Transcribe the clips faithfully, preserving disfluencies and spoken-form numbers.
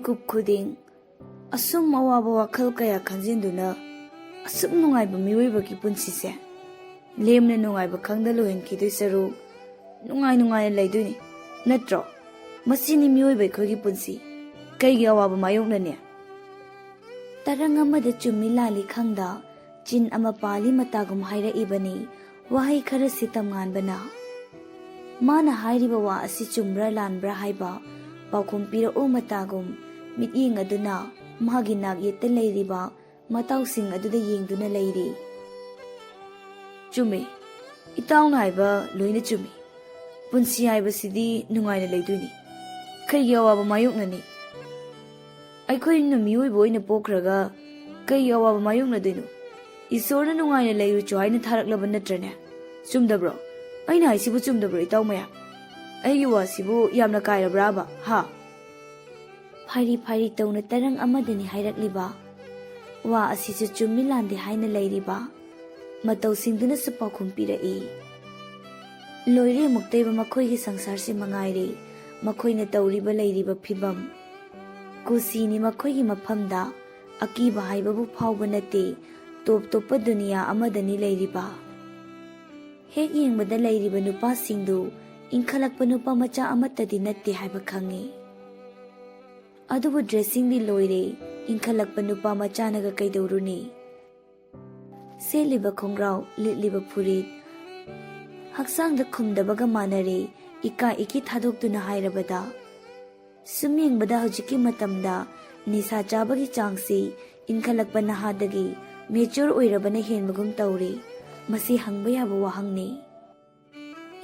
ꯃꯤꯀꯨꯞ ꯈꯨꯗꯤꯡ ꯑꯁꯨꯝ ꯑꯋꯥꯕ ꯋꯥꯈꯜ ꯀꯌꯥ ꯈꯟꯖꯤꯟꯗꯨꯅ ꯑꯁꯨꯛ ꯅꯨꯡꯉꯥꯏꯕ ꯃꯤꯑꯣꯏꯕꯒꯤ ꯄꯨꯟꯁꯤꯁꯦ ꯂꯦꯝꯅ ꯅꯨꯡꯉꯥꯏꯕ ꯈꯪꯗ ꯂꯣꯏꯍꯟꯈꯤꯗꯣꯏ ꯁꯔꯨꯛ ꯅꯨꯡꯉꯥꯏ ꯅꯨꯡꯉꯥꯏꯅ ꯂꯩꯗꯣꯏꯅꯤ, ꯅꯠꯇ꯭ꯔꯣ? ꯃꯁꯤꯅꯤ ꯃꯤꯑꯣꯏꯕ ꯑꯩꯈꯣꯏꯒꯤ ꯄꯨꯟꯁꯤ꯫ ꯀꯩꯒꯤ ꯑꯋꯥꯕ ꯃꯥꯌꯣꯛꯅꯅꯤ? ꯇꯔꯪ ꯑꯃꯗ ꯆꯨꯝꯃꯤ ꯂꯥꯜꯂꯤ ꯈꯪꯗ ꯆꯤꯟ ꯑꯃ ꯄꯥꯜꯂꯤ ꯃꯇꯥꯒꯨꯝ ꯍꯥꯏꯔꯛꯏꯕꯅꯤ ꯋꯥꯍꯩ ꯈꯔꯁꯤ ꯇꯝꯉꯥꯟꯕꯅ꯫ ꯃꯥꯅ ꯍꯥꯏꯔꯤꯕ ꯋꯥ ꯑꯁꯤ ꯆꯨꯝꯕ꯭ꯔꯥ ꯂꯥꯟꯕ꯭ꯔꯥ ꯍꯥꯏꯕ ꯄꯥꯎꯈꯨꯝ ꯄꯤꯔꯛꯎ ꯃꯇꯥꯒꯨꯝ ꯃꯤꯠꯌꯦꯡ ꯑꯗꯨꯅ ꯃꯥꯒꯤ ꯅꯥꯛ ꯌꯦꯠꯇ ꯂꯩꯔꯤꯕ ꯃꯇꯥꯎꯁꯤꯡ ꯑꯗꯨꯗ ꯌꯦꯡꯗꯨꯅ ꯂꯩꯔꯤ꯫ ꯆꯨꯝꯃꯤ, ꯏꯇꯥꯎꯅ ꯍꯥꯏꯕ ꯂꯣꯏꯅ ꯆꯨꯝꯃꯤ꯫ ꯄꯨꯟꯁꯤ ꯍꯥꯏꯕꯁꯤꯗꯤ ꯅꯨꯡꯉꯥꯏꯅ ꯂꯩꯗꯣꯏꯅꯤ꯫ ꯀꯩꯒꯤ ꯑꯋꯥꯕ ꯃꯥꯌꯣꯛꯅꯅꯤ? ꯑꯩꯈꯣꯏꯅ ꯃꯤꯑꯣꯏꯕ ꯑꯣꯏꯅ ꯄꯣꯛꯈ꯭ꯔꯒ ꯀꯩꯒꯤ ꯑꯋꯥꯕ ꯃꯥꯌꯣꯛꯅꯗꯣꯏꯅꯣ? ꯏꯁꯣꯔꯅ ꯅꯨꯡꯉꯥꯏꯅ ꯂꯩꯔꯨꯆꯣ ꯍꯥꯏꯅ ꯊꯥꯔꯛꯂꯕ ꯅꯠꯇ꯭ꯔꯅꯦ? ꯆꯨꯝꯗꯕ꯭ꯔꯣ? ꯑꯩꯅ ꯍꯥꯏꯁꯤꯕꯨ ꯆꯨꯝꯗꯕ꯭ꯔꯣ, ꯏꯇꯥꯎ ꯃꯌꯥꯝ? ꯑꯩꯒꯤ ꯋꯥꯁꯤꯕꯨ ꯌꯥꯝꯅ ꯀꯥꯏꯔꯕ꯭ꯔꯥꯕ, ꯍꯥ? ꯐꯥꯏꯔꯤ ꯐꯥꯏꯔꯤ ꯇꯧꯅ ꯇꯔꯪ ꯑꯃꯗꯅꯤ ꯍꯥꯏꯔꯛꯂꯤꯕ꯫ ꯋꯥ ꯑꯁꯤꯁꯨ ꯆꯨꯝꯃꯤ ꯂꯥꯟꯗꯦ ꯍꯥꯏꯅ ꯂꯩꯔꯤꯕ ꯃꯇꯧꯁꯤꯡꯗꯨꯅꯁꯨ ꯄꯥꯎꯈꯨꯝ ꯄꯤꯔꯛꯏ꯫ ꯂꯣꯏꯔꯦ ꯑꯃꯨꯛꯇꯣꯏꯕ ꯃꯈꯣꯏꯒꯤ ꯁꯪꯁꯥꯔꯁꯤ ꯃꯉꯥꯏꯔꯦ, ꯃꯈꯣꯏꯅ ꯇꯧꯔꯤꯕ ꯂꯩꯔꯤꯕ ꯐꯤꯕꯝ꯫ ꯀꯨꯁꯤꯅꯤ ꯃꯈꯣꯏꯒꯤ ꯃꯐꯝꯗ, ꯑꯀꯤꯕ ꯍꯥꯏꯕꯕꯨ ꯐꯥꯎꯕ ꯅꯠꯇꯦ, ꯇꯣꯞ ꯇꯣꯞꯄ ꯗꯨꯅꯤꯌꯥ ꯑꯃꯗꯅꯤ ꯂꯩꯔꯤꯕ꯫ ꯍꯦꯛ ꯌꯦꯡꯕꯗ ꯂꯩꯔꯤꯕ ꯅꯨꯄꯥꯁꯤꯡꯗꯨ ꯏꯟꯈꯠꯂꯛꯄ ꯅꯨꯄꯥ ꯃꯆꯥ ꯑꯃꯠꯇꯗꯤ ꯅꯠꯇꯦ ꯍꯥꯏꯕ ꯈꯪꯉꯤ꯫ ꯑꯗꯨꯕꯨ ꯗ꯭ꯔꯦꯁꯤꯡꯗꯤ ꯂꯣꯏꯔꯦ, ꯏꯟꯈꯠꯂꯛꯄ ꯅꯨꯄꯥ ꯃꯆꯥꯅꯒ ꯀꯩꯗꯧꯔꯨꯅꯤ? ꯁꯦꯠꯂꯤꯕ ꯈꯣꯡꯒ꯭ꯔꯥꯎ, ꯂꯤꯠꯂꯤꯕ ꯐꯨꯔꯤꯠ, ꯍꯛꯆꯥꯡꯗ ꯈꯨꯝꯗꯕꯒ ꯃꯥꯟꯅꯔꯦ, ꯏꯀꯥ ꯏꯀꯤ ꯊꯥꯗꯣꯛꯇꯨꯅ ꯍꯥꯏꯔꯕꯗ꯫ ꯁꯨꯝ ꯌꯦꯡꯕꯗ ꯍꯧꯖꯤꯛꯀꯤ ꯃꯇꯝꯗ ꯅꯤꯁꯥ ꯆꯥꯕꯒꯤ ꯆꯥꯡꯁꯤ ꯏꯟꯈꯠꯂꯛꯄ ꯅꯍꯥꯗꯒꯤ ꯃꯦꯆꯣꯔ ꯑꯣꯏꯔꯕꯅ ꯍꯦꯟꯕꯒꯨꯝ ꯇꯧꯔꯦ꯫ ꯃꯁꯤ ꯍꯪꯕ ꯌꯥꯕ ꯋꯥꯍꯪꯅꯤ꯫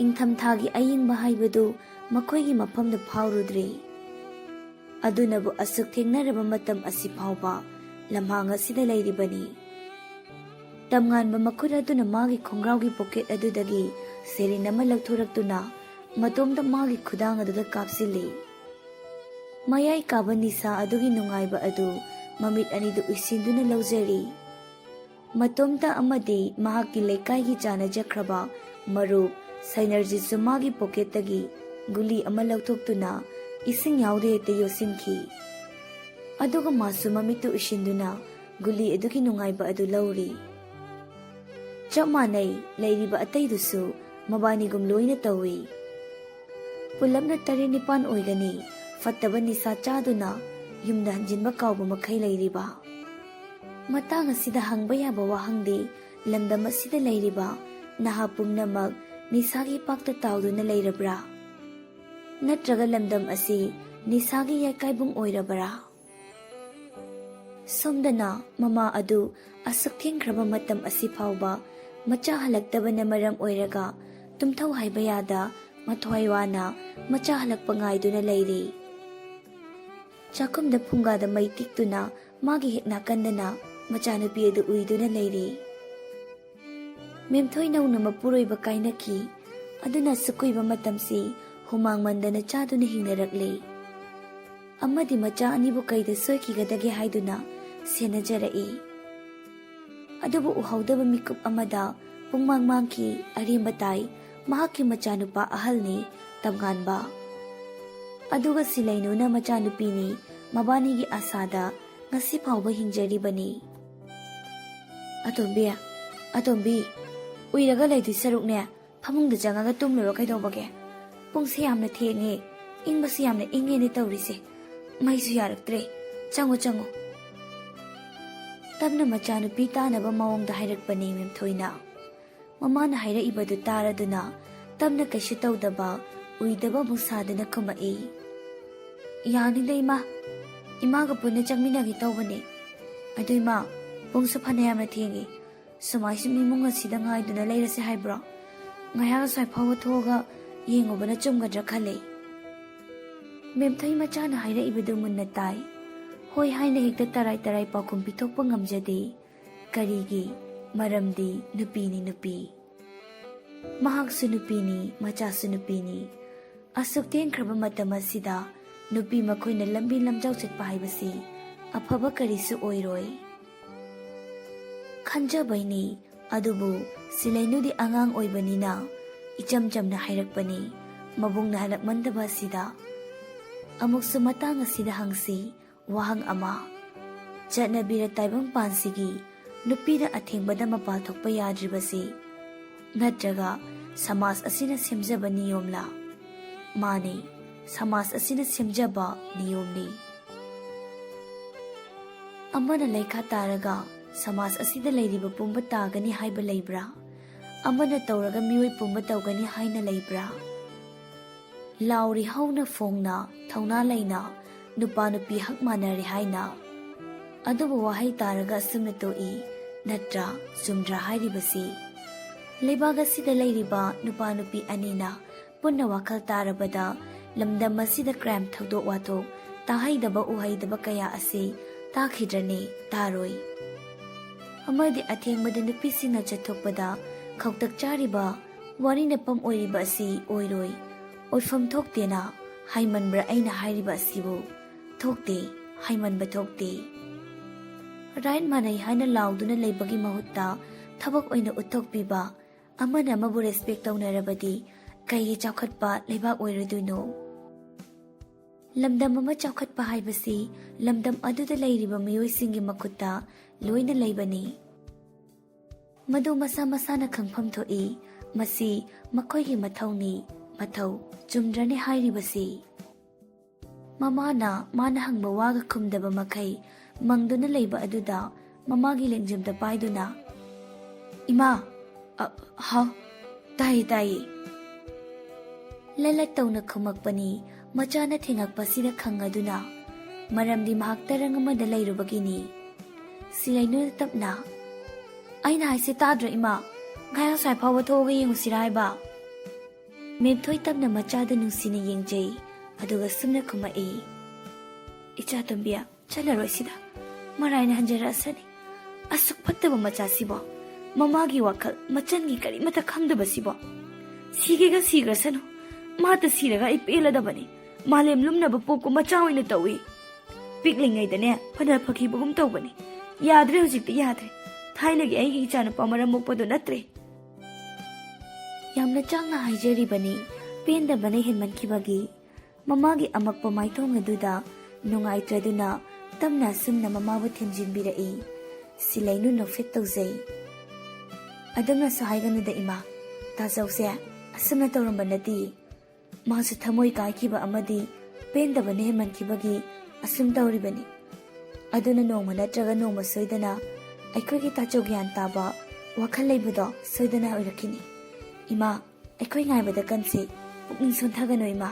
ꯏꯪꯊꯝꯊꯥꯒꯤ ꯑꯌꯤꯡꯕ ꯍꯥꯏꯕꯗꯨ ꯃꯈꯣꯏꯒꯤ ꯃꯐꯝꯗ ꯐꯥꯎꯔꯨꯗ꯭ꯔꯦ꯫ ꯑꯗꯨꯅꯕꯨ ꯑꯁꯨꯛ ꯊꯦꯡꯅꯔꯕ ꯃꯇꯝ ꯑꯁꯤ ꯐꯥꯎꯕ ꯂꯝꯍꯥꯡ ꯑꯁꯤꯗ ꯂꯩꯔꯤꯕꯅꯤ꯫ ꯇꯝꯉꯥꯟꯕ ꯃꯈꯨꯠ ꯑꯗꯨꯅ ꯃꯥꯒꯤ ꯈꯣꯡꯒ꯭ꯔꯥꯎꯒꯤ ꯄꯣꯀꯦꯠ ꯑꯗꯨꯗꯒꯤ ꯁꯦꯔꯤꯟ ꯑꯃ ꯂꯧꯊꯣꯔꯛꯇꯨꯅ ꯃꯇꯣꯝꯇ ꯃꯥꯒꯤ ꯈꯨꯗꯥꯡ ꯑꯗꯨꯗ ꯀꯥꯞꯁꯤꯜꯂꯤ꯫ ꯃꯌꯥꯏ ꯀꯥꯕ ꯅꯤꯁꯥ ꯑꯗꯨꯒꯤ ꯅꯨꯡꯉꯥꯏꯕ ꯑꯗꯨ ꯃꯃꯤꯠ ꯑꯅꯤꯗꯨ ꯎꯏꯁꯤꯟꯗꯨꯅ ꯂꯧꯖꯔꯤ꯫ ꯃꯇꯣꯝꯇ ꯑꯃꯗꯤ ꯃꯍꯥꯛꯀꯤ ꯂꯩꯀꯥꯏꯒꯤ ꯆꯥꯅꯖꯈ꯭ꯔꯕ ꯃꯔꯨꯞ ꯁꯥꯏꯅꯔꯖꯤꯠꯁꯨ ꯃꯥꯒꯤ ꯄꯣꯀꯦꯠꯇꯒꯤ ꯒꯨꯂꯤ ꯑꯃ ꯂꯧꯊꯣꯛꯇꯨꯅ ꯏꯁꯤꯡ ꯌꯥꯎꯗꯦ ꯍꯦꯛꯇ ꯌꯣꯠꯁꯤꯟꯈꯤ꯫ ꯑꯗꯨꯒ ꯃꯥꯁꯨ ꯃꯃꯤꯠꯇꯨ ꯎꯏꯁꯤꯟꯗꯨꯅ ꯒꯨꯂꯤ ꯑꯗꯨꯒꯤ ꯅꯨꯡꯉꯥꯏꯕ ꯑꯗꯨ ꯂꯧꯔꯤ꯫ ꯆꯞ ꯃꯥꯟꯅꯩ, ꯂꯩꯔꯤꯕ ꯑꯇꯩꯗꯨꯁꯨ ꯃꯕꯥꯅꯤꯒꯨꯝ ꯂꯣꯏꯅ ꯇꯧꯏ꯫ ꯄꯨꯂꯞꯅ ꯇꯔꯦꯠ ꯅꯤꯄꯥꯟ ꯑꯣꯏꯒꯅꯤ, ꯐꯠꯇꯕ ꯅꯤꯁꯥ ꯆꯥꯗꯨꯅ ꯌꯨꯝꯗ ꯍꯟꯖꯤꯟꯕ ꯀꯥꯎꯕ ꯃꯈꯩ ꯂꯩꯔꯤꯕ꯫ ꯃꯇꯥꯡ ꯑꯁꯤꯗ ꯍꯪꯕ ꯌꯥꯕ ꯋꯥꯍꯪꯗꯤ, ꯂꯝꯗꯝ ꯑꯁꯤꯗ ꯂꯩꯔꯤꯕ ꯅꯍꯥ ꯄꯨꯝꯅꯃꯛ ꯅꯤꯁꯥꯒꯤ ꯄꯥꯛꯇ ꯇꯥꯎꯗꯨꯅ ꯂꯩꯔꯕ꯭ꯔꯥ? ꯅꯠꯇ꯭ꯔꯒ ꯂꯝꯗꯝ ꯑꯁꯤ ꯅꯤꯁꯥꯒꯤ ꯌꯥꯏꯀꯥꯏꯕꯨꯡ ꯑꯣꯏꯔꯕꯔꯥ? ꯁꯣꯝꯗꯅ ꯃꯃꯥ ꯑꯗꯨ ꯑꯁꯨꯛ ꯊꯦꯡꯈ꯭ꯔꯕ ꯃꯇꯝ ꯑꯁꯤ ꯐꯥꯎꯕ ꯃꯆꯥ ꯍꯜꯂꯛꯇꯕꯅ ꯃꯔꯝ ꯑꯣꯏꯔꯒ ꯇꯨꯝꯊꯧ ꯍꯥꯏꯕ ꯌꯥꯗ ꯃꯊ꯭ꯋꯥꯏ ꯋꯥꯅ ꯃꯆꯥ ꯍꯜꯂꯛꯄ ꯉꯥꯏꯗꯨꯅ ꯂꯩꯔꯤ꯫ ꯆꯥꯛꯈꯨꯝꯗ ꯐꯨꯡꯒꯥꯗ ꯃꯩ ꯇꯤꯛꯇꯨꯅ ꯃꯥꯒꯤ ꯍꯦꯛ ꯅꯥꯀꯟꯗꯅ ꯃꯆꯥꯅꯨꯄꯤ ꯑꯗꯨ ꯎꯏꯗꯨꯅ ꯂꯩꯔꯤ꯫ ꯃꯦꯝꯊꯣꯏ ꯅꯧꯅ ꯃꯄꯨꯔꯣꯏꯕ ꯀꯥꯏꯅꯈꯤ꯫ ꯑꯗꯨꯅ ꯑꯁꯨꯛ ꯀꯨꯏꯕ ꯃꯇꯝꯁꯤ ꯍꯨꯃꯥꯡ ꯃꯟꯗꯅ ꯆꯥꯗꯨꯅ ꯍꯤꯡꯅꯔꯛꯂꯦ꯫ ꯑꯃꯗꯤ ꯃꯆꯥ ꯑꯅꯤꯕꯨ ꯀꯩꯗ ꯁꯣꯏꯈꯤꯒꯗꯒꯦ ꯍꯥꯏꯗꯨꯅ ꯁꯦꯟꯅꯖꯔꯛꯏ꯫ ꯑꯗꯨꯕꯨ ꯎꯍꯧꯗꯕ ꯃꯤꯀꯨꯞ ꯑꯃꯗ ꯄꯨꯡꯃꯥꯡ ꯃꯥꯡꯈꯤ꯫ ꯑꯔꯦꯝꯕ ꯇꯥꯏ꯫ ꯃꯍꯥꯛꯀꯤ ꯃꯆꯥꯅꯨꯄꯥ ꯑꯍꯜꯅꯤ, ꯇꯝꯉꯥꯟꯕ꯫ ꯑꯗꯨꯒ ꯁꯤꯂꯩꯅꯨꯅ ꯃꯆꯥꯅꯨꯄꯤꯅꯤ꯫ ꯃꯕꯥꯅꯤꯒꯤ ꯑꯁꯥꯗ ꯉꯁꯤ ꯐꯥꯎꯕ ꯍꯤꯡꯖꯔꯤꯕꯅꯤ꯫ "ꯑꯇꯣꯝꯕꯤ, ꯑꯇꯣꯝꯕꯤ, ꯎꯏꯔꯒ ꯂꯩꯗꯣꯏ ꯁꯔꯨꯛꯅꯦ, ꯐꯃꯨꯡꯗ ꯆꯪꯉꯒ ꯇꯨꯝꯂꯨꯔꯣ ꯀꯩꯗꯧꯕꯒꯦ? ꯄꯨꯡꯁꯦ ꯌꯥꯝꯅ ꯊꯦꯡꯉꯦ, ꯏꯪꯕꯁꯨ ꯌꯥꯝꯅ ꯏꯪꯉꯦꯅꯦ ꯇꯧꯔꯤꯁꯦ꯫ ꯃꯩꯁꯨ ꯌꯥꯔꯛꯇ꯭ꯔꯦ꯫ ꯆꯪꯉꯣ, ꯆꯪꯉꯣ꯫" ꯇꯞꯅ ꯃꯆꯥꯅꯨꯄꯤ ꯇꯥꯅꯕ ꯃꯑꯣꯡꯗ ꯍꯥꯏꯔꯛꯄꯅꯤ ꯃꯦꯝꯊꯣꯏꯅ꯫ ꯃꯃꯥꯅ ꯍꯥꯏꯔꯛꯏꯕꯗꯨ ꯇꯥꯔꯗꯨꯅ ꯇꯞꯅ ꯀꯩꯁꯨ ꯇꯧꯗꯕ, ꯎꯏꯗꯕ ꯑꯃꯨꯛ ꯁꯥꯗꯨꯅ ꯈꯨꯝꯃꯛꯏ꯫ "ꯌꯥꯅꯤꯗ ꯏꯃꯥ, ꯏꯃꯥꯒ ꯄꯨꯟꯅ ꯆꯪꯃꯤꯟꯅꯒꯦ ꯇꯧꯕꯅꯦ꯫ ꯑꯗꯨ ꯏꯃꯥ, ꯄꯨꯡꯁꯨ ꯐꯅꯌꯥꯝꯅ ꯊꯦꯡꯉꯦ꯫ ꯁꯨꯃꯥꯏ ꯁꯨꯝ ꯏꯃꯨꯡ ꯑꯁꯤꯗ ꯉꯥꯏꯗꯨꯅ ꯂꯩꯔꯁꯦ ꯍꯥꯏꯕ꯭ꯔꯣ? ꯉꯥꯏꯍꯥꯛ ꯑꯁ꯭ꯋꯥꯏ ꯐꯥꯎꯕ ꯊꯣꯛꯑꯒ ꯌꯦꯡꯉꯨꯕꯅ ꯆꯨꯝꯒꯗ꯭ꯔꯥ ꯈꯜꯂꯦ꯫" ꯃꯦꯝꯊꯣꯏ ꯃꯆꯥꯅ ꯍꯥꯏꯔꯛꯏꯕꯗꯨ ꯃꯨꯟꯅ ꯇꯥꯏ꯫ ꯍꯣꯏ ꯍꯥꯏꯅ ꯍꯦꯛꯇ ꯇꯔꯥꯏ ꯇꯔꯥꯏ ꯄꯥꯎꯈꯨꯝ ꯄꯤꯊꯣꯛꯄ ꯉꯝꯖꯗꯦ꯫ ꯀꯔꯤꯒꯤ? ꯃꯔꯝꯗꯤ ꯅꯨꯄꯤꯅꯤ ꯅꯨꯄꯤ꯫ ꯃꯍꯥꯛꯁꯨ ꯅꯨꯄꯤꯅꯤ, ꯃꯆꯥꯁꯨ ꯅꯨꯄꯤꯅꯤ꯫ ꯑꯁꯨꯛ ꯇꯦꯟꯈ꯭ꯔꯕ ꯃꯇꯝ ꯑꯁꯤꯗ ꯅꯨꯄꯤ ꯃꯈꯣꯏꯅ ꯂꯝꯕꯤ ꯂꯝꯖꯥꯎ ꯆꯠꯄ ꯍꯥꯏꯕꯁꯤ ꯑꯐꯕ ꯀꯔꯤꯁꯨ ꯑꯣꯏꯔꯣꯏ꯫ ꯈꯟꯖꯕꯩꯅꯤ, ꯑꯗꯨꯕꯨ ꯁꯤꯂꯩꯅꯨꯗꯤ ꯑꯉꯥꯡ ꯑꯣꯏꯕꯅꯤꯅ ꯏꯆꯝ ꯆꯝꯅ ꯍꯥꯏꯔꯛꯄꯅꯤ, ꯃꯕꯨꯡꯅ ꯍꯜꯂꯛꯃꯟꯗꯕ ꯑꯁꯤꯗ꯫ ꯑꯃꯨꯛꯁꯨ ꯃꯇꯥꯡ ꯑꯁꯤꯗ ꯍꯪꯁꯤ, ꯋꯥꯍꯪ ꯑꯃ, ꯆꯠꯅꯕꯤꯔ ꯇꯥꯏꯕꯪꯄꯥꯟꯁꯤꯒꯤ ꯅꯨꯄꯤꯅ ꯑꯊꯦꯡꯕꯗ ꯃꯄꯥꯜ ꯊꯣꯛꯄ ꯌꯥꯗ꯭ꯔꯤꯕꯁꯤ ꯅꯠꯇ꯭ꯔꯒ ꯁꯃꯥꯖ ꯑꯁꯤꯅ ꯁꯦꯝꯖꯕ ꯅꯤꯌꯣꯝꯂꯥ? ꯃꯥꯅꯤ, ꯁꯃꯥꯖ ꯑꯁꯤꯅ ꯁꯦꯝꯖꯕ ꯅꯤꯌꯣꯝꯅꯤ꯫ ꯑꯃꯅ ꯂꯩꯈꯥ ꯇꯥꯔꯒ ꯁꯃꯥꯖ ꯑꯁꯤꯗ ꯂꯩꯔꯤꯕ ꯄꯨꯝꯕ ꯇꯥꯒꯅꯤ ꯍꯥꯏꯕ ꯂꯩꯕ꯭ꯔꯥ? ꯑꯃꯅ ꯇꯧꯔꯒ ꯃꯤꯑꯣꯏ ꯄꯨꯝꯕ ꯇꯧꯒꯅꯤ ꯍꯥꯏꯅ ꯂꯩꯕ꯭ꯔꯥ? ꯂꯥꯎꯔꯤ ꯍꯧꯅ ꯐꯣꯡꯅ ꯊꯧꯅꯥ ꯂꯩꯅ ꯅꯨꯄꯥ ꯅꯨꯄꯤ ꯍꯛ ꯃꯥꯟꯅꯔꯦ ꯍꯥꯏꯅ꯫ ꯑꯗꯨꯕꯨ ꯋꯥꯍꯩ ꯇꯥꯔꯒ ꯑꯁꯨꯝꯅ ꯇꯣꯛꯏ, ꯅꯠꯇ꯭ꯔꯥ? ꯆꯨꯝꯗ꯭ꯔꯥ ꯍꯥꯏꯔꯤꯕꯁꯤ? ꯂꯩꯕꯥꯛ ꯑꯁꯤꯗ ꯂꯩꯔꯤꯕ ꯅꯨꯄꯥ ꯅꯨꯄꯤ ꯑꯅꯤꯅ ꯄꯨꯟꯅ ꯋꯥꯈꯜ ꯇꯥꯔꯕꯗ ꯂꯝꯗꯝ ꯑꯁꯤꯗ ꯀ꯭ꯔꯥꯏꯝ ꯊꯧꯗꯣꯛ ꯋꯥꯊꯣꯛ ꯇꯥꯍꯩꯗꯕ ꯎꯍꯩꯗꯕ ꯀꯌꯥ ꯑꯁꯤ ꯇꯥꯈꯤꯗ꯭ꯔꯅꯤ? ꯇꯥꯔꯣꯏ꯫ ꯑꯃꯗꯤ ꯑꯊꯦꯡꯕꯗ ꯅꯨꯄꯤꯁꯤꯡꯅ ꯆꯠꯊꯣꯛꯄꯗ ꯈꯧꯇꯛ ꯆꯥꯔꯤꯕ, ꯋꯥꯔꯤꯅꯐꯝ ꯑꯣꯏꯔꯤꯕ ꯑꯁꯤ ꯑꯣꯏꯔꯣꯏ꯫ ꯑꯣꯏꯐꯝ ꯊꯣꯛꯇꯦꯅ ꯍꯥꯏꯃꯟꯕ꯭ꯔꯥ ꯑꯩꯅ ꯍꯥꯏꯔꯤꯕ ꯑꯁꯤꯕꯨ? ꯊꯣꯛꯇꯦ, ꯍꯥꯏꯃꯟꯕ ꯊꯣꯛꯇꯦ꯫ ꯔꯥꯏꯠ ꯃꯥꯟꯅꯩ ꯍꯥꯏꯅ ꯂꯥꯎꯗꯨꯅ ꯂꯩꯕꯒꯤ ꯃꯍꯨꯠꯇ ꯊꯕꯛ ꯑꯣꯏꯅ ꯎꯠꯊꯣꯛꯄꯤꯕ, ꯑꯃꯅ ꯑꯃꯕꯨ ꯔꯦꯁꯄꯦꯛ ꯇꯧꯅꯔꯕꯗꯤ ꯀꯩꯒꯤ ꯆꯥꯎꯈꯠꯄ ꯂꯩꯕꯥꯛ ꯑꯣꯏꯔꯣꯏꯗꯣꯏꯅꯣ? ꯂꯝꯗꯝ ꯑꯃ ꯆꯥꯎꯈꯠꯄ ꯍꯥꯏꯕꯁꯤ ꯂꯝꯗꯝ ꯑꯗꯨꯗ ꯂꯩꯔꯤꯕ ꯃꯤꯑꯣꯏꯁꯤꯡꯒꯤ ꯃꯈꯨꯠꯇ ꯂꯣꯏꯅ ꯂꯩꯕꯅꯤ꯫ ꯃꯗꯨ ꯃꯁꯥ ꯃꯁꯥꯅ ꯈꯪꯐꯝ ꯊꯣꯛꯏ꯫ ꯃꯁꯤ ꯃꯈꯣꯏꯒꯤ ꯃꯊꯧꯅꯤ, ꯃꯊꯧ꯫ ꯆꯨꯝꯗ꯭ꯔꯅꯦ ꯍꯥꯏꯔꯤꯕꯁꯤ? ꯃꯃꯥꯅ ꯃꯥꯅ ꯍꯪꯕ ꯋꯥꯒ ꯈꯨꯝꯗꯕ ꯃꯈꯩ ꯃꯪꯗꯨꯅ ꯂꯩꯕ ꯑꯗꯨꯗ ꯃꯃꯥꯒꯤ ꯂꯦꯡꯖꯨꯝꯗ ꯄꯥꯏꯗꯨꯅ, "ꯏꯃꯥ!" "ꯑ, ꯍꯥꯎ?" "ꯇꯥꯏꯌꯦ, ꯇꯥꯏꯌꯦ꯫" ꯂꯂꯠ ꯇꯧꯅ ꯈꯨꯝꯃꯛꯄꯅꯤ ꯃꯆꯥꯅ ꯊꯦꯡꯉꯛꯄꯁꯤꯗ ꯈꯪꯉꯗꯨꯅ, ꯃꯔꯝꯗꯤ ꯃꯍꯥꯛ ꯇꯔꯪ ꯑꯃꯗ ꯂꯩꯔꯨꯕꯒꯤꯅꯤ꯫ ꯁꯤꯂꯩꯅꯨꯅ ꯇꯞꯅ, "ꯑꯩꯅ ꯍꯥꯏꯁꯦ ꯇꯥꯗ꯭ꯔꯣ ꯏꯃꯥ? ꯉꯥꯏꯍꯥꯛ ꯁ꯭ꯋꯥꯏ ꯐꯥꯎꯕ ꯊꯣꯛꯑꯒ ꯌꯦꯡꯉꯨꯁꯤꯔꯥ ꯍꯥꯏꯕ?" ꯃꯦꯝꯊꯣꯏ ꯇꯞꯅ ꯃꯆꯥꯗ ꯅꯨꯡꯁꯤꯅ ꯌꯦꯡꯖꯩ, ꯑꯗꯨꯒ ꯁꯨꯝꯅ ꯈꯨꯝꯃꯛꯏ, "ꯏꯆꯥꯇꯣꯝꯕꯤ, ꯆꯠꯂꯔꯣꯏ ꯁꯤꯗ꯫ ꯃꯔꯥꯏꯅ ꯍꯟꯖꯔꯛꯑꯁꯅꯤ꯫ ꯑꯁꯨꯛ ꯐꯠꯇꯕ ꯃꯆꯥꯁꯤꯕꯣ, ꯃꯃꯥꯒꯤ ꯋꯥꯈꯜ ꯃꯆꯟꯒꯤ ꯀꯔꯤꯃꯠꯇ ꯈꯪꯗꯕꯁꯤꯕꯣ꯫ ꯁꯤꯒꯦꯒ ꯁꯤꯈ꯭ꯔꯁꯅꯨ꯫ ꯃꯥꯇ ꯁꯤꯔꯒ ꯑꯩ ꯄꯦꯜꯂꯗꯕꯅꯤ꯫ ꯃꯥꯂꯦꯝ ꯂꯨꯝꯅꯕ ꯄꯣꯛꯄ ꯃꯆꯥ ꯑꯣꯏꯅ ꯇꯧꯏ꯫ ꯄꯤꯛꯂꯤꯉꯩꯗꯅꯦ ꯐꯅ ꯐꯈꯤꯕꯒꯨꯝ ꯇꯧꯕꯅꯤ꯫ ꯌꯥꯗ꯭ꯔꯦ ꯍꯧꯖꯤꯛꯇꯤ, ꯌꯥꯗ꯭ꯔꯦ꯫ ꯊꯥꯏꯅꯒꯤ ꯑꯩꯒꯤ ꯏꯆꯥꯅꯨꯄꯥ ꯃꯔꯝ ꯃꯣꯛꯄꯗꯣ ꯅꯠꯇ꯭ꯔꯦ꯫" ꯌꯥꯝꯅ ꯆꯥꯛꯅ ꯍꯥꯏꯖꯔꯤꯕꯅꯤ, ꯄꯦꯟꯗꯕꯅ ꯍꯦꯟꯃꯟꯈꯤꯕꯒꯤ꯫ ꯃꯃꯥꯒꯤ ꯑꯃꯛꯄ ꯃꯥꯏꯊꯣꯡ ꯑꯗꯨꯗ ꯅꯨꯡꯉꯥꯏꯇ꯭ꯔꯗꯨꯅ ꯇꯞꯅ ꯑꯁꯨꯝꯅ ꯃꯃꯥꯕꯨ ꯊꯦꯝꯖꯤꯟꯕꯤꯔꯛꯏ꯫ ꯁꯤꯂꯩꯅꯨ ꯅꯣꯛꯐꯦꯠ ꯇꯧꯖꯩ꯫ "ꯑꯗꯨꯝꯅꯁꯨ ꯍꯥꯏꯒꯅꯨꯗ ꯏꯃꯥ, ꯇꯥꯖꯧꯁꯦ ꯑꯁꯨꯝꯅ ꯇꯧꯔꯝꯕ ꯅꯠꯇꯦ꯫ ꯃꯥꯁꯨ ꯊꯃꯣꯏ ꯀꯥꯏꯈꯤꯕ ꯑꯃꯗꯤ ꯄꯦꯟꯗꯕꯅ ꯍꯦꯟꯃꯟꯈꯤꯕꯒꯤ ꯑꯁꯨꯝ ꯇꯧꯔꯤꯕꯅꯤ꯫ ꯑꯗꯨꯅ ꯅꯣꯡꯃ ꯅꯠꯇ꯭ꯔꯒ ꯅꯣꯡꯃ ꯁꯣꯏꯗꯅ ꯑꯩꯈꯣꯏꯒꯤ ꯇꯥꯖꯧ ꯒ꯭ꯌꯥꯟ ꯇꯥꯕ ꯋꯥꯈꯜ ꯂꯩꯕꯗꯣ ꯁꯣꯏꯗꯅ ꯑꯣꯏꯔꯛꯈꯤꯅꯤ꯫ ꯏꯃꯥ, ꯑꯩꯈꯣꯏ ꯉꯥꯏꯕꯗ ꯀꯟꯁꯤ, ꯄꯨꯛꯅꯤꯡ ꯁꯣꯟꯊꯒꯅꯨ ꯏꯃꯥ꯫"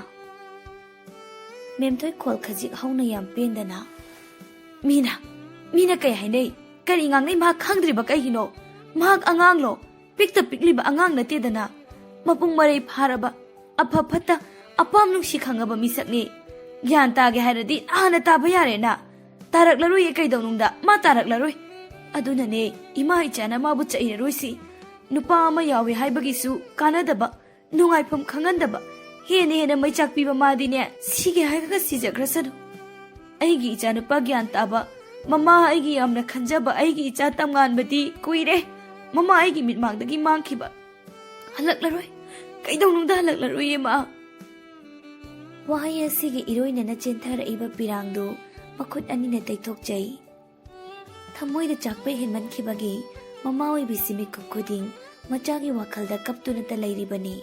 ꯃꯦꯝꯊꯣꯏ ꯈꯣꯜ ꯈꯖꯤꯛ ꯍꯧꯅ ꯌꯥꯝ ꯄꯦꯟꯗꯅ, "ꯃꯤꯅ, ꯃꯤꯅ ꯀꯩ ꯍꯥꯏꯅꯩ, ꯀꯔꯤ ꯉꯥꯡꯅꯩ ꯃꯍꯥꯛ ꯈꯪꯗ꯭ꯔꯤꯕ ꯀꯩꯒꯤꯅꯣ? ꯃꯍꯥꯛ ꯑꯉꯥꯡꯂꯣ? ꯄꯤꯛꯇ ꯄꯤꯛꯂꯤꯕ ꯑꯉꯥꯡ ꯅꯠꯇꯦꯗꯅ꯫ ꯃꯄꯨꯡ ꯃꯔꯩ ꯐꯥꯔꯕ, ꯑꯐ ꯐꯠꯇ, ꯑꯄꯥꯝ ꯅꯨꯡꯁꯤ ꯈꯪꯉꯕ ꯃꯤꯁꯛꯅꯤ꯫ ꯒ꯭ꯌꯥꯟ ꯇꯥꯒꯦ ꯍꯥꯏꯔꯗꯤ ꯅꯍꯥꯟꯅ ꯇꯥꯕ ꯌꯥꯔꯦꯅ꯫ ꯇꯥꯔꯛꯂꯔꯣꯏꯌꯦ ꯀꯩꯗꯧꯅꯨꯡꯗ, ꯃꯥ ꯇꯥꯔꯛꯂꯔꯣꯏ꯫ ꯑꯗꯨꯅꯅꯦ ꯏꯃꯥ ꯏꯆꯥꯅ ꯃꯥꯕꯨ ꯆꯩꯔꯔꯣꯏꯁꯤ꯫ ꯅꯨꯄꯥ ꯑꯃ ꯌꯥꯎꯏ ꯍꯥꯏꯕꯒꯤꯁꯨ ꯀꯥꯟꯅꯗꯕ, ꯅꯨꯡꯉꯥꯏꯐꯝ ꯈꯪꯍꯟꯗꯕ, ꯍꯦꯟꯅ ꯍꯦꯟꯅ ꯃꯩꯆꯥꯛ ꯄꯤꯕ ꯃꯥꯗꯤꯅꯦ, ꯁꯤꯒꯦ ꯍꯥꯏꯔꯒ ꯁꯤꯖꯈ꯭ꯔꯁꯅꯨ꯫ ꯑꯩꯒꯤ ꯏꯆꯥꯅꯨꯄꯥ ꯒ꯭ꯌꯥꯟ ꯇꯥꯕ, ꯃꯃꯥ ꯑꯩꯒꯤ ꯌꯥꯝꯅ ꯈꯟꯖꯕ ꯑꯩꯒꯤ ꯏꯆꯥ ꯇꯝꯉꯥꯟꯕꯗꯤ ꯀꯨꯏꯔꯦ ꯃꯃꯥ ꯑꯩꯒꯤ ꯃꯤꯠꯃꯥꯡꯗꯒꯤ ꯃꯥꯡꯈꯤꯕ꯫ ꯍꯜꯂꯛꯂꯔꯣꯏ, ꯀꯩꯗꯧꯅꯨꯡꯗ ꯍꯜꯂꯛꯂꯔꯣꯏꯌꯦ ꯃꯥ꯫" ꯋꯥꯍꯩ ꯑꯁꯤꯒꯤ ꯏꯔꯣꯏꯅꯅ ꯆꯦꯟꯊꯔꯛꯏꯕ ꯄꯤꯔꯥꯡꯗꯨ ꯃꯈꯨꯠ ꯑꯅꯤꯅ ꯇꯩꯊꯣꯛꯆꯩ꯫ ꯊꯃꯣꯏꯗ ꯆꯥꯛꯄ ꯍꯦꯟꯃꯟꯈꯤꯕꯒꯤ ꯃꯃꯥ ꯑꯣꯏꯕꯤꯁꯤ ꯃꯤꯀꯨꯞ ꯈꯨꯗꯤꯡ ꯃꯆꯥꯒꯤ ꯋꯥꯈꯜꯗ ꯀꯞꯇꯨꯅꯇ ꯂꯩꯔꯤꯕꯅꯤ꯫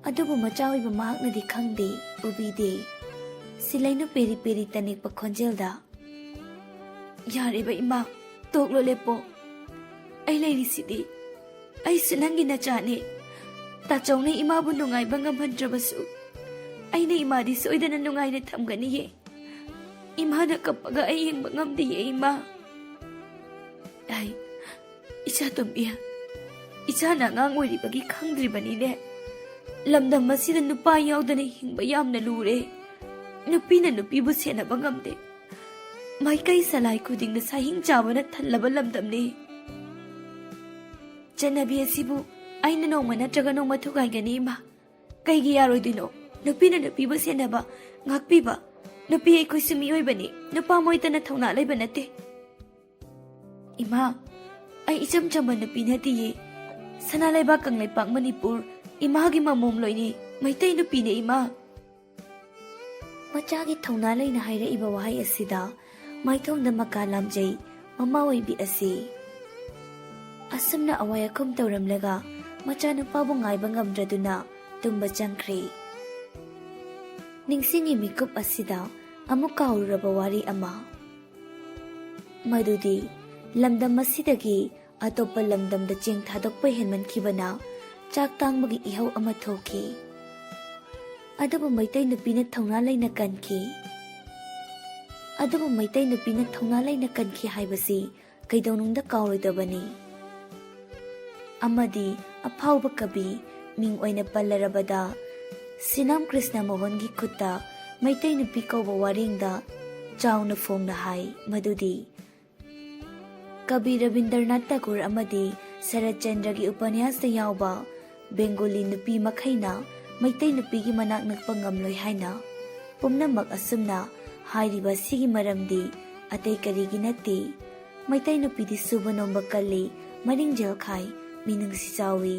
ꯑꯗꯨꯕꯨ ꯃꯆꯥ ꯑꯣꯏꯕ ꯃꯍꯥꯛꯅꯗꯤ ꯈꯪꯗꯦ, ꯎꯕꯤꯗꯦ꯫ ꯁꯤꯂꯩꯅꯨ ꯄꯦꯔꯤ ꯄꯦꯔꯤ ꯇꯅꯤꯛꯄ ꯈꯣꯟꯖꯦꯜꯗ, "ꯌꯥꯔꯦꯕ ꯏꯃꯥ, ꯇꯣꯛꯂꯣ ꯂꯦꯞꯄꯣ꯫ ꯑꯩ ꯂꯩꯔꯤꯁꯤꯗꯤ꯫ ꯑꯩꯁꯨ ꯅꯪꯒꯤ ꯅꯆꯥꯅꯦ꯫ ꯇꯥꯆꯧꯅ ꯏꯃꯥꯕꯨ ꯅꯨꯡꯉꯥꯏꯕ ꯉꯝꯍꯟꯗ꯭ꯔꯕꯁꯨ ꯑꯩꯅ ꯏꯃꯥꯗꯤ ꯁꯣꯏꯗꯅ ꯅꯨꯡꯉꯥꯏꯅ ꯊꯝꯒꯅꯤꯌꯦ꯫ ꯏꯃꯥꯅ ꯀꯞꯄꯒ ꯑꯩ ꯌꯦꯡꯕ ꯉꯝꯗꯤꯌꯦ ꯏꯃꯥ꯫" ꯑꯩ, "ꯏꯆꯥ ꯇꯣꯝꯕꯤ, ꯏꯆꯥꯅ ꯑꯉꯥꯡ ꯑꯣꯏꯔꯤꯕꯒꯤ ꯈꯪꯗ꯭ꯔꯤꯕꯅꯤꯅꯦ꯫ ꯂꯝꯗꯝ ꯑꯁꯤꯗ ꯅꯨꯄꯥ ꯌꯥꯎꯗꯅ ꯍꯤꯡꯕ ꯌꯥꯝꯅ ꯂꯨꯔꯦ꯫ ꯅꯨꯄꯤꯅ ꯅꯨꯄꯤꯕꯨ ꯁꯦꯟꯅꯕ ꯉꯝꯗꯦ꯫ ꯃꯥꯏꯀꯩ ꯁꯂꯥꯏ ꯈꯨꯗꯤꯡꯗ ꯁꯥꯍꯤꯡ ꯆꯥꯕꯅ ꯊꯜꯂꯕ ꯂꯝꯗꯝꯅꯤ꯫ ꯆꯠꯅꯕꯤ ꯑꯁꯤꯕꯨ ꯑꯩꯅ ꯅꯣꯡꯃ ꯅꯠꯇ꯭ꯔꯒ ꯅꯣꯡꯃ ꯊꯨꯒꯥꯏꯒꯅꯤ ꯏꯃꯥ꯫ ꯀꯩꯒꯤ ꯌꯥꯔꯣꯏꯗꯣꯏꯅꯣ? ꯅꯨꯄꯤꯅ ꯅꯨꯄꯤꯕꯨ ꯁꯦꯟꯅꯕ, ꯉꯥꯛꯄꯤꯕ꯫ ꯅꯨꯄꯤ ꯑꯩꯈꯣꯏꯁꯨ ꯃꯤꯑꯣꯏꯕꯅꯤ, ꯅꯨꯄꯥ ꯃꯣꯏꯇꯅ ꯊꯧꯅꯥ ꯂꯩꯕ ꯅꯠꯇꯦ꯫" "ꯏꯃꯥ, ꯑꯩ ꯏꯆꯝ ꯆꯝꯕ ꯅꯨꯄꯤ ꯅꯠꯇꯤꯌꯦ꯫ ꯁꯅꯥ ꯂꯩꯕꯥꯛ ꯀꯪꯂꯩꯄꯥꯛ ꯃꯅꯤꯄꯨꯔ ꯏꯃꯥꯒꯤ ꯃꯃꯣꯝꯂꯣꯏꯅꯤ, ꯃꯩꯇꯩ ꯅꯨꯄꯤꯅꯦ ꯏꯃꯥ꯫" ꯃꯆꯥꯒꯤ ꯊꯧꯅꯥ ꯂꯩꯅ ꯍꯥꯏꯔꯛꯏꯕ ꯋꯥꯍꯩ ꯑꯁꯤꯗ ꯃꯥꯏꯊꯣꯡꯗ ꯃꯀꯥ ꯂꯥꯝꯖꯩ ꯃꯃꯥ ꯑꯣꯏꯕꯤ ꯑꯁꯤ꯫ ꯑꯁꯨꯝꯅ ꯑꯋꯥꯏ ꯑꯈꯨꯝ ꯇꯧꯔꯝꯂꯒ ꯃꯆꯥꯅꯨꯄꯥꯕꯨ ꯉꯥꯏꯕ ꯉꯝꯗ꯭ꯔꯗꯨꯅ ꯇꯨꯝꯕ ꯆꯪꯈ꯭ꯔꯦ꯫ ꯅꯤꯡꯁꯤꯡꯉꯤ ꯃꯤꯀꯨꯞ ꯑꯁꯤꯗ ꯑꯃꯨꯛ ꯀꯥꯎꯔꯨꯔꯕ ꯋꯥꯔꯤ ꯑꯃ, ꯃꯗꯨꯗꯤ ꯂꯝꯗꯝ ꯑꯁꯤꯗꯒꯤ ꯑꯇꯣꯞꯄ ꯂꯝꯗꯝꯗ ꯆꯦꯡ ꯊꯥꯗꯣꯛꯄ ꯍꯦꯟꯃꯟꯈꯤꯕꯅ ꯆꯥꯛ ꯇꯥꯡꯕꯒꯤ ꯏꯍꯧ ꯑꯃ ꯊꯣꯛꯈꯤ꯫ ꯑꯗꯨꯕꯨ ꯃꯩꯇꯩ ꯅꯨꯄꯤꯅ ꯊꯧꯅꯥ ꯂꯩꯅ ꯀꯟꯈꯤ꯫ ꯑꯗꯨꯕꯨ ꯃꯩꯇꯩ ꯅꯨꯄꯤꯅ ꯊꯧꯅꯥ ꯂꯩꯅ ꯀꯟꯈꯤ ꯍꯥꯏꯕꯁꯤ ꯀꯩꯗꯧꯅꯨꯡꯗ ꯀꯥꯎꯔꯣꯏꯗꯕꯅꯤ꯫ ꯑꯃꯗꯤ ꯑꯐꯥꯎꯕ ꯀꯕꯤ, ꯃꯤꯡ ꯑꯣꯏꯅ ꯄꯜꯂꯔꯕꯗ, ꯁꯤꯅꯥꯝ ꯀ꯭ꯔꯤꯁꯅ ꯃꯣꯍꯟꯒꯤ ꯈꯨꯠꯇ ꯃꯩꯇꯩ ꯅꯨꯄꯤ ꯀꯧꯕ ꯋꯥꯔꯦꯡꯗ ꯆꯥꯎꯅ ꯐꯣꯡꯅ ꯍꯥꯏ ꯃꯗꯨꯗꯤ, ꯀꯕꯤ ꯔꯕꯤꯟꯗ꯭ꯔꯅꯥꯊ ꯇꯥꯒꯣꯔ ꯑꯃꯗꯤ ꯁꯔꯠꯆꯟꯗ꯭ꯔꯒꯤ ꯎꯄꯅ꯭ꯌꯥꯁꯇ ꯌꯥꯎꯕ ꯕꯦꯡꯒꯣꯂꯤ ꯅꯨꯄꯤ ꯃꯈꯩꯅ ꯃꯩꯇꯩ ꯅꯨꯄꯤꯒꯤ ꯃꯅꯥꯛ ꯅꯛꯄ ꯉꯝꯂꯣꯏ ꯍꯥꯏꯅ ꯄꯨꯝꯅꯃꯛ ꯑꯁꯨꯝꯅ ꯍꯥꯏꯔꯤꯕ ꯑꯁꯤꯒꯤ ꯃꯔꯝꯗꯤ ꯑꯇꯩ ꯀꯔꯤꯒꯤ ꯅꯠꯇꯦ꯫ ꯃꯩꯇꯩ ꯅꯨꯄꯤꯗꯤ ꯁꯨꯕ ꯅꯣꯝꯕ ꯀꯜꯂꯤ, ꯃꯔꯤꯡꯖꯦꯜ ꯈꯥꯏ, ꯃꯤꯅꯨꯡꯁꯤ ꯆꯥꯎꯏ,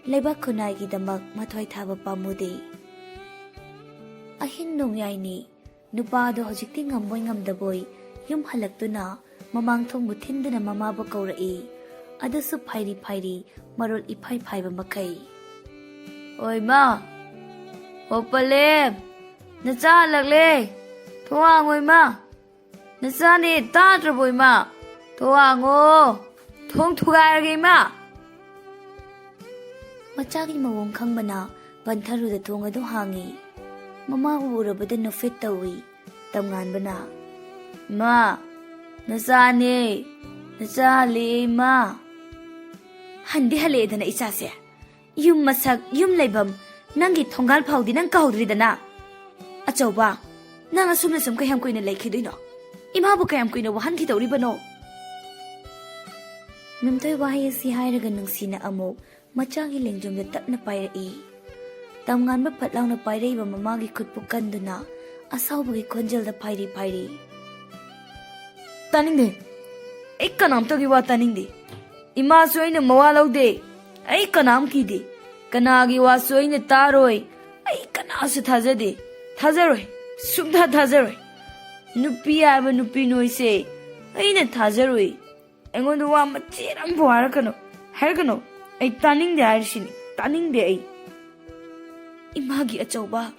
ꯂꯩꯕꯥꯛ ꯈꯨꯟꯅꯥꯏꯒꯤꯗꯃꯛ ꯃꯊ꯭ꯋꯥꯏ ꯊꯥꯕ ꯄꯥꯝꯃꯨꯗꯦ꯫ ꯑꯍꯤꯡ ꯅꯣꯡꯌꯥꯏꯅꯤ꯫ ꯅꯨꯄꯥ ꯑꯗꯨ ꯍꯧꯖꯤꯛꯇꯤ ꯉꯝꯕꯣꯏ ꯉꯝꯗꯕꯣꯏ ꯌꯨꯝ ꯍꯜꯂꯛꯇꯨꯅ ꯃꯃꯥꯡ ꯊꯣꯡꯕꯨ ꯊꯤꯟꯗꯨꯅ ꯃꯃꯥꯕꯨ ꯀꯧꯔꯛꯏ꯫ ꯑꯗꯨꯁꯨ ꯐꯥꯏꯔꯤ ꯐꯥꯏꯔꯤ, ꯃꯔꯣꯜ ꯏꯐꯥꯏ ꯐꯥꯏꯕ ꯃꯈꯩ꯫ "ꯑꯣꯏ ꯃꯥ, ꯑꯣ ꯄꯂꯦꯝ, ꯅꯆꯥ ꯍꯜꯂꯛꯂꯦ꯫ ꯊꯣꯡ ꯍꯥꯡꯉꯣ ꯏꯃꯥ꯫ ꯅꯆꯥꯅꯦ ꯇꯥꯗ꯭ꯔꯕꯣ ꯏꯃꯥ? ꯊꯣꯡ ꯍꯥꯡꯉꯣ꯫ ꯊꯣꯡ ꯊꯨꯒꯥꯏꯔꯒꯦ ꯏꯃꯥ"꯫ ꯃꯆꯥꯒꯤ ꯃꯑꯣꯡ ꯈꯪꯕꯅ ꯄꯟꯊꯔꯨꯗ ꯊꯣꯡ ꯑꯗꯨ ꯍꯥꯡꯉꯤ꯫ ꯃꯃꯥꯕꯨ ꯎꯔꯕꯗ ꯅꯣꯛꯐꯦꯠ ꯇꯧꯏ꯫ ꯇꯝꯉꯥꯟꯕꯅ, "ꯏꯃꯥ, ꯅꯆꯥꯅꯦ, ꯅꯆꯥ ꯍꯜꯂꯛꯑꯦ ꯏꯃꯥ"꯫ "ꯍꯟꯗꯤ ꯍꯜꯂꯛꯑꯦꯗꯅ ꯏꯆꯥꯁꯦ꯫ ꯌꯨꯝ ꯃꯁꯛ, ꯌꯨꯝ ꯂꯩꯐꯝ, ꯅꯪꯒꯤ ꯊꯣꯡꯒꯥꯜ ꯐꯥꯎꯗꯤ ꯅꯪ ꯀꯥꯎꯗ꯭ꯔꯤꯗꯅ꯫ ꯑꯆꯧꯕ, ꯅꯪ ꯑꯁꯨꯝꯅ ꯁꯨꯝ ꯀꯌꯥꯝ ꯀꯨꯏꯅ ꯂꯩꯈꯤꯗꯣꯏꯅꯣ? ꯏꯃꯥꯕꯨ ꯀꯌꯥꯝ ꯀꯨꯏꯅ ꯋꯥꯍꯟꯈꯤꯗꯧꯔꯤꯕꯅꯣ?" ꯃꯦꯝꯊꯣꯏ ꯋꯥꯍꯩ ꯑꯁꯤ ꯍꯥꯏꯔꯒ ꯅꯨꯡꯁꯤꯅ ꯑꯃꯨꯛ ꯃꯆꯥꯒꯤ ꯂꯦꯡꯖꯨꯝꯗ ꯇꯞꯅ ꯄꯥꯏꯔꯛꯏ꯫ ꯇꯝꯉꯥꯟꯕ ꯐꯠ ꯂꯥꯎꯅ ꯄꯥꯏꯔꯛꯏꯕ ꯃꯃꯥꯒꯤ ꯈꯨꯠꯄꯨ ꯀꯟꯗꯨꯅ ꯑꯁꯥꯎꯕꯒꯤ ꯈꯣꯟꯖꯦꯜꯗ ꯐꯥꯏꯔꯤ ꯐꯥꯏꯔꯤ꯫ "ꯇꯥꯅꯤꯡꯗꯦ꯫ ꯑꯩ ꯀꯅꯥꯝꯇꯒꯤ ꯋꯥ ꯇꯥꯅꯤꯡꯗꯦ꯫ ꯏꯃꯥꯁꯨ ꯑꯩꯅ ꯃꯋꯥ ꯂꯧꯗꯦ꯫ ꯑꯩ ꯀꯅꯥꯝ ꯀꯤꯗꯦ꯫ ꯀꯅꯥꯒꯤ ꯋꯥꯁꯨ ꯑꯩꯅ ꯇꯥꯔꯣꯏ꯫ ꯑꯩ ꯀꯅꯥꯁꯨ ꯊꯥꯖꯗꯦ꯫ ꯊꯥꯖꯔꯣꯏ꯫ ꯁꯨꯡꯊꯥ ꯊꯥꯖꯔꯣꯏ꯫ ꯅꯨꯄꯤ ꯍꯥꯏꯕ ꯅꯨꯄꯤ ꯅꯣꯏꯁꯦ ꯑꯩꯅ ꯊꯥꯖꯔꯣꯏ꯫ ꯑꯩꯉꯣꯟꯗ ꯋꯥ ꯃꯆꯦꯠ ꯑꯃꯐꯥꯎ ꯍꯥꯏꯔꯛꯀꯅꯨ, ꯍꯥꯏꯔꯛꯀꯅꯨ꯫ ꯑꯩ ꯇꯥꯅꯤꯡꯗꯦ ꯍꯥꯏꯔꯤꯁꯤꯅꯤ, ꯇꯥꯅꯤꯡꯗꯦ ꯑꯩ꯫ ꯏꯃꯥꯒꯤ ꯑꯆꯧꯕ,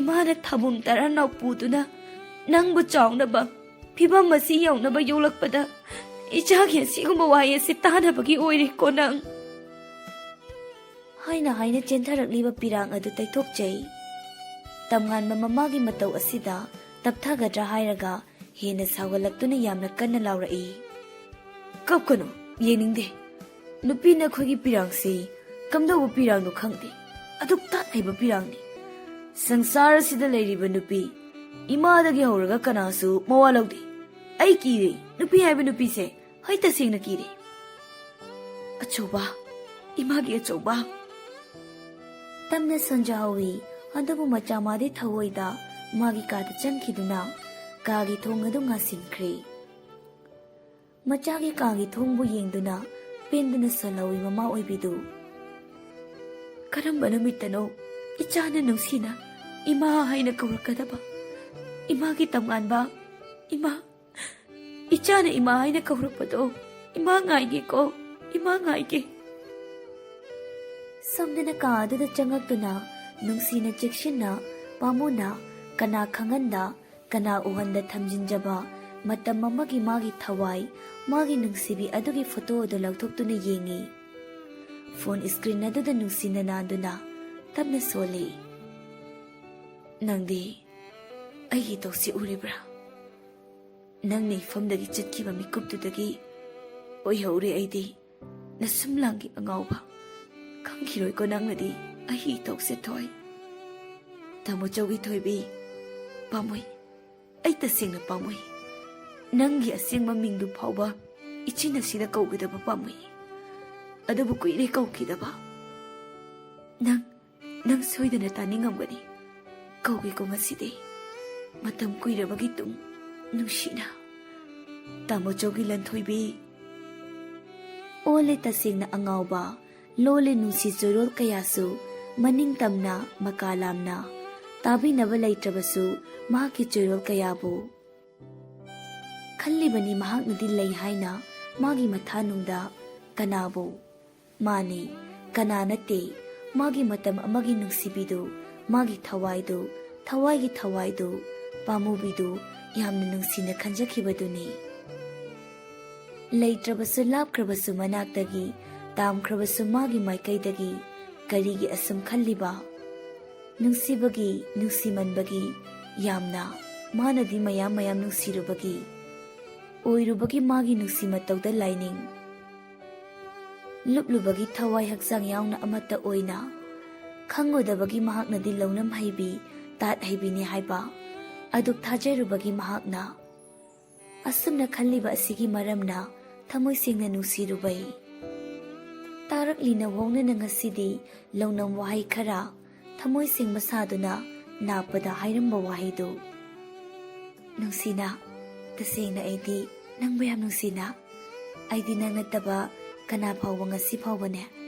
ꯏꯃꯥꯅ ꯊꯥꯕꯨꯝ ꯇꯔꯥꯅꯥꯎ ꯄꯨꯗꯨꯅ ꯅꯪꯕꯨ ꯆꯥꯎꯅꯕ ꯐꯤꯕꯝ ꯑꯁꯤ ꯌꯧꯅꯕ ꯌꯣꯛꯂꯛꯄꯗ ꯏꯆꯥꯒꯤ ꯑꯁꯤꯒꯨꯝꯕ ꯋꯥꯍꯩ ꯑꯁꯤ ꯇꯥꯅꯕꯒꯤ ꯑꯣꯏꯔꯦꯀꯣ ꯅꯪ? ꯍꯥꯏꯅ ꯍꯥꯏꯅ ꯆꯦꯟꯊꯔꯛꯂꯤꯕ ꯄꯤꯔꯥꯡ ꯑꯗꯨ ꯇꯩꯊꯣꯛꯆꯩ꯫ ꯇꯝꯉꯥꯟꯕ ꯃꯃꯥꯒꯤ ꯃꯇꯧ ꯑꯁꯤꯗ ꯇꯞꯊꯒꯗ꯭ꯔꯥ ꯍꯥꯏꯔꯒ ꯍꯦꯟꯅ ꯁꯥꯎꯒꯠꯂꯛꯇꯨꯅ ꯌꯥꯝꯅ ꯀꯟꯅ ꯂꯥꯎꯔꯛꯏ꯫ "ꯀꯞꯀꯅꯨ, ꯌꯦꯡꯅꯤꯡꯗꯦ꯫ ꯅꯨꯄꯤ ꯅꯈꯣꯏꯒꯤ ꯄꯤꯔꯥꯡꯁꯤ ꯀꯝꯗꯧꯕ ꯄꯤꯔꯥꯡꯅꯣ ꯈꯪꯗꯦ꯫ ꯑꯗꯨꯛ ꯇꯥꯠ ꯍꯩꯕ ꯄꯤꯔꯥꯡꯅꯤ꯫ ꯁꯪꯁꯥꯔ ꯑꯁꯤꯗ ꯂꯩꯔꯤꯕ ꯅꯨꯄꯤ ꯏꯃꯥꯗꯒꯤ ꯍꯧꯔꯒ ꯀꯅꯥꯁꯨ ꯃꯋꯥ ꯂꯧꯗꯦ꯫ ꯑꯩ ꯀꯤꯔꯦ ꯅꯨꯄꯤ ꯍꯥꯏꯕ ꯅꯨꯄꯤꯁꯦ, ꯑꯩ ꯇꯁꯦꯡꯅ ꯀꯤꯔꯦ꯫ ꯑꯆꯧꯕ, ꯏꯃꯥꯒꯤ ꯑꯆꯧꯕ!" ꯇꯞꯅ ꯁꯣꯟꯖꯍꯧꯏ꯫ ꯑꯗꯨꯕꯨ ꯃꯆꯥ ꯃꯥꯗꯤ ꯊꯑꯣꯏꯗ ꯃꯥꯒꯤ ꯀꯥꯗ ꯆꯪꯈꯤꯗꯨꯅ ꯀꯥꯒꯤ ꯊꯣꯡ ꯑꯗꯨ ꯉꯥꯁꯤꯟꯈ꯭ꯔꯦ꯫ ꯃꯆꯥꯒꯤ ꯀꯥꯒꯤ ꯊꯣꯡꯕꯨ ꯌꯦꯡꯗꯨꯅ ꯄꯦꯟꯗꯨꯅ ꯁꯣꯜꯍꯧꯏ ꯃꯃꯥ ꯑꯣꯏꯕꯤꯗꯨ꯫ "ꯀꯔꯝꯕ ꯅꯨꯃꯤꯠꯇꯅꯣ ꯏꯆꯥꯅ ꯅꯨꯡꯁꯤꯅ ꯏꯃꯥ ꯍꯥꯏꯅ ꯀꯧꯔꯛꯀꯗꯕ? ꯏꯃꯥꯒꯤ ꯇꯝꯉꯥꯟꯕ, ꯏꯃꯥ, ꯏꯆꯥꯅ ꯏꯃꯥ ꯍꯥꯏꯅ ꯀꯧꯔꯛꯄꯗꯣ ꯏꯃꯥ ꯉꯥꯏꯒꯦꯀꯣ, ꯏꯃꯥ ꯉꯥꯏꯒꯦ꯫" ꯁꯣꯝꯗꯅ ꯀꯥ ꯑꯗꯨꯗ ꯆꯪꯉꯛꯇꯨꯅ ꯅꯨꯡꯁꯤꯅ ꯆꯦꯛꯁꯤꯟꯅ ꯄꯥꯝꯃꯨꯅ ꯀꯅꯥ ꯈꯪꯍꯟꯗ ꯀꯅꯥ ꯎꯍꯟꯗ ꯊꯝꯖꯤꯟꯖꯕ ꯃꯇꯝ ꯑꯃꯒꯤ ꯃꯥꯒꯤ ꯊꯋꯥꯏ, ꯃꯥꯒꯤ ꯅꯨꯡꯁꯤꯕꯤ ꯑꯗꯨꯒꯤ ꯐꯣꯇꯣ ꯑꯗꯨ ꯂꯧꯊꯣꯛꯇꯨꯅ ꯌꯦꯡꯉꯤ꯫ ꯐꯣꯟ ꯁ꯭ꯀ꯭ꯔꯤꯟ ꯑꯗꯨꯗ ꯅꯨꯡꯁꯤꯅ ꯅꯥꯟꯗꯨꯅ ꯇꯞꯅ ꯁꯣꯜꯂꯤ꯫ "ꯅꯪꯗꯤ ꯑꯩꯒꯤ ꯏꯇꯧꯁꯤ ꯎꯔꯤꯕ꯭ꯔꯥ? ꯅꯪꯅ ꯏꯐꯝꯗꯒꯤ ꯆꯠꯈꯤꯕ ꯃꯤꯀꯨꯞꯇꯨꯗꯒꯤ ꯑꯣꯏꯍꯧꯔꯦ ꯑꯩꯗꯤ ꯅꯁꯨꯝꯂꯥꯡꯒꯤ ꯑꯉꯥꯎꯕ꯫ ꯈꯪꯈꯤꯔꯣꯏꯀꯣ ꯅꯪꯅꯗꯤ ꯑꯩꯒꯤ ꯏꯇꯧꯁꯦ ꯊꯣꯏ꯫ ꯇꯥꯃꯣ ꯆꯧꯒꯤ ꯊꯣꯏꯕꯤ, ꯄꯥꯝꯃꯨꯏ꯫ ꯑꯩ ꯇꯁꯦꯡꯅ ꯄꯥꯝꯃꯨꯏ꯫ ꯅꯪꯒꯤ ꯑꯁꯦꯡꯕ ꯃꯤꯡꯗꯨ ꯐꯥꯎꯕ ꯏꯆꯤꯟ ꯑꯁꯤꯗ ꯀꯧꯒꯗꯕ ꯄꯥꯝꯃꯨꯏ꯫ ꯑꯗꯨꯕꯨ ꯀꯨꯏꯔꯦ ꯀꯧꯈꯤꯗꯕ꯫ ꯅꯪ, ꯅꯪ ꯁꯣꯏꯗꯅ ꯇꯥꯅꯤꯡꯉꯝꯒꯅꯤ꯫ ꯀꯧꯒꯦꯀꯣ ꯉꯁꯤꯗꯤ꯫ ꯃꯇꯝ ꯀꯨꯏꯔꯕꯒꯤ ꯇꯨꯡ ꯅꯨꯡꯁꯤꯅ꯫ ꯇꯥꯃꯣ ꯆꯧꯒꯤ ꯂꯟꯊꯣꯏꯕꯤ꯫" ꯑꯣꯜꯂꯦ ꯇꯁꯦꯡꯅ ꯑꯉꯥꯎꯕ, ꯂꯣꯜꯂꯦ ꯅꯨꯡꯁꯤ ꯆꯣꯏꯔꯣꯜ ꯀꯌꯥꯁꯨ, ꯃꯅꯤꯡ ꯇꯝꯅ, ꯃꯀꯥ ꯂꯥꯝꯅ꯫ ꯇꯥꯕꯤꯅꯕ ꯂꯩꯇ꯭ꯔꯕꯁꯨ ꯃꯍꯥꯛꯀꯤ ꯆꯣꯏꯔꯣꯜ ꯀꯌꯥꯕꯨ꯫ ꯈꯜꯂꯤꯕꯅꯤ ꯃꯍꯥꯛꯅꯗꯤ ꯂꯩ ꯍꯥꯏꯅ ꯃꯥꯒꯤ ꯃꯊꯥꯅꯨꯡꯗ꯫ ꯀꯅꯥꯕꯨ? ꯃꯥꯅꯤ, ꯀꯅꯥ ꯅꯠꯇꯦ, ꯃꯥꯒꯤ ꯃꯇꯝ ꯑꯃꯒꯤ ꯅꯨꯡꯁꯤꯕꯤꯗꯨ, ꯃꯥꯒꯤ ꯊꯋꯥꯏꯗꯨ, ꯊꯋꯥꯏꯒꯤ ꯊꯋꯥꯏꯗꯨ, ꯄꯥꯝꯃꯨꯕꯤꯗꯨ ꯌꯥꯝꯅ ꯅꯨꯡꯁꯤꯅ ꯈꯟꯖꯈꯤꯕꯗꯨꯅꯤ꯫ ꯂꯩꯇ꯭ꯔꯕꯁꯨ ꯂꯥꯞꯈ꯭ꯔꯕꯁꯨ ꯃꯅꯥꯛꯇꯒꯤ, ꯇꯥꯝꯈ꯭ꯔꯕꯁꯨ ꯃꯥꯒꯤ ꯃꯥꯏꯀꯩꯗꯒꯤ ꯀꯔꯤꯒꯤ ꯑꯁꯨꯝ ꯈꯜꯂꯤꯕ? ꯅꯨꯡꯁꯤꯕꯒꯤ, ꯅꯨꯡꯁꯤꯃꯟꯕꯒꯤ, ꯌꯥꯝꯅ, ꯃꯥꯅꯗꯤ ꯃꯌꯥꯝ ꯃꯌꯥꯝ ꯅꯨꯡꯁꯤꯔꯨꯕꯒꯤ, ꯑꯣꯏꯔꯨꯕꯒꯤ ꯃꯥꯒꯤ ꯅꯨꯡꯁꯤ ꯃꯇꯧꯗ ꯂꯥꯏꯅꯤꯡ꯫ ꯂꯨꯞꯂꯨꯕꯒꯤ ꯊꯋꯥꯏ ꯍꯛꯆꯥꯡ ꯌꯥꯎꯅ ꯑꯃꯠꯇ ꯑꯣꯏꯅ꯫ ꯈꯪꯉꯨꯗꯕꯒꯤ ꯃꯍꯥꯛꯅꯗꯤ ꯂꯧꯅꯝ ꯍꯩꯕꯤ, ꯇꯥꯠ ꯍꯩꯕꯤꯅꯤ ꯍꯥꯏꯕ꯫ ꯑꯗꯨꯛ ꯊꯥꯖꯔꯨꯕꯒꯤ ꯃꯍꯥꯛꯅ꯫ ꯑꯁꯨꯝꯅ ꯈꯜꯂꯤꯕ ꯑꯁꯤꯒꯤ ꯃꯔꯝꯅ ꯊꯃꯣꯏ ꯁꯦꯡꯅ ꯅꯨꯡꯁꯤꯔꯨꯕꯩ꯫ ꯇꯥꯔꯛꯂꯤ ꯅꯧꯍꯧꯅꯅ ꯉꯁꯤꯗꯤ ꯂꯧꯅꯝ ꯋꯥꯍꯩ ꯈꯔ ꯊꯃꯣꯏ ꯁꯦꯡꯕ ꯁꯥꯗꯨꯅ ꯅꯥꯞꯄꯗ ꯍꯥꯏꯔꯝꯕ ꯋꯥꯍꯩꯗꯨ꯫ ꯅꯨꯡꯁꯤꯅ, ꯇꯁꯦꯡꯅ ꯑꯩꯗꯤ ꯅꯪꯕꯨ ꯌꯥꯝ ꯅꯨꯡꯁꯤꯅ꯫ ꯑꯩꯗꯤ ꯅꯪ ꯅꯠꯇꯕ ꯀꯅꯥ ꯐꯥꯎꯕ ꯉꯁꯤ ꯐꯥꯎꯕꯅꯦ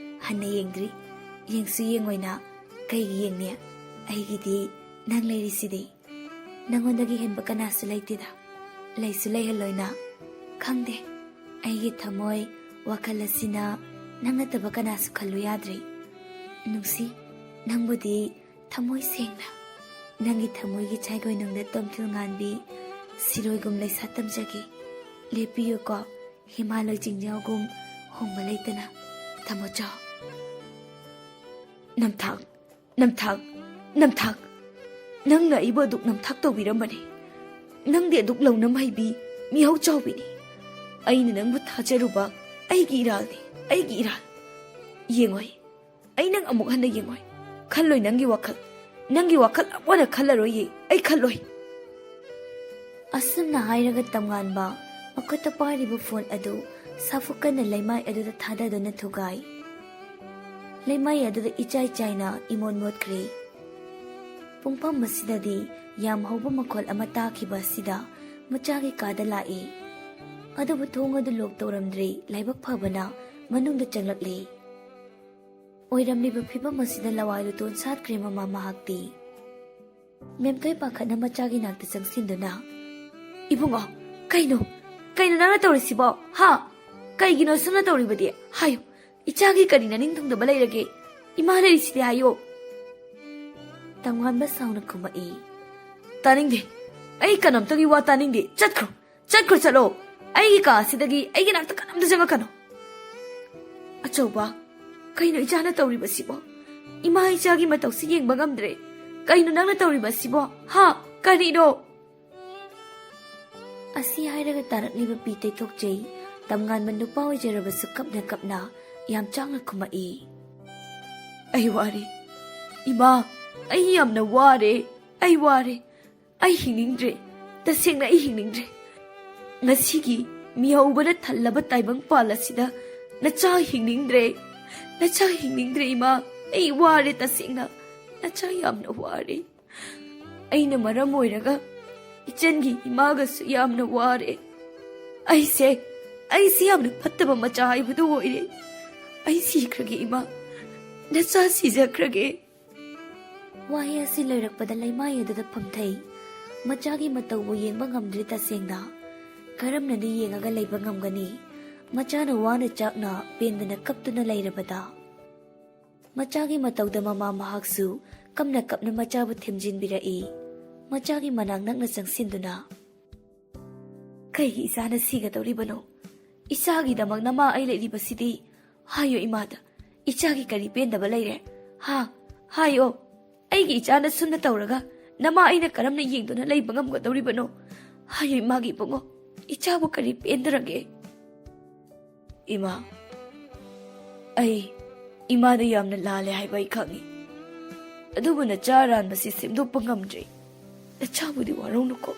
ꯍꯟꯅ ꯌꯦꯡꯗ꯭ꯔꯤ꯫ ꯌꯦꯡꯁꯨ ꯌꯦꯡꯉꯣꯏꯅ꯫ ꯀꯩꯒꯤ ꯌꯦꯡꯅꯤ? ꯑꯩꯒꯤꯗꯤ ꯅꯪ ꯂꯩꯔꯤꯁꯤꯗꯤ꯫ ꯅꯪꯉꯣꯟꯗꯒꯤ ꯍꯦꯟꯕ ꯀꯅꯥꯁꯨ ꯂꯩꯇꯦꯗ꯫ ꯂꯩꯁꯨ ꯂꯩꯍꯜꯂꯣꯏꯅ꯫ ꯈꯪꯗꯦ, ꯑꯩꯒꯤ ꯊꯃꯣꯏ, ꯋꯥꯈꯜ ꯑꯁꯤꯅ ꯅꯪ ꯅꯠꯇꯕ ꯀꯅꯥꯁꯨ ꯈꯜꯂꯨ ꯌꯥꯗ꯭ꯔꯦ꯫ ꯅꯨꯡꯁꯤ, ꯅꯪꯕꯨꯗꯤ ꯊꯃꯣꯏ ꯁꯦꯡꯅ꯫ ꯅꯪꯒꯤ ꯊꯃꯣꯏꯒꯤ ꯆꯥꯏꯒꯣꯏꯅꯨꯡꯗ ꯇꯣꯝꯊꯤꯜ ꯉꯥꯟꯕꯤ, ꯁꯤꯔꯣꯏꯒꯨꯝ ꯂꯩꯁꯥ ꯇꯝꯖꯒꯦ꯫ ꯂꯦꯞꯄꯤꯌꯨꯀꯣ, ꯍꯤꯃꯥꯂꯣꯏ ꯆꯤꯡꯖꯥꯎꯒꯨꯝ ꯍꯣꯡꯕ ꯂꯩꯇꯅ꯫ ꯊꯝꯃꯣ ꯆꯣ꯫ ꯅꯝꯊꯥꯛ, ꯅꯝꯊꯥꯛ, ꯅꯝꯊꯥꯛ꯫ ꯅꯪꯅ ꯑꯩꯕꯨ ꯑꯗꯨꯛ ꯅꯝꯊꯥꯛ ꯇꯧꯕꯤꯔꯝꯕꯅꯤ꯫ ꯅꯪꯗꯤ ꯑꯗꯨꯛ ꯂꯧꯅꯝ ꯍꯩꯕꯤ, ꯃꯤꯍꯧ ꯆꯥꯎꯕꯤꯅꯤ꯫ ꯑꯩꯅ ꯅꯪꯕꯨ ꯊꯥꯖꯔꯨꯕ ꯑꯩꯒꯤ ꯏꯔꯥꯜꯅꯤ, ꯑꯩꯒꯤ ꯏꯔꯥꯜ꯫ ꯌꯦꯡꯉꯣꯏ, ꯑꯩ ꯅꯪ ꯑꯃꯨꯛ ꯍꯟꯅ ꯌꯦꯡꯉꯣꯏ꯫ ꯈꯜꯂꯣꯏ ꯅꯪꯒꯤ ꯋꯥꯈꯜ꯫ ꯅꯪꯒꯤ ꯋꯥꯈꯜ ꯑꯃꯨꯛ ꯍꯟꯅ ꯈꯜꯂꯔꯣꯏꯌꯦ꯫ ꯑꯩ ꯈꯜꯂꯣꯏ꯫ ꯑꯁꯨꯝꯅ ꯍꯥꯏꯔꯒ ꯇꯝꯉꯥꯟꯕ ꯃꯈꯨꯠꯇ ꯄꯥꯏꯔꯤꯕ ꯐꯣꯟ ꯑꯗꯨ ꯁꯥꯐꯨ ꯀꯟꯅ ꯂꯩꯃꯥꯏ ꯑꯗꯨꯗ ꯊꯥꯗꯗꯨꯅ ꯊꯨꯒꯥꯏ꯫ ꯂꯩꯃꯥꯏ ꯑꯗꯨꯗ ꯏꯆꯥꯏ ꯆꯥꯏꯅ ꯏꯃꯣꯠ ꯃꯣꯠꯈ꯭ꯔꯦ꯫ ꯄꯨꯡꯐꯝ ꯑꯁꯤꯗꯗꯤ ꯌꯥꯝ ꯍꯧꯕ ꯃꯈꯣꯜ ꯑꯃ ꯇꯥꯈꯤꯕ ꯑꯁꯤꯗ ꯃꯆꯥꯒꯤ ꯀꯥꯗ ꯂꯥꯛꯏ꯫ ꯑꯗꯨꯕꯨ ꯊꯣꯡ ꯑꯗꯨ ꯂꯣꯛ ꯇꯧꯔꯝꯗ꯭ꯔꯦ꯫ ꯂꯥꯏꯕꯛ ꯐꯕꯅ ꯃꯅꯨꯡꯗ ꯆꯪꯂꯛꯂꯦ꯫ ꯑꯣꯏꯔꯝꯂꯤꯕ ꯐꯤꯕꯝ ꯑꯁꯤꯗ ꯂꯋꯥꯏ ꯂꯨꯇꯣꯟ ꯁꯥꯠꯈ꯭ꯔꯦ ꯃꯃꯥ ꯃꯍꯥꯛꯇꯤ꯫ ꯃꯦꯝꯊꯣꯏ ꯄꯥꯈꯠꯅ ꯃꯆꯥꯒꯤ ꯅꯥꯛꯇ ꯆꯪꯁꯤꯟꯗꯨꯅ, "ꯏꯕꯨꯡꯉꯣ, ꯀꯩꯅꯣ? ꯀꯩꯅꯣ ꯅꯪꯅ ꯇꯧꯔꯤꯁꯤꯕꯣ? ꯍꯥ? ꯀꯩꯒꯤꯅꯣ ꯁꯨꯝꯅ ꯇꯧꯔꯤꯕꯗꯤ? ꯍꯥꯏꯌꯨ, ꯏꯆꯥꯒꯤ ꯀꯔꯤ ꯅꯅꯤꯡ ꯊꯨꯡꯗꯕ ꯂꯩꯔꯒꯦ? ꯏꯃꯥ ꯂꯩꯔꯤꯁꯤꯗꯤ ꯍꯥꯏꯌꯣ!" ꯇꯝꯉꯥꯟꯕ ꯁꯥꯎꯅ ꯈꯨꯝꯃꯛꯏ, "ꯇꯥꯅꯤꯡꯗꯦ꯫ ꯑꯩ ꯀꯅꯥꯝꯇꯒꯤ ꯋꯥ ꯇꯥꯅꯤꯡꯗꯦ꯫ ꯆꯠꯈ꯭ꯔꯣ꯫ ꯆꯠꯈ꯭ꯔꯣ, ꯆꯠꯂꯣ꯫ ꯑꯩꯒꯤ ꯀꯥ ꯑꯁꯤꯗꯒꯤ ꯑꯩꯒꯤ ꯅꯥꯛꯇ ꯀꯅꯥꯝꯇ ꯆꯪꯉꯛꯀꯅꯨ꯫" "ꯑꯆꯧꯕ, ꯀꯩꯅꯣ ꯏꯆꯥꯅ ꯇꯧꯔꯤꯕꯁꯤꯕꯣ? ꯏꯃꯥ ꯏꯆꯥꯒꯤ ꯃꯇꯧꯁꯤ ꯌꯦꯡꯕ ꯉꯝꯗ꯭ꯔꯦ꯫ ꯀꯩꯅꯣ ꯅꯪꯅ ꯇꯧꯔꯤꯕꯁꯤꯕꯣ? ꯍꯥ? ꯀꯔꯤꯅꯣ?" ꯑꯁꯤ ꯍꯥꯏꯔꯒ ꯇꯥꯔꯛꯂꯤꯕ ꯄꯤ ꯇꯩꯊꯣꯛꯆꯩ꯫ ꯇꯝꯉꯥꯟꯕ ꯅꯨꯄꯥ ꯑꯣꯏꯖꯔꯕꯁꯨ ꯀꯞꯅ ꯀꯞꯅ ꯌꯥꯝ ꯆꯥꯡꯅ ꯈꯨꯝꯃꯛꯏ, "ꯑꯩ ꯋꯥꯔꯦ꯫ ꯏꯃꯥ, ꯑꯩ ꯌꯥꯝꯅ ꯋꯥꯔꯦ꯫ ꯑꯩ ꯋꯥꯔꯦ꯫ ꯑꯩ ꯍꯤꯡꯅꯤꯡꯗ꯭ꯔꯦ꯫ ꯇꯁꯦꯡꯅ ꯑꯩ ꯍꯤꯡꯅꯤꯡꯗ꯭ꯔꯦ꯫ ꯉꯁꯤꯒꯤ ꯃꯤꯍꯧꯕꯅ ꯊꯜꯂꯕ ꯇꯥꯏꯕꯪꯄꯥꯜ ꯑꯁꯤꯗ ꯅꯆꯥ ꯍꯤꯡꯅꯤꯡꯗ꯭ꯔꯦ꯫ ꯅꯆꯥ ꯍꯤꯡꯅꯤꯡꯗ꯭ꯔꯦ ꯏꯃꯥ꯫ ꯑꯩ ꯋꯥꯔꯦ ꯇꯁꯦꯡꯅ꯫ ꯅꯆꯥ ꯌꯥꯝꯅ ꯋꯥꯔꯦ꯫ ꯑꯩꯅ ꯃꯔꯝ ꯑꯣꯏꯔꯒ ꯏꯆꯟꯒꯤ ꯏꯃꯥꯒꯁꯨ ꯌꯥꯝꯅ ꯋꯥꯔꯦ꯫ ꯑꯩꯁꯦ, ꯑꯩꯁꯦ ꯌꯥꯝꯅ ꯐꯠꯇꯕ ꯃꯆꯥ ꯍꯥꯏꯕꯗꯨ ꯑꯣꯏꯔꯦ꯫ ꯑꯩ ꯁꯤꯈ꯭ꯔꯒꯦ ꯏꯃꯥ꯫ ꯅꯆꯥ ꯁꯤꯖꯈ꯭ꯔꯒꯦ꯫" ꯋꯥꯍꯩ ꯑꯁꯤ ꯂꯣꯏꯔꯛꯄꯗ ꯂꯩꯃꯥꯏ ꯑꯗꯨꯗ ꯐꯝꯊꯩ꯫ ꯃꯆꯥꯒꯤ ꯃꯇꯧꯕꯨ ꯌꯦꯡꯕ ꯉꯝꯗ꯭ꯔꯤ ꯇꯁꯦꯡꯅ꯫ ꯀꯔꯝꯅꯗꯤ ꯌꯦꯡꯉꯒ ꯂꯩꯕ ꯉꯝꯒꯅꯤ? ꯃꯆꯥꯅ ꯋꯥꯅ ꯆꯥꯛꯅ ꯄꯦꯟꯗꯅ ꯀꯞꯇꯨꯅ ꯂꯩꯔꯕꯗ꯫ ꯃꯆꯥꯒꯤ ꯃꯇꯧꯗ ꯃꯃꯥ ꯃꯍꯥꯛꯁꯨ ꯀꯞꯅ ꯀꯞꯅ ꯃꯆꯥꯕꯨ ꯊꯦꯝꯖꯤꯟꯕꯤꯔꯛꯏ꯫ ꯃꯆꯥꯒꯤ ꯃꯅꯥꯛ ꯅꯛꯅ ꯆꯪꯁꯤꯟꯗꯨꯅ, "ꯀꯩꯒꯤ ꯏꯆꯥꯅ ꯁꯤꯒꯗꯧꯔꯤꯕꯅꯣ? ꯏꯆꯥꯒꯤꯗꯃꯛ ꯅꯃꯥ ꯑꯩ ꯂꯩꯔꯤꯕꯁꯤꯗꯤ꯫ ꯍꯥꯏꯌꯣ ꯏꯃꯥꯗ, ꯏꯆꯥꯒꯤ ꯀꯔꯤ ꯄꯦꯟꯗꯕ ꯂꯩꯔꯦ? ꯍꯥ? ꯍꯥꯏꯌꯣ꯫ ꯑꯩꯒꯤ ꯏꯆꯥꯅ ꯁꯨꯝꯅ ꯇꯧꯔꯒ ꯅꯃꯥ ꯑꯩꯅ ꯀꯔꯝꯅ ꯌꯦꯡꯗꯨꯅ ꯂꯩꯕ ꯉꯝꯒꯗꯧꯔꯤꯕꯅꯣ? ꯍꯥꯏꯌꯣ ꯏꯃꯥꯒꯤ ꯏꯕꯨꯡꯉꯣ, ꯏꯆꯥꯕꯨ ꯀꯔꯤ ꯄꯦꯟꯗꯔꯒꯦ?" "ꯏꯃꯥ, ꯑꯩ ꯏꯃꯥꯗ ꯌꯥꯝꯅ ꯂꯥꯜꯂꯦ ꯍꯥꯏꯕ ꯑꯩ ꯈꯪꯉꯤ꯫ ꯑꯗꯨꯕꯨ ꯅꯆꯥ ꯑꯔꯥꯟꯕꯁꯤ ꯁꯦꯝꯗꯣꯛꯄ ꯉꯝꯗ꯭ꯔꯤ꯫ ꯅꯆꯥꯕꯨꯗꯤ ꯋꯥꯔꯧꯅꯨꯀꯣ꯫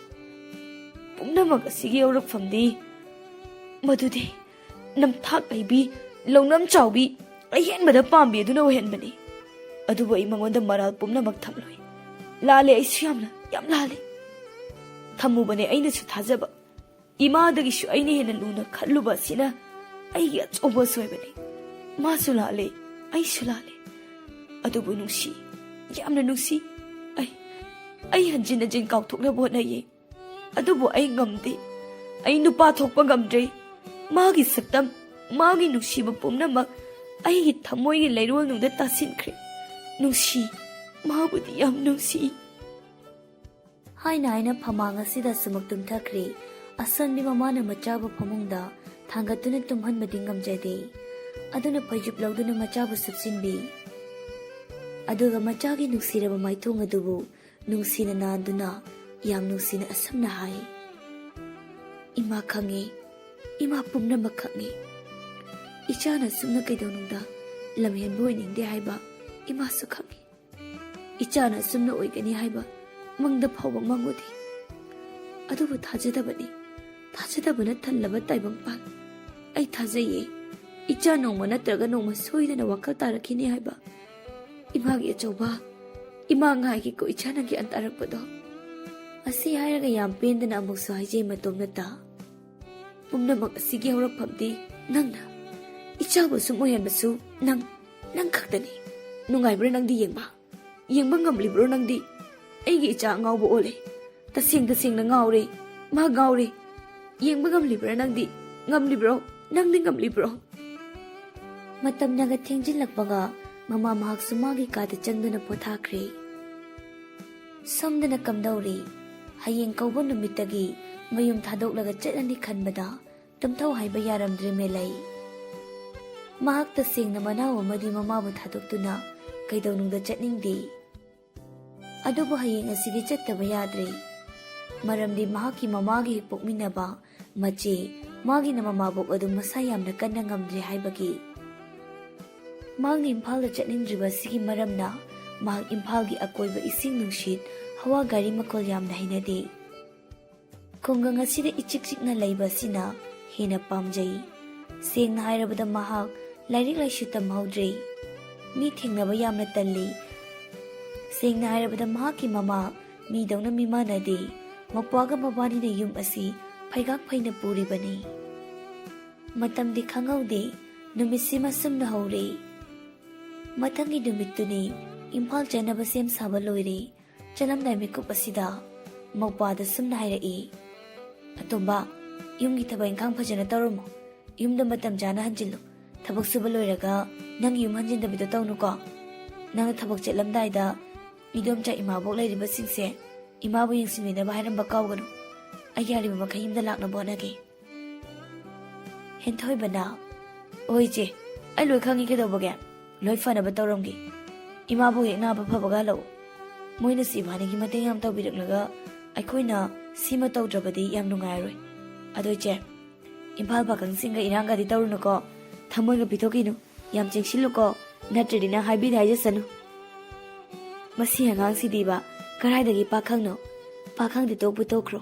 ꯄꯨꯝꯅꯃꯛ ꯑꯁꯤꯒꯤ ꯌꯧꯔꯛꯐꯝꯗꯤ ꯃꯗꯨꯗꯤ ꯅꯝꯊꯥꯛ ꯂꯩꯕꯤ, ꯂꯧꯅꯝ ꯆꯥꯎꯕꯤ, ꯑꯍꯦꯟꯕꯗ ꯄꯥꯝꯕꯤ ꯑꯗꯨꯅ ꯑꯣꯏꯍꯟꯕꯅꯤ꯫ ꯑꯗꯨꯕꯨ ꯑꯩ ꯃꯉꯣꯟꯗ ꯃꯔꯥꯜ ꯄꯨꯝꯅꯃꯛ ꯊꯝꯂꯣꯏ꯫ ꯂꯥꯜꯂꯦ, ꯑꯩꯁꯨ ꯌꯥꯝꯅ, ꯌꯥꯝ ꯂꯥꯜꯂꯦ꯫ ꯊꯝꯃꯨꯕꯅꯦ ꯑꯩꯅꯁꯨ ꯊꯥꯖꯕ꯫ ꯏꯃꯥꯗꯒꯤꯁꯨ ꯑꯩꯅ ꯍꯦꯟꯅ ꯂꯨꯅ ꯈꯜꯂꯨꯕ ꯑꯁꯤꯅ ꯑꯩꯒꯤ ꯑꯆꯧꯕ ꯑꯁꯣꯏꯕꯅꯤ꯫ ꯃꯥꯁꯨ ꯂꯥꯜꯂꯦ, ꯑꯩꯁꯨ ꯂꯥꯜꯂꯦ꯫ ꯑꯗꯨꯕꯨ ꯅꯨꯡꯁꯤ, ꯌꯥꯝꯅ ꯅꯨꯡꯁꯤ꯫ ꯑꯩ, ꯑꯩ ꯍꯟꯖꯤꯟ ꯍꯟꯖꯤꯟ ꯀꯥꯎꯊꯣꯛꯅꯕ ꯍꯣꯠꯅꯩꯌꯦ, ꯑꯗꯨꯕꯨ ꯑꯩ ꯉꯝꯗꯦ꯫ ꯑꯩ ꯅꯨꯄꯥ ꯊꯣꯛꯄ ꯉꯝꯗ꯭ꯔꯦ꯫ ꯃꯥꯒꯤ ꯁꯛꯇꯝ, ꯃꯥꯒꯤ ꯅꯨꯡꯁꯤꯕ ꯄꯨꯝꯅꯃꯛ ꯑꯩꯒꯤ ꯊꯃꯣꯏꯒꯤ ꯂꯩꯔꯣꯜꯅꯨꯡꯗ ꯇꯥꯁꯤꯟꯈ꯭ꯔꯦ꯫ ꯅꯨꯡꯁꯤ, ꯃꯥꯕꯨꯗꯤ ꯌꯥꯝ ꯅꯨꯡꯁꯤ꯫ ꯍꯥꯏꯅ ꯍꯥꯏꯅ ꯐꯃꯥꯡ ꯑꯁꯤꯗ ꯁꯨꯃꯛ ꯇꯨꯝꯊꯈ꯭ꯔꯦ꯫ ꯑꯁꯣꯟꯕꯤ ꯃꯃꯥꯅ ꯃꯆꯥꯕꯨ ꯐꯃꯨꯡꯗ ꯊꯥꯡꯒꯠꯇꯨꯅ ꯇꯨꯝꯍꯟꯕꯗꯤ ꯉꯝꯖꯗꯦ꯫ ꯑꯗꯨꯅ ꯐꯩꯖꯨꯞ ꯂꯧꯗꯨꯅ ꯃꯆꯥꯕꯨ ꯁꯨꯞꯆꯤꯟꯕꯤ꯫ ꯑꯗꯨꯒ ꯃꯆꯥꯒꯤ ꯅꯨꯡꯁꯤꯔꯕ ꯃꯥꯏꯊꯣꯡ ꯑꯗꯨꯕꯨ ꯅꯨꯡꯁꯤꯅ ꯅꯥꯟꯗꯨꯅ ꯌꯥꯝ ꯅꯨꯡꯁꯤꯅ ꯑꯁꯨꯝꯅ ꯍꯥꯏ, "ꯏꯃꯥ ꯈꯪꯉꯦ, ꯏꯃꯥ ꯄꯨꯝꯅꯃꯛ ꯈꯪꯉꯦ꯫ ꯏꯆꯥꯅ ꯑꯁꯨꯝꯅ ꯀꯩꯗꯧꯅꯨꯡꯗ ꯂꯝꯍꯦꯟꯕ ꯑꯣꯏꯅꯤꯡꯗꯦ ꯍꯥꯏꯕ ꯏꯃꯥꯁꯨ ꯈꯪꯉꯤ꯫ ꯏꯆꯥꯅ ꯑꯁꯨꯝꯅ ꯑꯣꯏꯒꯅꯤ ꯍꯥꯏꯕ ꯃꯪꯗ ꯐꯥꯎꯕ ꯃꯪꯉꯨꯗꯦ꯫ ꯑꯗꯨꯕꯨ ꯊꯥꯖꯗꯕꯅꯤ, ꯊꯥꯖꯗꯕꯅ ꯊꯜꯂꯕ ꯇꯥꯏꯕꯪꯄꯥꯟ꯫ ꯑꯩ ꯊꯥꯖꯩꯌꯦ, ꯏꯆꯥ ꯅꯣꯡꯃ ꯅꯠꯇ꯭ꯔꯒ ꯅꯣꯡꯃ ꯁꯣꯏꯗꯅ ꯋꯥꯈꯜ ꯇꯥꯔꯛꯈꯤꯅꯤ ꯍꯥꯏꯕ꯫ ꯏꯃꯥꯒꯤ ꯑꯆꯧꯕ, ꯏꯃꯥ ꯉꯥꯏꯒꯦꯀꯣ ꯏꯆꯥ ꯅꯪꯒꯤ ꯑꯟ ꯇꯥꯔꯛꯄꯗꯣ"꯫ ꯑꯁꯤ ꯍꯥꯏꯔꯒ ꯌꯥꯝ ꯄꯦꯟꯗꯅ ꯑꯃꯨꯛꯁꯨ ꯍꯥꯏꯖꯩ ꯃꯇꯣꯝꯅꯇ, "ꯄꯨꯝꯅꯃꯛ ꯑꯁꯤꯒꯤ ꯍꯧꯔꯛꯐꯝꯗꯤ ꯅꯪꯅ꯫ ꯏꯆꯥꯕꯨ ꯁꯨꯝ ꯑꯣꯏꯍꯟꯕꯁꯨ ꯅꯪ, ꯅꯪ ꯈꯛꯇꯅꯤ꯫ ꯅꯨꯡꯉꯥꯏꯕ꯭ꯔꯥ ꯅꯪꯗꯤ ꯌꯦꯡꯕ? ꯌꯦꯡꯕ ꯉꯝꯂꯤꯕ꯭ꯔꯣ ꯅꯪꯗꯤ? ꯑꯩꯒꯤ ꯏꯆꯥ ꯑꯉꯥꯎꯕ ꯑꯣꯜꯂꯦ꯫ ꯇꯁꯦꯡ ꯇꯁꯦꯡꯅ ꯉꯥꯎꯔꯦ꯫ ꯃꯥ ꯉꯥꯎꯔꯦ꯫ ꯌꯦꯡꯕ ꯉꯝꯂꯤꯕ꯭ꯔꯥ ꯅꯪꯗꯤ? ꯉꯝꯂꯤꯕ꯭ꯔꯣ? ꯅꯪꯗꯤ ꯉꯝꯂꯤꯕ꯭ꯔꯣ?" ꯃꯇꯝꯅꯒ ꯊꯦꯡꯖꯤꯜꯂꯛꯄꯒ ꯃꯃꯥ ꯃꯍꯥꯛꯁꯨ ꯃꯥꯒꯤ ꯀꯥꯗ ꯆꯪꯗꯨꯅ ꯄꯣꯊꯥꯈ꯭ꯔꯦ꯫ ꯁꯣꯝꯗꯅ ꯀꯝꯗꯧꯔꯤ? ꯍꯌꯦꯡ ꯀꯧꯕ ꯅꯨꯃꯤꯠꯇꯒꯤ ꯃꯌꯨꯝ ꯊꯥꯗꯣꯛꯂꯒ ꯆꯠꯂꯅꯤ ꯈꯟꯕꯗ ꯇꯨꯝꯊꯧ ꯍꯥꯏꯕ ꯌꯥꯔꯝꯗ꯭ꯔꯦ ꯃꯦꯂꯩ꯫ ꯃꯍꯥꯛ ꯇꯁꯦꯡꯅ ꯃꯅꯥꯎ ꯑꯃꯗꯤ ꯃꯃꯥꯕꯨ ꯊꯥꯗꯣꯛꯇꯨꯅ ꯀꯩꯗꯧꯅꯨꯡꯗ ꯆꯠꯅꯤꯡꯗꯦ꯫ ꯑꯗꯨꯕꯨ ꯍꯌꯦꯡ ꯑꯁꯤꯗꯤ ꯆꯠꯇꯕ ꯌꯥꯗ꯭ꯔꯦ꯫ ꯃꯔꯝꯗꯤ ꯃꯍꯥꯛꯀꯤ ꯃꯃꯥꯒꯤ ꯍꯦꯛ ꯄꯣꯛꯃꯤꯟꯅꯕ ꯃꯆꯦ, ꯃꯥꯒꯤꯅ ꯃꯃꯥꯕꯣꯛ ꯑꯗꯨ ꯃꯁꯥ ꯌꯥꯝꯅ ꯀꯟꯅ ꯉꯝꯗ꯭ꯔꯦ ꯍꯥꯏꯕꯒꯤ꯫ ꯃꯍꯥꯛꯅ ꯏꯝꯐꯥꯜꯗ ꯆꯠꯅꯤꯡꯗ꯭ꯔꯤꯕ ꯑꯁꯤꯒꯤ ꯃꯔꯝꯅ ꯃꯍꯥꯛ ꯏꯝꯐꯥꯜꯒꯤ ꯑꯀꯣꯏꯕ ꯏꯁꯤꯡ ꯅꯨꯡꯁꯤꯠ, ꯍꯋꯥ ꯒꯥꯔꯤ ꯃꯈꯣꯜ ꯌꯥꯝꯅ ꯍꯩꯅꯗꯦ꯫ ꯈꯨꯡꯒꯪ ꯑꯁꯤꯗ ꯏꯆꯤꯛ ꯆꯤꯛꯅ ꯂꯩꯕ ꯑꯁꯤꯅ ꯍꯦꯟꯅ ꯄꯥꯝꯖꯩ꯫ ꯁꯦꯡꯅ ꯍꯥꯏꯔꯕꯗ ꯃꯍꯥꯛ ꯂꯥꯏꯔꯤꯛ ꯂꯥꯏꯁꯨ ꯇꯝꯍꯧꯗ꯭ꯔꯦ꯫ ꯃꯤ ꯊꯦꯡꯅꯕ ꯌꯥꯝꯅ ꯇꯜꯂꯤ꯫ ꯁꯦꯡꯅ ꯍꯥꯏꯔꯕꯗ ꯃꯍꯥꯛꯀꯤ ꯃꯃꯥ ꯃꯤꯗꯧꯅ ꯃꯤꯃꯥꯟꯅꯗꯦ꯫ ꯃꯄ꯭ꯋꯥꯒ ꯃꯕꯥꯅꯤꯅ ꯌꯨꯝ ꯑꯁꯤ ꯐꯩꯒꯥꯛ ꯐꯩꯅ ꯄꯨꯔꯤꯕꯅꯤ꯫ ꯃꯇꯝꯗꯤ ꯈꯪꯍꯧꯗꯦ꯫ ꯅꯨꯃꯤꯠꯁꯤꯃ ꯁꯨꯝꯅ ꯍꯧꯔꯦ꯫ ꯃꯊꯪꯒꯤ ꯅꯨꯃꯤꯠꯇꯨꯅꯤ꯫ ꯏꯝꯐꯥꯜ ꯆꯠꯅꯕ ꯁꯦꯝ ꯁꯥꯕ ꯂꯣꯏꯔꯦ꯫ ꯆꯠꯂꯝꯗꯥꯏ ꯃꯤꯀꯨꯞ ꯑꯁꯤꯗ ꯃꯧꯄꯥꯗ ꯁꯨꯝꯅ ꯍꯥꯏꯔꯛꯏ, "ꯑꯇꯣꯝꯕ, ꯌꯨꯝꯒꯤ ꯊꯕꯛ ꯏꯪꯈꯥꯡ ꯐꯖꯅ ꯇꯧꯔꯝꯃꯣ꯫ ꯌꯨꯝꯗ ꯃꯇꯝ ꯆꯥꯅ ꯍꯟꯖꯤꯜꯂꯨ꯫ ꯊꯕꯛ ꯁꯨꯕ ꯂꯣꯏꯔꯒ ꯅꯪꯒꯤ ꯌꯨꯝ ꯍꯟꯖꯤꯟꯗꯕꯤꯗꯣ ꯇꯧꯅꯨꯀꯣ꯫ ꯅꯪꯅ ꯊꯕꯛ ꯆꯠꯂꯝꯗꯥꯏꯗ ꯏꯗꯣꯝꯆꯥ ꯏꯃꯥꯕꯣꯛ ꯂꯩꯔꯤꯕꯁꯤꯡꯁꯦ ꯏꯃꯥꯕꯨ ꯌꯦꯡꯁꯤꯟꯕꯤꯅꯕ ꯍꯥꯏꯔꯝꯕ ꯀꯥꯎꯒꯅꯨ꯫ ꯑꯩ ꯌꯥꯔꯤꯕ ꯃꯈꯩ ꯌꯨꯝꯗ ꯂꯥꯛꯅꯕ ꯍꯣꯠꯅꯒꯦ꯫" ꯍꯦꯟꯊꯣꯏꯕꯅ, "ꯍꯣꯏ ꯏꯆꯦ, ꯑꯩ ꯂꯣꯏ ꯈꯪꯉꯤ, ꯀꯩꯗꯧꯕꯒꯦ? ꯂꯣꯏ ꯐꯅꯕ ꯇꯧꯔꯝꯒꯦ꯫ ꯏꯃꯥꯕꯨ ꯍꯦꯛ ꯅꯥꯕ ꯐꯕꯒ ꯍꯜꯂꯛꯎ꯫ ꯃꯣꯏꯅꯁꯨ ꯏꯕꯥꯅꯤꯒꯤ ꯃꯇꯦꯡ ꯌꯥꯝ ꯇꯧꯕꯤꯔꯛꯂꯒ ꯑꯩꯈꯣꯏꯅ ꯁꯤꯃ ꯇꯧꯗ꯭ꯔꯕꯗꯤ ꯌꯥꯝ ꯅꯨꯡꯉꯥꯏꯔꯣꯏ꯫ ꯑꯗꯣ ꯏꯆꯦ, ꯏꯝꯐꯥꯜ ꯄꯥꯈꯪꯁꯤꯡꯒ ꯏꯔꯥꯡꯒꯗꯤ ꯇꯧꯔꯨꯅꯨꯀꯣ꯫ ꯊꯃꯣꯏꯒ ꯄꯤꯊꯣꯛꯈꯤꯅꯨ꯫ ꯌꯥꯝ ꯆꯦꯛꯁꯤꯜꯂꯨꯀꯣ꯫ ꯅꯠꯇ꯭ꯔꯗꯤ ꯅꯪ ꯍꯥꯏꯕꯤꯗꯦ ꯍꯥꯏꯖꯁꯅꯨ꯫ ꯃꯁꯤ ꯑꯉꯥꯡꯁꯤꯗꯤꯕ ꯀꯗꯥꯏꯗꯒꯤ ꯄꯥꯈꯪꯅꯣ? ꯄꯥꯈꯪꯗꯤ ꯇꯣꯛꯄꯨ ꯇꯣꯛꯈ꯭ꯔꯣ꯫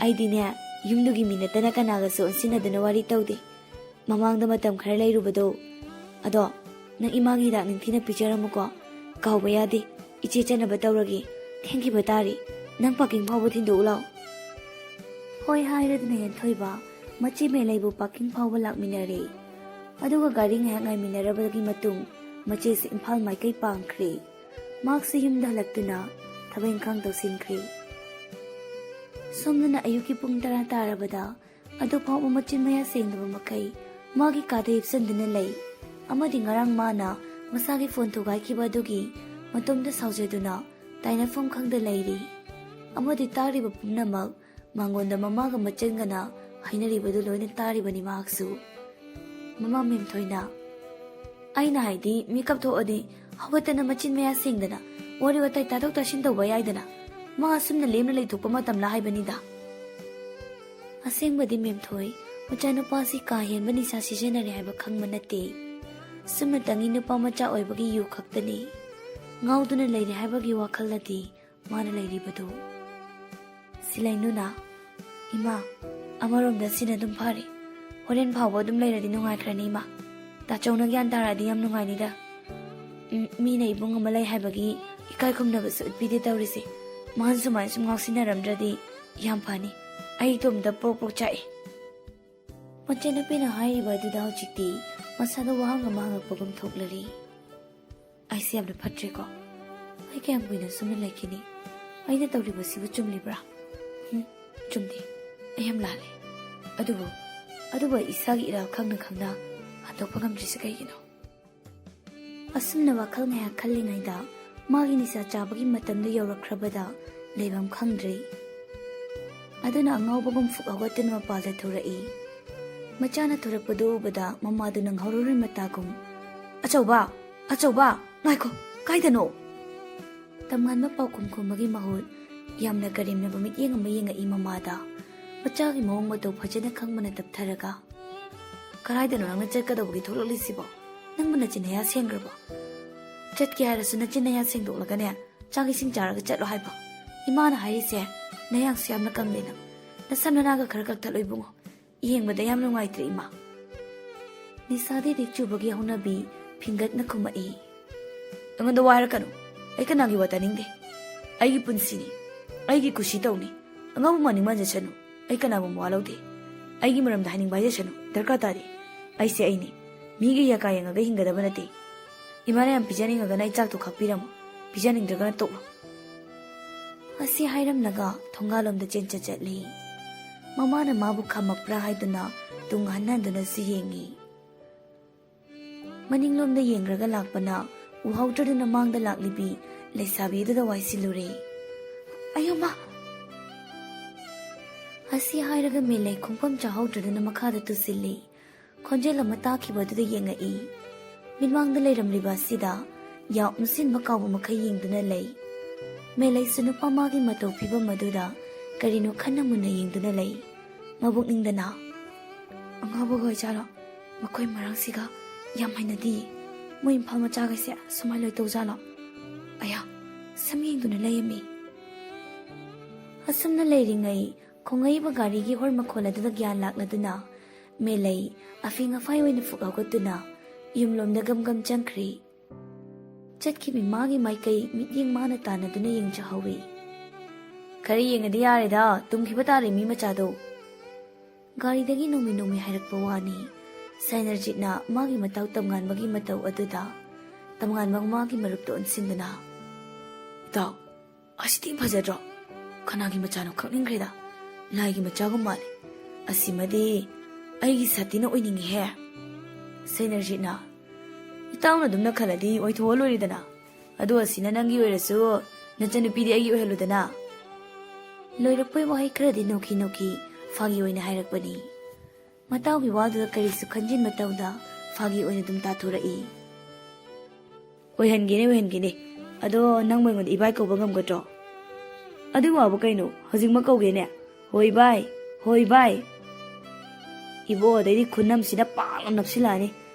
ꯑꯩꯗꯤꯅꯦ, ꯌꯨꯝꯗꯨꯒꯤ ꯃꯤ ꯅꯠꯇꯅ ꯀꯅꯥꯒꯁꯨ ꯑꯣꯟꯁꯤꯟꯅꯗꯨꯅ ꯋꯥꯔꯤ ꯇꯧꯗꯦ꯫ ꯃꯃꯥꯡꯗ ꯃꯇꯝ ꯈꯔ ꯂꯩꯔꯨꯕꯗꯣ꯫ ꯑꯗꯣ, ꯅꯪ ꯏꯃꯥꯒꯤ ꯍꯤꯗꯥꯛ ꯅꯤꯡꯊꯤꯅ ꯄꯤꯖꯔꯝꯃꯨꯀꯣ꯫ ꯀꯥꯎꯕ ꯌꯥꯗꯦ꯫ ꯏꯆꯦ ꯆꯠꯅꯕ ꯇꯧꯔꯒꯦ꯫ ꯊꯦꯡꯈꯤꯕ ꯇꯥꯔꯦ꯫ ꯅꯪ ꯄꯥꯀꯤꯡ ꯐꯥꯎꯕ ꯊꯤꯟꯗꯣꯛꯎ ꯂꯥꯎ꯫" ꯍꯣꯏ ꯍꯥꯏꯔꯗꯨꯅ ꯍꯦꯟꯊꯣꯏꯕ ꯃꯆꯦ ꯃꯦꯂꯩꯕꯨ ꯄꯥꯀꯤꯡ ꯐꯥꯎꯕ ꯂꯥꯛꯃꯤꯟꯅꯔꯦ꯫ ꯑꯗꯨꯒ ꯒꯥꯔꯤ ꯉꯥꯏꯍꯥꯛ ꯉꯥꯏꯃꯤꯟꯅꯔꯕꯒꯤ ꯃꯇꯨꯡ ꯃꯆꯦꯁꯨ ꯏꯝꯐꯥꯜ ꯃꯥꯏꯀꯩ ꯄꯥꯡꯈ꯭ꯔꯦ꯫ ꯃꯍꯥꯛꯁꯨ ꯌꯨꯝꯗ ꯍꯜꯂꯛꯇꯨꯅ ꯊꯕꯛ ꯏꯪꯈꯥꯡ ꯇꯧꯁꯤꯟꯈ꯭ꯔꯦ꯫ ꯁꯣꯝꯗꯅ ꯑꯌꯨꯛꯀꯤ ꯄꯨꯡ ꯇꯔꯥ ꯇꯥꯔꯕꯗ ꯑꯗꯨ ꯐꯥꯎꯕ ꯃꯆꯤꯟ ꯃꯌꯥ ꯁꯦꯡꯗꯕ ꯃꯈꯩ ꯃꯥꯒꯤ ꯀꯥꯗ ꯍꯤꯞꯆꯟꯗꯨꯅ ꯂꯩ꯫ ꯑꯃꯗꯤ ꯉꯔꯥꯡ ꯃꯥꯅ ꯃꯁꯥꯒꯤ ꯐꯣꯟ ꯊꯨꯒꯥꯏꯈꯤꯕ ꯑꯗꯨꯒꯤ ꯃꯇꯣꯝꯇ ꯁꯥꯎꯖꯗꯨꯅ ꯇꯥꯏꯅꯐꯝ ꯈꯪꯗ ꯂꯩꯔꯤ꯫ ꯑꯃꯗꯤ ꯇꯥꯔꯤꯕ ꯄꯨꯝꯅꯃꯛ ꯃꯉꯣꯟꯗ ꯃꯃꯥꯒ ꯃꯆꯟꯒꯅ ꯍꯥꯏꯅꯔꯤꯕꯗꯨ ꯂꯣꯏꯅ ꯇꯥꯔꯤꯕꯅꯤ ꯃꯍꯥꯛꯁꯨ꯫ ꯃꯃꯥ ꯃꯦꯝꯊꯣꯏꯅ, "ꯑꯩꯅ ꯍꯥꯏꯗꯤ ꯃꯤꯀꯞ ꯊꯣꯛꯑꯗꯤ ꯍꯧꯒꯠꯇꯅ ꯃꯆꯤꯟ ꯃꯌꯥ ꯁꯦꯡꯗꯅ ꯋꯥꯔꯤ ꯋꯥꯇꯥꯏ ꯇꯥꯊꯣꯛ ꯇꯥꯁꯤꯟ ꯇꯧꯕ ꯌꯥꯏꯗꯅ꯫ ꯃꯥ ꯑꯁꯨꯝꯅ ꯂꯦꯝꯅ ꯂꯩꯊꯣꯛꯄ ꯃꯇꯝꯂ ꯍꯥꯏꯕꯅꯤꯗ꯫" ꯑꯁꯦꯡꯕꯗꯤ ꯃꯦꯝꯊꯣꯏ, ꯃꯆꯥꯅꯨꯄꯥꯁꯤ ꯀꯥ ꯍꯦꯟꯕ ꯅꯤꯁꯥ ꯁꯤꯖꯤꯟꯅꯔꯦ ꯍꯥꯏꯕ ꯈꯪꯕ ꯅꯠꯇꯦ꯫ ꯁꯨꯝꯅꯇꯪꯒꯤ ꯅꯨꯄꯥ ꯃꯆꯥ ꯑꯣꯏꯕꯒꯤ ꯌꯨ ꯈꯛꯇꯅꯤ꯫ ꯉꯥꯎꯗꯨꯅ ꯂꯩꯔꯦ ꯍꯥꯏꯕꯒꯤ ꯋꯥꯈꯜꯗꯗꯤ ꯃꯥꯅ ꯂꯩꯔꯤꯕꯗꯨ꯫ ꯁꯤꯂꯩꯅꯨꯅ, "ꯏꯃꯥ, ꯑꯃꯔꯣꯝꯗ ꯁꯤꯅ ꯑꯗꯨꯝ ꯐꯔꯦ꯫ ꯍꯣꯔꯦꯟ ꯐꯥꯎꯕ ꯑꯗꯨꯝ ꯂꯩꯔꯗꯤ ꯅꯨꯡꯉꯥꯏꯈ꯭ꯔꯅꯤ ꯏꯃꯥ꯫ ꯇꯥꯆꯧꯅ ꯒ꯭ꯌꯥꯟ ꯇꯥꯔꯛꯑꯗꯤ ꯌꯥꯝ ꯅꯨꯡꯉꯥꯏꯅꯤꯗ꯫ ꯎꯝ, ꯃꯤꯅ ꯏꯕꯨꯡ ꯑꯃ ꯂꯩ ꯍꯥꯏꯕꯒꯤ ꯏꯀꯥꯏ ꯈꯨꯝꯅꯕꯁꯨ ꯎꯠꯄꯤꯗꯦ ꯇꯧꯔꯤꯁꯦ꯫ ꯃꯥꯅ ꯁꯨꯃꯥꯏꯅ ꯁꯨꯝ ꯉꯥꯎꯁꯤꯟꯅꯔꯝꯗ꯭ꯔꯗꯤ ꯌꯥꯝ ꯐꯅꯤ꯫ ꯑꯩ ꯏꯇꯣꯝꯇ ꯄ꯭ꯔꯣꯛ ꯄ꯭ꯔꯣꯛ ꯆꯥꯛꯑꯦ꯫" ꯃꯆꯟꯅꯨꯄꯤꯅ ꯍꯥꯏꯔꯤꯕ ꯑꯗꯨꯗ ꯍꯧꯖꯤꯛꯇꯤ ꯃꯁꯥꯗ ꯋꯥꯍꯪ ꯑꯃ ꯍꯪꯉꯛꯄꯒꯨꯝ ꯊꯣꯛꯂꯔꯤ꯫ "ꯑꯩꯁꯦ ꯌꯥꯝꯅ ꯐꯠꯇ꯭ꯔꯦꯀꯣ?" ꯑꯩ ꯀꯌꯥꯝ ꯀꯨꯏꯅ ꯁꯨꯝꯅ ꯂꯩꯈꯤꯅꯤ? ꯑꯩꯅ ꯇꯧꯔꯤꯕꯁꯤꯕꯨ ꯆꯨꯝꯂꯤꯕ꯭ꯔꯥ? ꯎꯝ, ꯆꯨꯝꯗꯦ꯫ ꯑꯩ ꯌꯥꯝ ꯂꯥꯜꯂꯦ꯫ ꯑꯗꯨꯕꯨ, ꯑꯗꯨꯕꯨ ꯑꯩ ꯏꯁꯥꯒꯤ ꯏꯔꯥꯜ ꯈꯪꯅ ꯈꯪꯅ ꯍꯟꯗꯣꯛꯄ ꯉꯝꯗ꯭ꯔꯤꯁꯦ ꯀꯩꯒꯤꯅꯣ? ꯑꯁꯨꯝꯅ ꯋꯥꯈꯜ ꯉꯥꯏꯍꯥꯛ ꯈꯜꯂꯤꯉꯩꯗ ꯃꯥꯒꯤ ꯅꯤꯁꯥ ꯆꯥꯕꯒꯤ ꯃꯇꯝꯗꯨ ꯌꯧꯔꯛꯈ꯭ꯔꯕꯗ ꯂꯩꯐꯝ ꯈꯪꯗ꯭ꯔꯦ꯫ ꯑꯗꯨꯅ ꯑꯉꯥꯎꯕꯒꯨꯝ ꯐꯨꯛ ꯍꯧꯒꯠꯇꯨꯅ ꯃꯄꯥꯜꯗ ꯊꯣꯔꯛꯏ꯫ ꯃꯆꯥꯅ ꯊꯣꯔꯛꯄꯗꯨ ꯎꯕꯗ ꯃꯃꯥꯗꯨ ꯅꯪꯍꯧꯔꯔꯣꯏ ꯃꯇꯥꯒꯨꯝ, "ꯑꯆꯧꯕ! ꯑꯆꯧꯕ! ꯉꯥꯏꯈꯣ! ꯀꯥꯏꯗꯅꯣ?" ꯇꯝꯉꯥꯟꯕ ꯄꯥꯎꯈꯨꯝ ꯈꯨꯝꯕꯒꯤ ꯃꯍꯨꯠ ꯌꯥꯝꯅ ꯀꯔꯦꯝꯅꯕ ꯃꯤꯠꯌꯦꯡ ꯑꯃ ꯌꯦꯡꯉꯛꯏ ꯃꯃꯥꯗ꯫ ꯃꯆꯥꯒꯤ ꯃꯑꯣꯡ ꯃꯇꯧ ꯐꯖꯅ ꯈꯪꯕꯅ ꯇꯞꯊꯔꯒ, "ꯀꯗꯥꯏꯗꯅꯣ ꯅꯪꯅ ꯆꯠꯀꯗꯧꯕꯒꯤ ꯊꯣꯛꯂꯛꯂꯤꯁꯤꯕꯣ? ꯅꯪꯕꯨ ꯅꯆꯤꯟ ꯅꯌꯥ ꯁꯦꯡꯈ꯭ꯔꯕꯣ? ꯆꯠꯀꯦ ꯍꯥꯏꯔꯁꯨ ꯅꯆꯤꯟ ꯅꯌꯥ ꯁꯦꯡꯗꯣꯛꯂꯒꯅꯦ, ꯆꯥꯛ ꯏꯁꯤꯡ ꯆꯥꯔꯒ ꯆꯠꯂꯣ ꯍꯥꯏꯕ꯫ ꯏꯃꯥꯅ ꯍꯥꯏꯔꯤꯁꯦ, ꯅꯌꯥꯡꯁꯨ ꯌꯥꯝꯅ ꯀꯪꯂꯦ ꯅꯪ꯫ ꯅꯁꯝ ꯅꯅꯥꯒ ꯈꯔ ꯀꯛꯊꯠꯂꯣ ꯏꯕꯨꯡꯉꯣ꯫ ꯌꯦꯡꯕꯗ ꯌꯥꯝ ꯅꯨꯡꯉꯥꯏꯇ꯭ꯔꯦ ꯏꯃꯥ꯫" ꯅꯤꯁꯥꯗꯤ ꯔꯤꯛ ꯆꯨꯕꯒꯤ ꯍꯧꯅꯕꯤ ꯐꯤꯡꯒꯠꯅ ꯈꯨꯝꯃꯛꯏ꯫ "ꯑꯩꯉꯣꯟꯗ ꯋꯥ ꯍꯥꯏꯔꯛꯀꯅꯨ꯫ ꯑꯩ ꯀꯅꯥꯒꯤ ꯋꯥ ꯇꯥꯅꯤꯡꯗꯦ꯫ ꯑꯩꯒꯤ ꯄꯨꯟꯁꯤꯅꯤ꯫ ꯑꯩꯒꯤ ꯀꯨꯁꯤ ꯇꯧꯅꯤ꯫ ꯑꯉꯥꯎꯕ ꯃꯥꯅꯤꯡ ꯃꯥꯟꯖꯁꯅꯨ꯫ ꯑꯩ ꯀꯅꯥꯕꯨ ꯃꯋꯥ ꯂꯧꯗꯦ꯫ ꯑꯩꯒꯤ ꯃꯔꯝꯗ ꯍꯥꯏꯅꯤꯡꯕ ꯍꯥꯏꯖꯁꯅꯨ꯫ ꯗꯔꯀꯥꯔ ꯇꯥꯗꯦ꯫ ꯑꯩꯁꯦ ꯑꯩꯅꯤ꯫ ꯃꯤꯒꯤ ꯌꯥꯀꯥ ꯌꯦꯡꯉꯒ ꯍꯤꯡꯒꯗꯕ ꯅꯠꯇꯦ꯫ ꯏꯃꯥꯅ ꯌꯥꯝ ꯄꯤꯖꯅꯤꯡꯉꯒꯅ ꯑꯩ ꯆꯥꯛꯇꯣ ꯈꯥꯛꯄꯤꯔꯝꯃꯣ꯫ ꯄꯤꯖꯅꯤꯡꯗ꯭ꯔꯒꯅ ꯇꯣꯛꯂꯣ꯫" ꯑꯁꯤ ꯍꯥꯏꯔꯝꯂꯒ ꯊꯣꯡꯒꯥꯜꯂꯣꯝꯗ ꯆꯦꯟꯆꯠ ꯆꯠꯂꯤ꯫ ꯃꯃꯥꯅ ꯃꯥꯕꯨ ꯈꯥꯝꯃꯛꯄ꯭ꯔꯥ ꯍꯥꯏꯗꯨꯅ ꯇꯨꯡ ꯍꯟꯅ ꯍꯟꯗꯨꯅꯁꯨ ꯌꯦꯡꯉꯤ꯫ ꯃꯅꯤꯡꯂꯣꯝꯗ ꯌꯦꯡꯂꯒ ꯂꯥꯛꯄꯅ ꯎꯍꯧꯗ꯭ꯔꯗꯨꯅ ꯃꯥꯡꯗ ꯂꯥꯛꯂꯤꯕꯤ ꯂꯩꯁꯥꯕꯤ ꯑꯗꯨꯗ ꯋꯥꯏꯁꯤꯜꯂꯨꯔꯦ꯫ "ꯑꯌꯣ ꯃꯥ!" ꯑꯁꯤ ꯍꯥꯏꯔꯒ ꯃꯦꯂꯩ ꯈꯣꯡꯐꯝ ꯆꯥꯍꯧꯗ꯭ꯔꯗꯨꯅ ꯃꯈꯥꯗ ꯇꯨꯁꯤꯜꯂꯤ꯫ ꯈꯣꯟꯖꯦꯜ ꯑꯃ ꯇꯥꯈꯤꯕ ꯑꯗꯨꯗ ꯌꯦꯡꯉꯛꯏ꯫ ꯃꯤꯠꯃꯥꯡꯗ ꯂꯩꯔꯝꯂꯤꯕ ꯑꯁꯤꯗ ꯌꯥ ꯎꯝꯁꯤꯟꯕ ꯀꯥꯎꯕ ꯃꯈꯩ ꯌꯦꯡꯗꯨꯅ ꯂꯩ꯫ ꯃꯦꯂꯩꯁꯨ ꯅꯨꯄꯥ ꯃꯥꯒꯤ ꯃꯇꯧ ꯐꯤꯕꯝ ꯑꯗꯨꯗ ꯀꯔꯤꯅꯣ ꯈꯟꯅ ꯃꯨꯟꯅ ꯌꯦꯡꯗꯨꯅ ꯂꯩ꯫ ꯃꯕꯨꯛꯅꯤꯡꯗꯅ, "ꯑꯉꯥꯎꯕꯒ ꯑꯣꯏꯖꯥꯠꯂꯣ? ꯃꯈꯣꯏ ꯃꯔꯛꯁꯤꯒ ꯌꯥꯝ ꯍꯩꯅꯗꯤꯌꯦ꯫ ꯃꯣꯏ ꯏꯝꯐꯥꯜ ꯃꯆꯥꯈꯩꯁꯦ ꯁꯨꯃꯥꯏꯅ ꯂꯣꯏ ꯇꯧꯖꯥꯠꯂꯣ? ꯑꯌꯥ, ꯁꯨꯝ ꯌꯦꯡꯗꯨꯅ ꯂꯩꯔꯝꯃꯤ꯫" ꯑꯁꯨꯝꯅ ꯂꯩꯔꯤꯉꯩ ꯈꯣꯡꯉꯛꯏꯕ ꯒꯥꯔꯤꯒꯤ ꯍꯣꯔ ꯃꯈꯣꯜ ꯑꯗꯨꯗ ꯒ꯭ꯌꯥꯟ ꯂꯥꯛꯂꯗꯨꯅ ꯃꯦꯂꯩ ꯑꯐꯤꯡ ꯑꯐꯥꯏ ꯑꯣꯏꯅ ꯐꯨꯛ ꯍꯧꯒꯠꯇꯨꯅ ꯌꯨꯝꯂꯣꯝꯗ ꯒꯝ ꯒꯝ ꯆꯪꯈ꯭ꯔꯦ꯫ ꯆꯠꯈꯤꯕꯤ ꯃꯥꯒꯤ ꯃꯥꯏꯀꯩ ꯃꯤꯠꯌꯦꯡ ꯃꯥꯅ ꯇꯥꯟꯅꯗꯨꯅ ꯌꯦꯡꯖꯍꯧꯏ꯫ "ꯈꯔ ꯌꯦꯡꯉꯗꯤ ꯌꯥꯔꯦꯗ, ꯇꯨꯝꯈꯤꯕ ꯇꯥꯔꯦ ꯃꯤ ꯃꯆꯥꯗꯣ꯫" ꯒꯥꯔꯤꯗꯒꯤ ꯅꯣꯡꯃꯤ ꯅꯣꯡꯃꯤ ꯍꯥꯏꯔꯛꯄ ꯋꯥꯅꯤ꯫ ꯁꯥꯏꯅꯔꯖꯤꯠꯅ ꯃꯥꯒꯤ ꯃꯇꯥꯎ ꯇꯝꯉꯥꯟꯕꯒꯤ ꯃꯇꯧ ꯑꯗꯨꯗ ꯇꯝꯉꯥꯟꯕ ꯃꯥꯒꯤ ꯃꯔꯨꯞꯇ ꯑꯣꯟꯁꯤꯟꯗꯨꯅ, ꯆꯥꯎ, ꯑꯁꯤꯗꯤ ꯐꯖꯗ꯭ꯔꯣ? ꯀꯅꯥꯒꯤ ꯃꯆꯥꯅꯣ ꯈꯪꯅꯤꯡꯈ꯭ꯔꯦꯗ꯫ ꯂꯥꯏꯒꯤ ꯃꯆꯥꯒꯨꯝ ꯃꯥꯜꯂꯦ꯫ ꯑꯁꯤꯃꯗꯤ ꯑꯩꯒꯤ ꯁꯥꯇꯤꯅ ꯑꯣꯏꯅꯤꯡꯉꯤꯍꯦ꯫ ꯁꯩꯅꯔꯖꯤꯠꯅ, "ꯏꯇꯥꯎꯅ ꯑꯗꯨꯝꯅ ꯈꯜꯂꯗꯤ ꯑꯣꯏꯊꯣꯛꯑ ꯂꯣꯏꯔꯦꯗꯅ꯫ ꯑꯗꯣ ꯑꯁꯤꯅ ꯅꯪꯒꯤ ꯑꯣꯏꯔꯁꯨ, ꯅꯆꯟꯅꯨꯄꯤꯗꯤ ꯑꯩꯒꯤ ꯑꯣꯏꯍꯜꯂꯨꯗꯅ"꯫ ꯂꯣꯏꯔꯛꯄꯩ ꯋꯥꯍꯩ ꯈꯔꯗꯤ ꯅꯣꯛꯈꯤ ꯅꯣꯛꯈꯤ ꯐꯥꯒꯤ ꯑꯣꯏꯅ ꯍꯥꯏꯔꯛꯄꯅꯤ꯫ ꯃꯇꯥꯎꯒꯤ ꯋꯥꯗꯨꯗ ꯀꯔꯤꯁꯨ ꯈꯟꯖꯤꯟꯕ ꯇꯧꯗ ꯐꯥꯒꯤ ꯑꯣꯏꯅ ꯑꯗꯨꯝ ꯇꯥꯊꯣꯔꯛꯏ꯫ "ꯑꯣꯏꯍꯟꯒꯦꯅꯦ, ꯑꯣꯏꯍꯟꯒꯦꯅꯦ꯫ ꯑꯗꯣ ꯅꯪꯕꯨ ꯑꯩꯉꯣꯟꯗ ꯏꯕꯥꯏ ꯀꯧꯕ ꯉꯝꯒꯗ꯭ꯔꯣ?" "ꯑꯗꯨ ꯋꯥꯕꯨ ꯀꯩꯅꯣ? ꯍꯧꯖꯤꯛꯃꯛ ꯀꯧꯒꯦꯅꯦ꯫ ꯍꯣꯏ ꯏꯕꯥꯏ, ꯍꯣꯏ ꯏꯕꯥꯏ"꯫ ꯏꯕꯣ, ꯑꯗꯩꯗꯤ ꯈꯨꯟꯅꯝꯁꯤꯅ ꯄꯥꯛ ꯂꯥꯎ ꯅꯞꯁꯤꯜꯂꯛꯑꯅꯤ꯫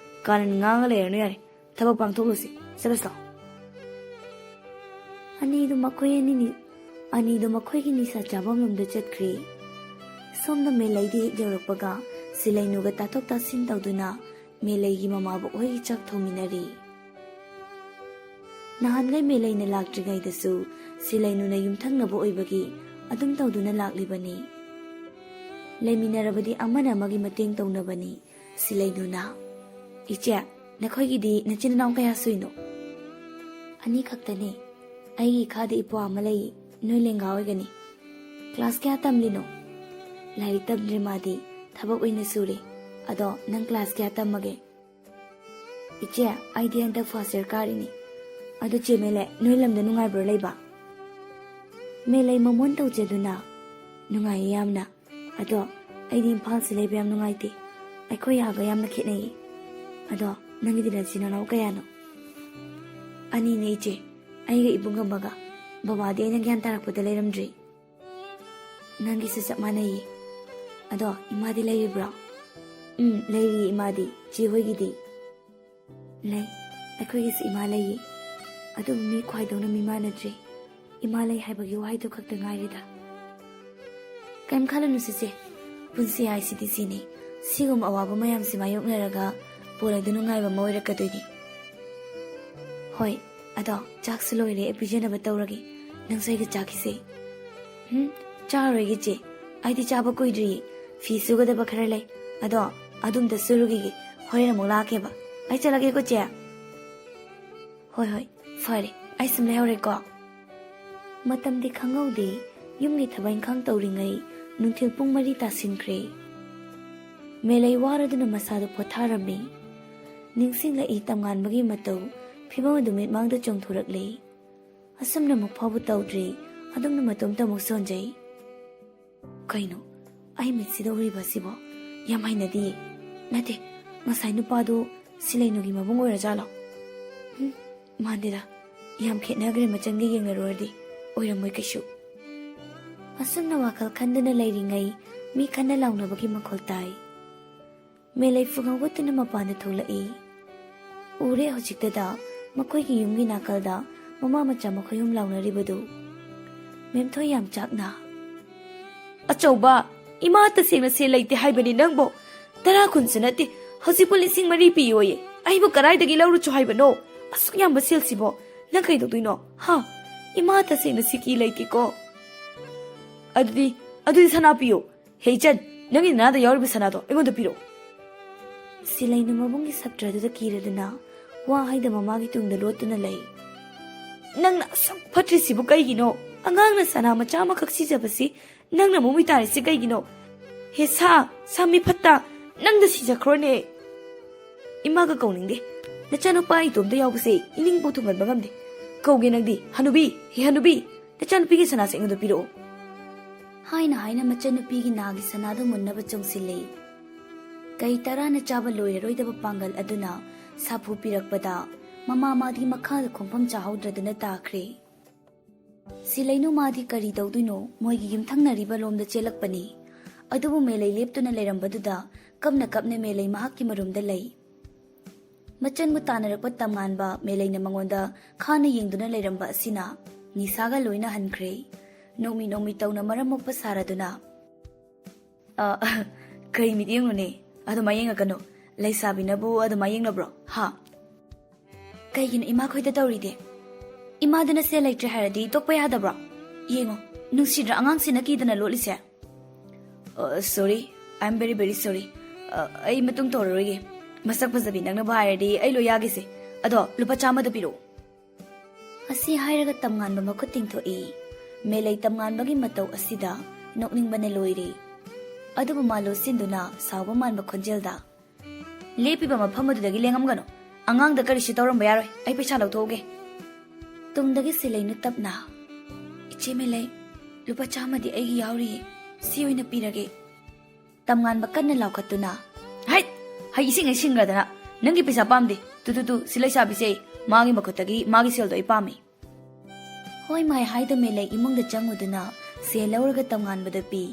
ꯀꯥꯔꯟ ꯉꯥꯡꯉ ꯂꯩꯔꯅꯨ ꯌꯥꯔꯦ꯫ ꯊꯕꯛ ꯄꯥꯡꯊꯣꯛꯂꯨꯁꯤ꯫ ꯆꯠꯂꯁꯤ ꯂꯥꯎ꯫ ꯑꯅꯤꯗꯨ ꯃꯈꯣꯏ ꯑꯅꯤꯅꯤ, ꯑꯅꯤꯗꯨ ꯃꯈꯣꯏꯒꯤ ꯅꯤꯁꯥ ꯆꯥꯐꯝ ꯂꯣꯝꯗ ꯆꯠꯈ꯭ꯔꯦ꯫ ꯁꯣꯝꯗ ꯃꯦꯂꯩꯗꯤ ꯍꯦꯛ ꯌꯧꯔꯛꯄꯒ ꯁꯤꯂꯩꯅꯨꯒ ꯇꯥꯊꯣꯛ ꯇꯥꯁꯤꯟ ꯇꯧꯗꯨꯅ ꯃꯦꯂꯩꯒꯤ ꯃꯃꯥꯕꯣꯛ ꯍꯣꯏꯒꯤ ꯆꯥꯛ ꯊꯣꯡꯃꯤꯟꯅꯔꯤ꯫ ꯅꯍꯥꯟꯈꯩ ꯃꯦꯂꯩꯅ ꯂꯥꯛꯇ꯭ꯔꯤꯉꯩꯗꯁꯨ ꯁꯤꯂꯩꯅꯨꯅ ꯌꯨꯝꯊꯪꯅꯕ ꯑꯣꯏꯕꯒꯤ ꯑꯗꯨꯝ ꯇꯧꯗꯨꯅ ꯂꯥꯛꯂꯤꯕꯅꯤ꯫ ꯂꯩꯃꯤꯟꯅꯔꯕꯗꯤ ꯑꯃꯅ ꯑꯃꯒꯤ ꯃꯇꯦꯡ ꯇꯧꯅꯕꯅꯤ꯫ ꯁꯤꯂꯩꯅꯨꯅ, "ꯏꯆꯦ, ꯅꯈꯣꯏꯒꯤꯗꯤ ꯅꯆꯤꯟ ꯏꯅꯥꯎ ꯀꯌꯥ ꯁꯨꯏꯅꯣ?" "ꯑꯅꯤ ꯈꯛꯇꯅꯦ꯫ ꯑꯩꯒꯤ ꯏꯈꯥꯗ ꯏꯄ꯭ꯋꯥ ꯑꯃ ꯂꯩ, ꯅꯣꯏ ꯂꯦꯡꯒꯥ ꯑꯣꯏꯒꯅꯤ꯫" "ꯀ꯭ꯂꯥꯁ ꯀꯌꯥ ꯇꯝꯂꯤꯅꯣ?" "ꯂꯥꯏꯔꯤꯛ ꯇꯝꯗ꯭ꯔꯦ ꯃꯥꯗꯤ, ꯊꯕꯛ ꯑꯣꯏꯅ ꯁꯨꯔꯦ꯫ ꯑꯗꯣ ꯅꯪ ꯀ꯭ꯂꯥꯁ ꯀꯌꯥ ꯇꯝꯃꯒꯦ?" "ꯏꯆꯦ, ꯑꯩꯗꯤ ꯍꯟꯗꯛ ꯐꯥꯔꯁ ꯏꯌꯥꯔ ꯀꯥꯔꯤꯅꯤ꯫ ꯑꯗꯣ ꯆꯦ ꯃꯦꯂꯩ, ꯅꯣꯏ ꯂꯝꯗ ꯅꯨꯡꯉꯥꯏꯕ꯭ꯔꯣ ꯂꯩꯕ?" ꯃꯦꯂꯩ ꯃꯃꯣꯟ ꯇꯧꯖꯗꯨꯅ, "ꯅꯨꯡꯉꯥꯏꯌꯦ ꯌꯥꯝꯅ꯫ ꯑꯗꯣ ꯑꯩꯗꯤ ꯏꯝꯐꯥꯜꯁꯤ ꯂꯩꯕ ꯌꯥꯝ ꯅꯨꯡꯉꯥꯏꯇꯦ꯫ ꯑꯩꯈꯣꯏ ꯑꯥꯒ ꯌꯥꯝꯅ ꯈꯦꯠꯅꯩꯌꯦ꯫ ꯑꯗꯣ ꯅꯪꯒꯤꯗꯤ ꯅꯆꯤꯟ ꯅꯅꯥꯎ ꯀꯌꯥꯅꯣ?" "ꯑꯅꯤꯅꯦ ꯏꯆꯦ, ꯑꯩꯒ ꯏꯕꯨꯡ ꯑꯃꯒ꯫ ꯕꯕꯥꯗꯤ ꯑꯩꯅ ꯒ꯭ꯌꯥꯟ ꯇꯥꯔꯛꯄꯗ ꯂꯩꯔꯝꯗ꯭ꯔꯤ꯫" "ꯅꯪꯒꯤꯁꯨ ꯆꯞ ꯃꯥꯟꯅꯩꯌꯦ꯫ ꯑꯗꯣ ꯏꯃꯥꯗꯤ ꯂꯩꯔꯤꯕ꯭ꯔꯣ?" "ꯎꯝ, ꯂꯩꯔꯤꯌꯦ ꯏꯃꯥꯗꯤ꯫ ꯆꯦ ꯍꯣꯏꯒꯤꯗꯤ?" "ꯂꯩ, ꯑꯩꯈꯣꯏꯒꯤꯁꯨ ꯏꯃꯥ ꯂꯩꯌꯦ꯫ ꯑꯗꯨꯕꯨ ꯃꯤ ꯈ꯭ꯋꯥꯏꯗꯧꯅ ꯃꯤ ꯃꯥꯟꯅꯗ꯭ꯔꯦ꯫ ꯏꯃꯥ ꯂꯩ ꯍꯥꯏꯕꯒꯤ ꯋꯥꯍꯩꯗꯨ ꯈꯛꯇ ꯉꯥꯏꯔꯦꯗ꯫" "ꯀꯩꯝ ꯈꯜꯂꯨꯅꯨ ꯆꯦꯆꯦ, ꯄꯨꯟꯁꯤ ꯍꯥꯏꯁꯤꯗꯤ ꯁꯤꯅꯤ꯫ ꯁꯤꯒꯨꯝꯕ ꯑꯋꯥꯕ ꯃꯌꯥꯝꯁꯤ ꯃꯥꯌꯣꯛꯅꯔꯒ ꯄꯣꯜꯂꯛꯏꯗꯨ ꯅꯨꯡꯉꯥꯏꯕ ꯑꯃ ꯑꯣꯏꯔꯛꯀꯗꯣꯏꯅꯤ꯫" "ꯍꯣꯏ, ꯑꯗꯣ ꯆꯥꯛꯁꯨ ꯂꯣꯏꯔꯦ, ꯑꯩ ꯄꯤꯖꯅꯕ ꯇꯧꯔꯒꯦ꯫ ꯅꯪꯁꯨ ꯑꯩꯒ ꯆꯥꯈꯤꯁꯦ꯫" "ꯍꯨꯝ, ꯆꯥꯔꯔꯣꯏꯒꯦ ꯆꯦ, ꯑꯩꯗꯤ ꯆꯥꯕ ꯀꯨꯏꯗ꯭ꯔꯤꯌꯦ꯫ ꯐꯤ ꯁꯨꯒꯗꯕ ꯈꯔ ꯂꯩ꯫ ꯑꯗꯣ ꯑꯗꯨꯝꯇ ꯁꯨꯔꯨꯈꯤꯒꯦ, ꯍꯣꯔꯦꯟ ꯑꯃꯨꯛ ꯂꯥꯛꯀꯦꯕ꯫ ꯑꯩ ꯆꯠꯂꯒꯦꯀꯣ ꯆꯦ꯫" "ꯍꯣꯏ ꯍꯣꯏ, ꯐꯔꯦ, ꯑꯩ ꯁꯨꯝ ꯂꯩꯍꯧꯔꯦꯀꯣ꯫" ꯃꯇꯝꯗꯤ ꯈꯪꯍꯧꯗꯦ꯫ ꯌꯨꯝꯒꯤ ꯊꯕꯛ ꯏꯪꯈꯥꯡ ꯇꯧꯔꯤꯉꯩ ꯅꯨꯡꯊꯤꯜ ꯄꯨꯡ ꯃꯔꯤ ꯇꯥꯁꯤꯟꯈ꯭ꯔꯦ꯫ ꯃꯦꯂꯩ ꯋꯥꯔꯗꯨꯅ ꯃꯁꯥꯗꯨ ꯄꯣꯊꯥꯔꯝꯃꯤ꯫ ꯅꯤꯡꯁꯤꯡꯂꯛꯏ ꯇꯝꯉꯥꯟꯕꯒꯤ ꯃꯇꯧ꯫ ꯐꯤꯕꯝ ꯑꯗꯨ ꯃꯤꯠꯃꯥꯡꯗ ꯆꯣꯡꯊꯣꯔꯛꯂꯦ꯫ ꯑꯁꯨꯝꯅ ꯑꯃꯨꯛ ꯐꯥꯎꯕ ꯇꯧꯗ꯭ꯔꯤ꯫ ꯑꯗꯨꯝꯅ ꯃꯇꯣꯝꯇ ꯑꯃꯨꯛ ꯁꯣꯟꯖꯩ꯫ ꯀꯩꯅꯣ ꯑꯩ ꯃꯤꯠꯁꯤꯗ ꯎꯔꯤꯕ ꯑꯁꯤꯕꯣ? ꯌꯥꯝ ꯍꯩꯅꯗꯤꯌꯦ꯫ ꯅꯠꯇꯦ, ꯉꯁꯥꯏ ꯅꯨꯄꯥꯗꯨ ꯁꯤꯂꯩꯅꯨꯒꯤ ꯃꯕꯨꯡ ꯑꯣꯏꯔꯖꯥꯠꯂꯣ? ꯍꯨꯝ, ꯃꯥꯟꯗꯦꯗ꯫ ꯌꯥꯝ ꯈꯦꯠꯅꯈ꯭ꯔꯦ ꯃꯆꯟꯒ ꯌꯦꯡꯅꯔꯨꯔꯗꯤ꯫ ꯑꯣꯏꯔꯝꯃꯣꯏ ꯀꯩꯁꯨ꯫ ꯑꯁꯨꯝꯅ ꯋꯥꯈꯜ ꯈꯟꯗꯨꯅ ꯂꯩꯔꯤꯉꯩ ꯃꯤ ꯀꯟꯅ ꯂꯥꯎꯅꯕꯒꯤ ꯃꯈꯣꯜ ꯇꯥꯏ꯫ ꯃꯦꯂꯩ ꯐꯨꯡ ꯍꯧꯒꯠꯇꯨꯅ ꯃꯄꯥꯟꯗ ꯊꯣꯛꯂꯛꯏ꯫ ꯎꯔꯦ ꯍꯧꯖꯤꯛꯇꯗ ꯃꯈꯣꯏꯒꯤ ꯌꯨꯝꯒꯤ ꯅꯥꯀꯜꯗ ꯃꯃꯥ ꯃꯆꯥ ꯃꯈꯣꯏ ꯑꯍꯨꯝ ꯂꯥꯎꯅꯔꯤꯕꯗꯨ꯫ ꯃꯦꯝꯊꯣꯏ ꯌꯥꯝ ꯆꯥꯛꯅ, "ꯑꯆꯧꯕ, ꯏꯃꯥ ꯇꯁꯦꯡꯅ ꯁꯦꯜ ꯂꯩꯇꯦ ꯍꯥꯏꯕꯅꯤ ꯅꯪꯕꯣ꯫ ꯇꯔꯥ ꯀꯨꯟꯁꯨ ꯅꯠꯇꯦ, ꯍꯧꯖꯤꯛꯄꯨ ꯂꯤꯁꯤꯡ ꯃꯔꯤ ꯄꯤꯌꯣꯌꯦ꯫ ꯑꯩꯕꯨ ꯀꯗꯥꯏꯗꯒꯤ ꯂꯧꯔꯨꯆꯣ ꯍꯥꯏꯕꯅꯣ? ꯑꯁꯨꯛ ꯌꯥꯝꯕ ꯁꯦꯜꯁꯤꯕꯣ ꯅꯪ ꯀꯩꯗꯧꯗꯣꯏꯅꯣ? ꯍꯥ? ꯏꯃꯥ ꯇꯁꯦꯡꯅ ꯁꯤꯀꯤ ꯂꯩꯇꯦꯀꯣ꯫ ꯑꯗꯨꯗꯤ, ꯑꯗꯨꯗꯤ ꯁꯅꯥ ꯄꯤꯌꯣ꯫ ꯍꯦ ꯏꯆꯟ, ꯅꯪꯒꯤ ꯅꯅꯥꯗ ꯌꯥꯎꯔꯤꯕ ꯁꯅꯥꯗꯣ ꯑꯩꯉꯣꯟꯗ ꯄꯤꯔꯛꯑꯣ꯫" ꯁꯤꯂꯩꯅꯨ ꯃꯕꯨꯡꯒꯤ ꯁꯞꯇ꯭ꯔꯗꯨꯗ ꯀꯤꯔꯗꯨꯅ ꯋꯥ ꯍꯥꯏꯗ ꯃꯃꯥꯒꯤ ꯇꯨꯡꯗ ꯂꯣꯠꯇꯨꯅ ꯂꯩ꯫ "ꯅꯪꯅ ꯑꯁꯨꯛ ꯐꯠꯇ꯭ꯔꯤꯁꯤꯕꯨ ꯀꯩꯒꯤꯅꯣ? ꯑꯉꯥꯡꯅ ꯁꯅꯥ ꯃꯆꯥ ꯑꯃꯈꯛ ꯁꯤꯖꯕꯁꯤ ꯅꯪꯅ ꯑꯃꯨꯛ ꯃꯤ ꯇꯥꯔꯤꯁꯤ ꯀꯩꯒꯤꯅꯣ? ꯍꯦ ꯁꯥ, ꯁꯥ ꯃꯤ ꯐꯠꯇ, ꯅꯪꯗ ꯁꯤꯖꯈ꯭ꯔꯣꯅꯦ꯫" "ꯏꯃꯥꯒ ꯀꯧꯅꯤꯡꯗꯦ꯫ ꯅꯆꯥꯅꯨꯄꯥ ꯏꯇꯣꯝꯇ ꯌꯥꯎꯕꯁꯦ ꯏꯅꯤꯡꯕꯨ ꯊꯨꯡꯍꯟꯕ ꯉꯝꯗꯦ꯫ ꯀꯧꯒꯦ ꯅꯪꯗꯤ, ꯍꯅꯨꯕꯤ, ꯍꯦ ꯍꯅꯨꯕꯤ, ꯅꯆꯥꯅꯨꯄꯤꯒꯤ ꯁꯅꯥꯁꯦ ꯑꯩꯉꯣꯟꯗ ꯄꯤꯔꯛꯑꯣ꯫" ꯍꯥꯏꯅ ꯍꯥꯏꯅ ꯃꯆꯟꯅꯨꯄꯤꯒꯤ ꯅꯥꯒꯤ ꯁꯅꯥꯗꯨ ꯃꯨꯟꯅꯕ ꯆꯣꯡꯁꯤꯜꯂꯤ꯫ ꯀꯩ ꯇꯔꯥꯅ ꯆꯥꯕ ꯂꯣꯏꯔꯔꯣꯏꯗꯕ ꯄꯥꯡꯒꯜ ꯑꯗꯨꯅ ꯁꯥꯐꯨ ꯄꯤꯔꯛꯄꯗ ꯃꯃꯥ ꯃꯥꯗꯤ ꯃꯈꯥꯗ ꯈꯣꯡꯐꯝ ꯆꯥꯍꯧꯗ꯭ꯔꯗꯨꯅ ꯇꯥꯈ꯭ꯔꯦ꯫ ꯁꯤꯂꯩꯅꯨ ꯃꯥꯗꯤ ꯀꯔꯤ ꯇꯧꯗꯣꯏꯅꯣ, ꯃꯣꯏꯒꯤ ꯌꯨꯝꯊꯪꯅꯔꯤꯕ ꯂꯣꯝꯗ ꯆꯦꯜꯂꯛꯄꯅꯤ꯫ ꯑꯗꯨꯕꯨ ꯃꯦꯂꯩ ꯂꯦꯞꯇꯨꯅ ꯂꯩꯔꯝꯕꯗꯨꯗ ꯀꯞꯅ ꯀꯞꯅ ꯃꯦꯂꯩ ꯃꯍꯥꯛꯀꯤ ꯃꯔꯨꯝꯗ ꯂꯩ꯫ ꯃꯆꯟꯕꯨ ꯇꯥꯟꯅꯔꯛꯄ ꯇꯝꯉꯥꯟꯕ ꯃꯦꯂꯩꯅ ꯃꯉꯣꯟꯗ ꯈꯥꯅ ꯌꯦꯡꯗꯨꯅ ꯂꯩꯔꯝꯕ ꯑꯁꯤꯅ ꯅꯤꯁꯥꯒ ꯂꯣꯏꯅ ꯍꯟꯈ꯭ꯔꯦ꯫ ꯅꯣꯡꯃꯤ ꯅꯣꯡꯃꯤ ꯇꯧꯅ ꯃꯔꯝ ꯃꯣꯛꯄ ꯁꯥꯔꯗꯨꯅ, "ꯑ, ꯀꯩ ꯃꯤꯠꯌꯦꯡꯅꯣꯅꯦ? ꯑꯗꯨꯃꯥꯏ ꯌꯦꯡꯉꯛꯀꯅꯨ꯫ ꯂꯩꯁꯥꯕꯤꯅꯕꯨ ꯑꯗꯨꯃꯥꯏ ꯌꯦꯡꯅꯕ꯭ꯔꯣ? ꯍꯥ?" "ꯀꯩꯒꯤꯅꯣ ꯏꯃꯥꯈꯣꯏꯗ ꯇꯧꯔꯤꯗꯤ? ꯏꯃꯥꯗꯨꯅ ꯁꯦꯜ ꯂꯩꯇ꯭ꯔꯦ ꯍꯥꯏꯔꯗꯤ ꯇꯣꯛꯄ ꯌꯥꯗꯕ꯭ꯔꯣ? ꯌꯦꯡꯉꯣ, ꯅꯨꯡꯁꯤꯗ꯭ꯔꯥ ꯑꯉꯥꯡꯁꯤꯅ ꯀꯤꯗꯅ ꯂꯣꯠꯂꯤꯁꯦ?" "ꯑ, sorry, I am very, very sorry꯫ ꯑ, ꯑꯩ ꯃꯇꯨꯡ ꯇꯧꯔꯔꯣꯏꯒꯦ꯫ ꯃꯁꯛ ꯐꯖꯕꯤ ꯅꯪꯅꯕꯨ ꯍꯥꯏꯔꯗꯤ ꯑꯩ ꯂꯣꯏ ꯌꯥꯒꯦꯁꯦ꯫ ꯑꯗꯣ ꯂꯨꯄꯥ ꯆꯥꯝꯃꯗ ꯄꯤꯔꯛꯑꯣ꯫" ꯑꯁꯤ ꯍꯥꯏꯔꯒ ꯇꯝꯉꯥꯟꯕ ꯃꯈꯨꯠ ꯇꯤꯡꯊꯣꯛꯏ꯫ ꯃꯦꯂꯩ ꯇꯝꯉꯥꯟꯕꯒꯤ ꯃꯇꯧ ꯑꯁꯤꯗ ꯅꯣꯛꯅꯤꯡꯕꯅ ꯂꯣꯏꯔꯦ꯫ ꯑꯗꯨꯕꯨ ꯃꯥ ꯂꯣꯠꯁꯤꯟꯗꯨꯅ ꯁꯥꯎꯕ ꯃꯥꯟꯕ ꯈꯣꯟꯖꯦꯜꯗ, "ꯂꯦꯞꯄꯤꯕ ꯃꯐꯝ ꯑꯗꯨꯗꯒꯤ ꯂꯦꯡꯉꯝꯒꯅꯨ꯫ ꯑꯉꯥꯡꯗ ꯀꯔꯤꯁꯨ ꯇꯧꯔꯝꯕ ꯌꯥꯔꯣꯏ꯫ ꯑꯩ ꯄꯩꯁꯥ ꯂꯧꯊꯣꯛꯎꯒꯦ꯫" ꯇꯨꯡꯗꯒꯤ ꯁꯤꯂꯩꯅꯨ ꯇꯞꯅ, "ꯏꯆꯦ ꯃꯦꯂꯩ, ꯂꯨꯄꯥ ꯆꯥꯝꯃꯗꯤ ꯑꯩꯒꯤ ꯌꯥꯎꯔꯤꯌꯦ꯫ ꯁꯤ ꯑꯣꯏꯅ ꯄꯤꯔꯒꯦ꯫" ꯇꯝꯉꯥꯟꯕ ꯀꯟꯅ ꯂꯥꯎꯈꯠꯇꯨꯅ, "ꯍꯩꯠ! ꯍꯩ ꯏꯁꯤꯡ ꯍꯦꯛ ꯁꯤꯡꯈ꯭ꯔꯗꯅ꯫ ꯅꯪꯒꯤ ꯄꯩꯁꯥ ꯄꯥꯝꯗꯦ꯫ ꯇꯨ, ꯇꯨ, ꯇꯨ, ꯁꯤ ꯂꯩꯁꯥꯕꯤꯁꯦ, ꯃꯥꯒꯤ ꯃꯈꯨꯠꯇꯒꯤ ꯃꯥꯒꯤ ꯁꯦꯜꯗꯣ ꯑꯩ ꯄꯥꯝꯃꯤ꯫" ꯍꯣꯏ ꯃꯥꯏ ꯍꯥꯏꯗ ꯃꯦꯂꯩ ꯏꯃꯨꯡꯗ ꯆꯪꯉꯨꯗꯨꯅ ꯁꯦꯜ ꯂꯧꯔꯒ ꯇꯝꯉꯥꯟꯕꯗ ꯄꯤ꯫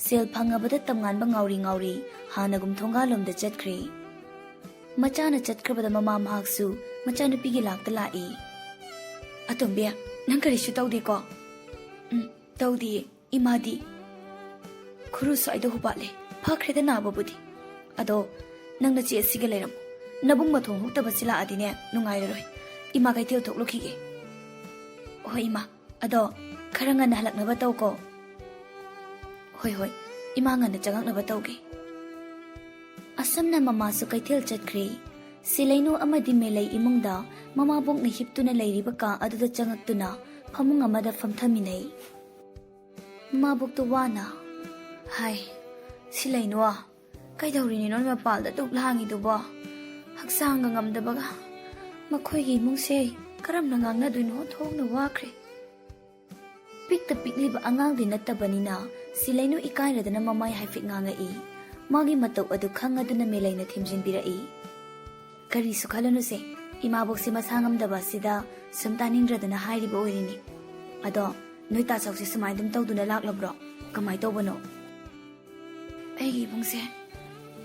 ꯁꯦꯜ ꯐꯪꯉꯕꯗ ꯇꯝꯉꯥꯟꯕ ꯉꯥꯎꯔꯤ ꯉꯥꯎꯔꯤ ꯍꯥꯟꯅꯒꯨꯝ ꯊꯣꯡꯒꯥꯜꯂꯣꯝꯗ ꯆꯠꯈ꯭ꯔꯦ꯫ ꯃꯆꯥꯅ ꯆꯠꯈ꯭ꯔꯕꯗ ꯃꯃꯥ ꯃꯍꯥꯛꯁꯨ ꯃꯆꯥꯅꯨꯄꯤꯒꯤ ꯂꯥꯛꯇ ꯂꯥꯛꯏ꯫ "ꯑꯇꯣꯝꯕꯤ, ꯅꯪ ꯀꯔꯤꯁꯨ ꯇꯧꯗꯦꯀꯣ?" "ꯎꯝ, ꯇꯧꯗꯤꯌꯦ꯫ ꯏꯃꯥꯗꯤ?" "ꯈꯨꯔꯨ ꯁ꯭ꯋꯥꯏꯗ ꯍꯨꯕꯥꯠꯂꯦ꯫ ꯐꯈ꯭ꯔꯦꯗ ꯅꯥꯕꯕꯨꯗꯤ꯫ ꯑꯗꯣ ꯅꯪ ꯅꯆꯦ ꯑꯁꯤꯒ ꯂꯩꯔꯝꯃꯣ꯫ ꯅꯕꯨꯡ ꯃꯊꯣꯡ ꯍꯨꯛꯇꯕꯁꯤ ꯂꯥꯛꯑꯗꯤꯅꯦ ꯅꯨꯡꯉꯥꯏꯔꯔꯣꯏ꯫ ꯏꯃꯥ ꯀꯩꯊꯦꯜ ꯊꯣꯛꯂꯨꯈꯤꯒꯦ꯫" "ꯍꯣꯏ ꯏꯃꯥ꯫ ꯑꯗꯣ ꯈꯔ ꯉꯟꯅ ꯍꯜꯂꯛꯅꯕ ꯇꯧꯀꯣ꯫" "ꯍꯣꯏ, ꯍꯣꯏ꯫ ꯏꯃꯥ ꯉꯟꯅ ꯆꯪꯉꯛꯅꯕ ꯇꯧꯒꯦ꯫" ꯑꯁꯨꯝꯅ ꯃꯃꯥꯁꯨ ꯀꯩꯊꯦꯜ ꯆꯠꯈ꯭ꯔꯦ꯫ ꯁꯤꯂꯩꯅꯨ ꯑꯃꯗꯤ ꯃꯦꯂꯩ ꯏꯃꯨꯡꯗ ꯃꯃꯥꯕꯣꯛꯅ ꯍꯤꯞꯇꯨꯅ ꯂꯩꯔꯤꯕ ꯀꯥ ꯑꯗꯨꯗ ꯆꯪꯉꯛꯇꯨꯅ ꯐꯃꯨꯡ ꯑꯃꯗ ꯐꯝꯊꯃꯤꯟꯅꯩ꯫ ꯃꯥꯕꯣꯛꯇꯨ ꯋꯥꯅ, "ꯍꯥꯏ, ꯁꯤꯂꯩꯅꯨ, ꯀꯩꯗꯧꯔꯤꯅꯤ ꯅꯣꯏ ꯃꯄꯥꯜꯗ ꯑꯗꯨꯛ ꯂꯥꯡꯉꯤꯗꯨꯕꯣ? ꯍꯛꯆꯥꯡꯒ ꯉꯝꯗꯕꯒ꯫ ꯃꯈꯣꯏꯒꯤ ꯏꯃꯨꯡꯁꯦ ꯀꯔꯝꯅ ꯉꯥꯡꯅꯗꯣꯏꯅꯣ? ꯊꯣꯛꯅ ꯋꯥꯈ꯭ꯔꯦ꯫" ꯄꯤꯛꯇ ꯄꯤꯛꯂꯤꯕ ꯑꯉꯥꯡꯗꯤ ꯅꯠꯇꯕꯅꯤꯅ ꯁꯤꯂꯩꯅꯨ ꯏꯀꯥꯏꯔꯗꯅ ꯃꯃꯥꯏ ꯍꯥꯏꯐꯦꯠ ꯉꯥꯡꯉꯛꯏ꯫ ꯃꯥꯒꯤ ꯃꯇꯧ ꯑꯗꯨ ꯈꯪꯉꯗꯨꯅ ꯃꯦꯂꯩꯅ ꯊꯦꯝꯖꯤꯟꯕꯤꯔꯛꯏ꯫ "ꯀꯔꯤꯁꯨ ꯈꯜꯂꯨꯅꯨꯁꯦ, ꯏꯃꯥꯕꯣꯛꯁꯦ ꯃꯁꯥ ꯉꯝꯗꯕ ꯑꯁꯤꯗ ꯁꯨꯝ ꯇꯥꯅꯤꯡꯗ꯭ꯔꯗꯅ ꯍꯥꯏꯔꯤꯕ ꯑꯣꯏꯔꯤꯅꯤ꯫ ꯑꯗꯣ ꯅꯣꯏ ꯇꯥꯆꯧꯁꯦ ꯁꯨꯃꯥꯏꯅ ꯑꯗꯨꯝ ꯇꯧꯗꯨꯅ ꯂꯥꯛꯂꯕ꯭ꯔꯣ? ꯀꯃꯥꯏ ꯇꯧꯕꯅꯣ?" "ꯑꯩꯒꯤ ꯏꯕꯨꯡꯁꯦ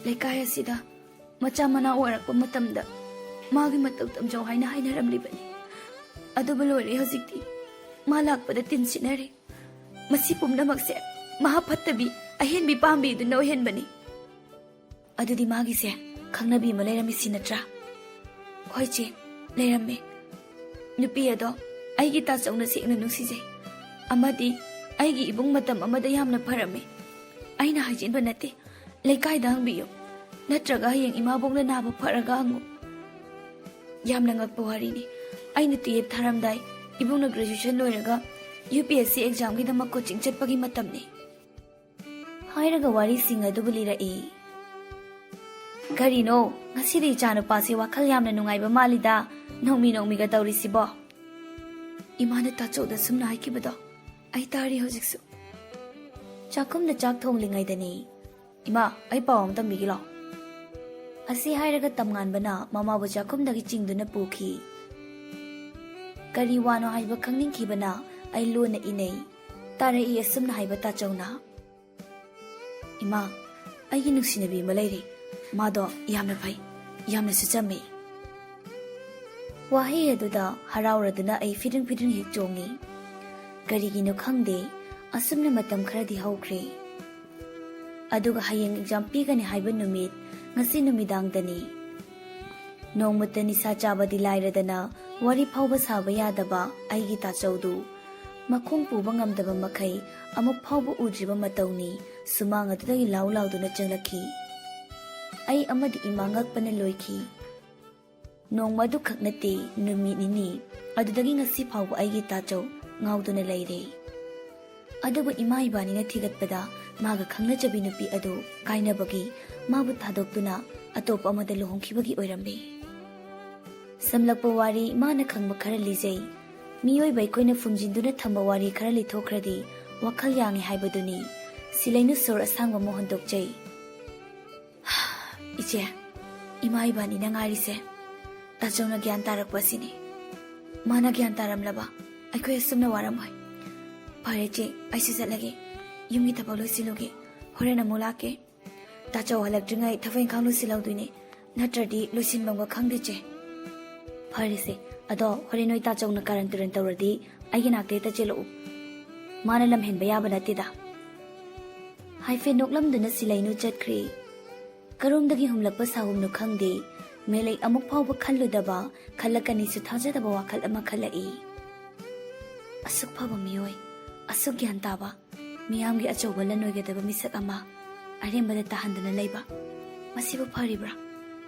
ꯂꯩꯀꯥꯏ ꯑꯁꯤꯗ ꯃꯆꯥ ꯃꯅꯥꯎ ꯑꯣꯏꯔꯛꯄ ꯃꯇꯝꯗ ꯃꯥꯒꯤ ꯃꯇꯧ ꯇꯝꯖꯧ ꯍꯥꯏꯅ ꯍꯥꯏꯅꯔꯝꯂꯤꯕꯅꯤ꯫ ꯑꯗꯨꯕꯨ ꯂꯣꯏꯔꯦ ꯍꯧꯖꯤꯛꯇꯤ꯫ ꯃꯥ ꯂꯥꯛꯄꯗ ꯇꯤꯟ ꯁꯤꯠꯅꯔꯦ꯫ ꯃꯁꯤ ꯄꯨꯝꯅꯃꯛꯁꯦ ꯃꯍꯥ ꯐꯠꯇꯕꯤ ꯑꯍꯦꯟꯕꯤ ꯄꯥꯝꯕꯤꯗꯨꯅ ꯑꯣꯏꯍꯟꯕꯅꯤ꯫" "ꯑꯗꯨꯗꯤ ꯃꯥꯒꯤꯁꯦ ꯈꯪꯅꯕꯤ ꯑꯃ ꯂꯩꯔꯝꯃꯤꯁꯤ ꯅꯠꯇ꯭ꯔꯥ?" "ꯍꯣꯏ ꯆꯦ, ꯂꯩꯔꯝꯃꯦ꯫ ꯅꯨꯄꯤ ꯑꯗꯣ ꯑꯩꯒꯤ ꯇꯥꯆꯧꯅ ꯁꯦꯡꯅ ꯅꯨꯡꯁꯤꯖꯩ꯫ ꯑꯃꯗꯤ ꯑꯩꯒꯤ ꯏꯕꯨꯡ ꯃꯇꯝ ꯑꯃꯗ ꯌꯥꯝꯅ ꯐꯔꯝꯃꯤ꯫ ꯑꯩꯅ ꯍꯥꯏꯖꯤꯟꯕ ꯅꯠꯇꯦ꯫ ꯂꯩꯀꯥꯏꯗ ꯍꯪꯕꯤꯌꯨ꯫ ꯅꯠꯇ꯭ꯔꯒ ꯍꯌꯦꯡ ꯏꯃꯥꯕꯣꯛꯅ ꯅꯥꯕ ꯐꯔꯒ ꯍꯪꯉꯨ꯫" "ꯌꯥꯝꯅ ꯉꯛꯄ ꯋꯥꯔꯤꯅꯤ꯫ ꯑꯩꯅ ꯇꯨꯌꯦꯜꯐ ꯊꯥꯔꯝꯗꯥꯏ, ꯏꯕꯨꯡꯅ ꯒ꯭ꯔꯦꯖꯨꯑꯦꯁꯟ ꯂꯣꯏꯔꯒ U P S C ꯑꯦꯛꯖꯥꯝꯒꯤꯗꯃꯛ coaching ꯆꯠꯄꯒꯤ ꯃꯇꯝꯅꯤ꯫ ꯍꯥꯏꯔꯒ ꯋꯥꯔꯤꯁꯤꯡ ꯑꯗꯨꯕꯨ ꯂꯤꯔꯛꯏ꯫ "ꯀꯔꯤꯅꯣ, ꯉꯁꯤꯗꯤ ꯏꯆꯥꯅꯨꯄꯥꯁꯦ ꯋꯥꯈꯜ ꯌꯥꯝꯅ ꯅꯨꯡꯉꯥꯏꯕ ꯃꯥꯜꯂꯤꯗ, ꯅꯣꯛꯃꯤ ꯅꯣꯛꯃꯤꯒ ꯇꯧꯔꯤꯁꯤꯕꯣ?" ꯏꯃꯥꯅ ꯇꯥꯆꯧꯗ ꯁꯨꯝꯅ ꯍꯥꯏꯈꯤꯕꯗꯣ ꯑꯩ ꯇꯥꯔꯤ ꯍꯧꯖꯤꯛꯁꯨ꯫ ꯆꯥꯛꯈꯨꯝꯗ ꯆꯥꯛ ꯊꯣꯡꯂꯤꯉꯩꯗꯅꯤ꯫ "ꯏꯃꯥ, ꯑꯩ ꯄꯥꯎ ꯑꯃ ꯇꯝꯕꯤꯒꯦ ꯂꯥꯎ꯫" ꯑꯁꯤ ꯍꯥꯏꯔꯒ ꯇꯝꯉꯥꯟꯕꯅ ꯃꯃꯥꯕꯨ ꯆꯥꯛꯈꯨꯝꯗꯒꯤ ꯆꯤꯡꯗꯨꯅ ꯄꯨꯈꯤ꯫ ꯀꯔꯤ ꯋꯥꯅꯣ ꯍꯥꯏꯕ ꯈꯪꯅꯤꯡꯈꯤꯕꯅ ꯑꯩ ꯂꯣꯟꯅ ꯏꯅꯩ꯫ ꯇꯥꯔꯛꯏ ꯑꯁꯨꯝꯅ ꯍꯥꯏꯕ ꯇꯥꯆꯧꯅ꯫ "ꯏꯃꯥ, ꯑꯩꯒꯤ ꯅꯨꯡꯁꯤꯅꯕꯤ ꯑꯃ ꯂꯩꯔꯦ꯫ ꯃꯥꯗꯣ ꯌꯥꯝꯅ ꯐꯩ, ꯌꯥꯝꯅꯁꯨ ꯆꯝꯃꯤ꯫" ꯋꯥꯍꯩ ꯑꯗꯨꯗ ꯍꯔꯥꯎꯔꯗꯨꯅ ꯑꯩ ꯐꯤꯗ꯭ꯔꯤꯡ ꯐꯤꯗ꯭ꯔꯤꯡ ꯍꯦꯛ ꯆꯣꯡꯉꯤ꯫ ꯀꯔꯤꯒꯤꯅꯣ ꯈꯪꯗꯦ, ꯑꯁꯨꯝꯅ ꯃꯇꯝ ꯈꯔꯗꯤ ꯍꯧꯈ꯭ꯔꯦ꯫ ꯑꯗꯨꯒ ꯍꯌꯦꯡ ꯑꯦꯛꯖꯥꯝ ꯄꯤꯒꯅꯤ ꯍꯥꯏꯕ ꯅꯨꯃꯤꯠ ꯉꯁꯤ ꯅꯨꯃꯤꯗꯥꯡꯗꯅꯤ꯫ ꯅꯣꯡꯃꯇ ꯅꯤꯁꯥ ꯆꯥꯕꯗꯤ ꯂꯥꯏꯔꯗꯅ, ꯋꯥꯔꯤ ꯐꯥꯎꯕ ꯁꯥꯕ ꯌꯥꯗꯕ ꯑꯩꯒꯤ ꯇꯥꯆꯧꯗꯨ ꯃꯈꯣꯡ ꯄꯨꯕ ꯉꯝꯗꯕ ꯃꯈꯩ ꯑꯃꯨꯛ ꯐꯥꯎꯕ ꯎꯗ꯭ꯔꯤꯕ ꯃꯇꯧꯅꯤ ꯁꯨꯃꯥꯡ ꯑꯗꯨꯗꯒꯤ ꯂꯥꯎ ꯂꯥꯎꯗꯨꯅ ꯆꯪꯂꯛꯈꯤ꯫ ꯑꯩ ꯑꯃꯗꯤ ꯏꯃꯥ ꯉꯛꯄꯅ ꯂꯣꯏꯈꯤ꯫ ꯅꯣꯡꯃ ꯑꯗꯨꯈꯛ ꯅꯠꯇꯦ, ꯅꯨꯃꯤꯠ ꯅꯤꯅꯤ꯫ ꯑꯗꯨꯗꯒꯤ ꯉꯁꯤ ꯐꯥꯎꯕ ꯑꯩꯒꯤ ꯇꯥꯆꯧ ꯉꯥꯎꯗꯨꯅ ꯂꯩꯔꯦ꯫ ꯑꯗꯨꯕꯨ ꯏꯃꯥ ꯏꯕꯥꯅꯤꯅ ꯊꯤꯒꯠꯄꯗ ꯃꯥꯒ ꯈꯪꯅꯖꯕꯤ ꯅꯨꯄꯤ ꯑꯗꯨ ꯀꯥꯏꯅꯕꯒꯤ ꯃꯥꯕꯨ ꯊꯥꯗꯣꯛꯇꯨꯅ ꯑꯇꯣꯞꯄ ꯑꯃꯗ ꯂꯨꯍꯣꯡꯈꯤꯕꯒꯤ ꯑꯣꯏꯔꯝꯃꯤ꯫ ꯁꯝꯂꯛꯄ ꯋꯥꯔꯤ ꯃꯥꯅ ꯈꯪꯕ ꯈꯔ ꯂꯤꯖꯩ꯫ ꯃꯤꯑꯣꯏꯕ ꯑꯩꯈꯣꯏꯅ ꯐꯨꯝꯖꯤꯟꯗꯨꯅ ꯊꯝꯕ ꯋꯥꯔꯤ ꯈꯔ ꯂꯤꯊꯣꯛꯈ꯭ꯔꯗꯤ ꯋꯥꯈꯜ ꯌꯥꯡꯉꯤ ꯍꯥꯏꯕꯗꯨꯅꯤ꯫ ꯁꯤꯂꯩꯅ ꯁꯣꯔ ꯑꯁꯥꯡꯕ ꯑꯃ ꯍꯣꯟꯗꯣꯛꯆꯩ꯫ "ꯏꯆꯦ, ꯏꯃꯥ ꯏꯕꯥꯅꯤꯅ ꯉꯥꯏꯔꯤꯁꯦ ꯇꯥꯆꯧꯅ ꯒ꯭ꯌꯥꯟ ꯇꯥꯔꯛꯄ ꯑꯁꯤꯅꯤ꯫ ꯃꯥꯅ ꯒ꯭ꯌꯥꯟ ꯇꯥꯔꯝꯂꯕ ꯑꯩꯈꯣꯏ ꯑꯁꯨꯝꯅ ꯋꯥꯔꯝꯃꯣꯏ꯫ ꯐꯔꯦ ꯏꯆꯦ, ꯑꯩꯁꯨ ꯆꯠꯂꯒꯦ꯫ ꯌꯨꯝꯒꯤ ꯊꯕꯛ ꯂꯣꯏꯁꯤꯜꯂꯨꯒꯦ꯫ ꯍꯣꯔꯦꯟ ꯑꯃꯨꯛ ꯂꯥꯛꯀꯦ꯫ ꯇꯥꯆꯧ ꯍꯜꯂꯛꯇ꯭ꯔꯤꯉꯩ ꯊꯕꯛ ꯏꯪꯈꯥꯡ ꯂꯣꯏꯁꯤꯜꯍꯧꯗꯣꯏꯅꯦ꯫ ꯅꯠꯇ꯭ꯔꯗꯤ ꯂꯣꯏꯁꯤꯟꯐꯝꯒ ꯈꯪꯗꯦ ꯏꯆꯦ꯫" "ꯐꯔꯦꯁꯦ, ꯑꯗꯣ ꯍꯣꯔꯦꯟ ꯅꯣꯏ ꯇꯥꯆꯧꯅ ꯀꯥꯔꯟ ꯇꯨꯔꯟ ꯇꯧꯔꯗꯤ ꯑꯩꯒꯤ ꯅꯥꯛꯇ ꯍꯦꯛꯇ ꯆꯦꯜꯂꯛꯎ꯫ ꯃꯥꯅ ꯂꯝꯍꯦꯟꯕ ꯌꯥꯕ ꯅꯠꯇꯦꯗ꯫" ꯍꯥꯏꯐꯦꯠ ꯅꯣꯛꯂꯝꯗꯨꯅ ꯁꯤꯂꯩꯅꯨ ꯆꯠꯈ꯭ꯔꯦ꯫ ꯀꯔꯣꯝꯗꯒꯤ ꯍꯨꯝꯂꯛꯄ ꯁꯥꯍꯨꯝꯅꯣ ꯈꯪꯗꯦ, ꯃꯦꯂꯩ ꯑꯃꯨꯛ ꯐꯥꯎꯕ ꯈꯜꯂꯨꯗꯕ, ꯈꯜꯂꯛꯀꯅꯤꯁꯨ ꯊꯥꯖꯗꯕ ꯋꯥꯈꯜ ꯑꯃ ꯈꯜꯂꯛꯏ꯫ ꯑꯁꯨꯛ ꯐꯕ ꯃꯤꯑꯣꯏ, ꯑꯁꯨꯛ ꯒ꯭ꯌꯥꯟ ꯇꯥꯕ, ꯃꯤꯌꯥꯝꯒꯤ ꯑꯆꯧꯕ ꯂꯟ ꯑꯣꯏꯒꯗꯕ ꯃꯤꯁꯛ ꯑꯃ ꯑꯔꯦꯝꯕꯗ ꯇꯥꯍꯟꯗꯨꯅ ꯂꯩꯕ, ꯃꯁꯤꯕꯨ ꯐꯔꯤꯕ꯭ꯔꯥ?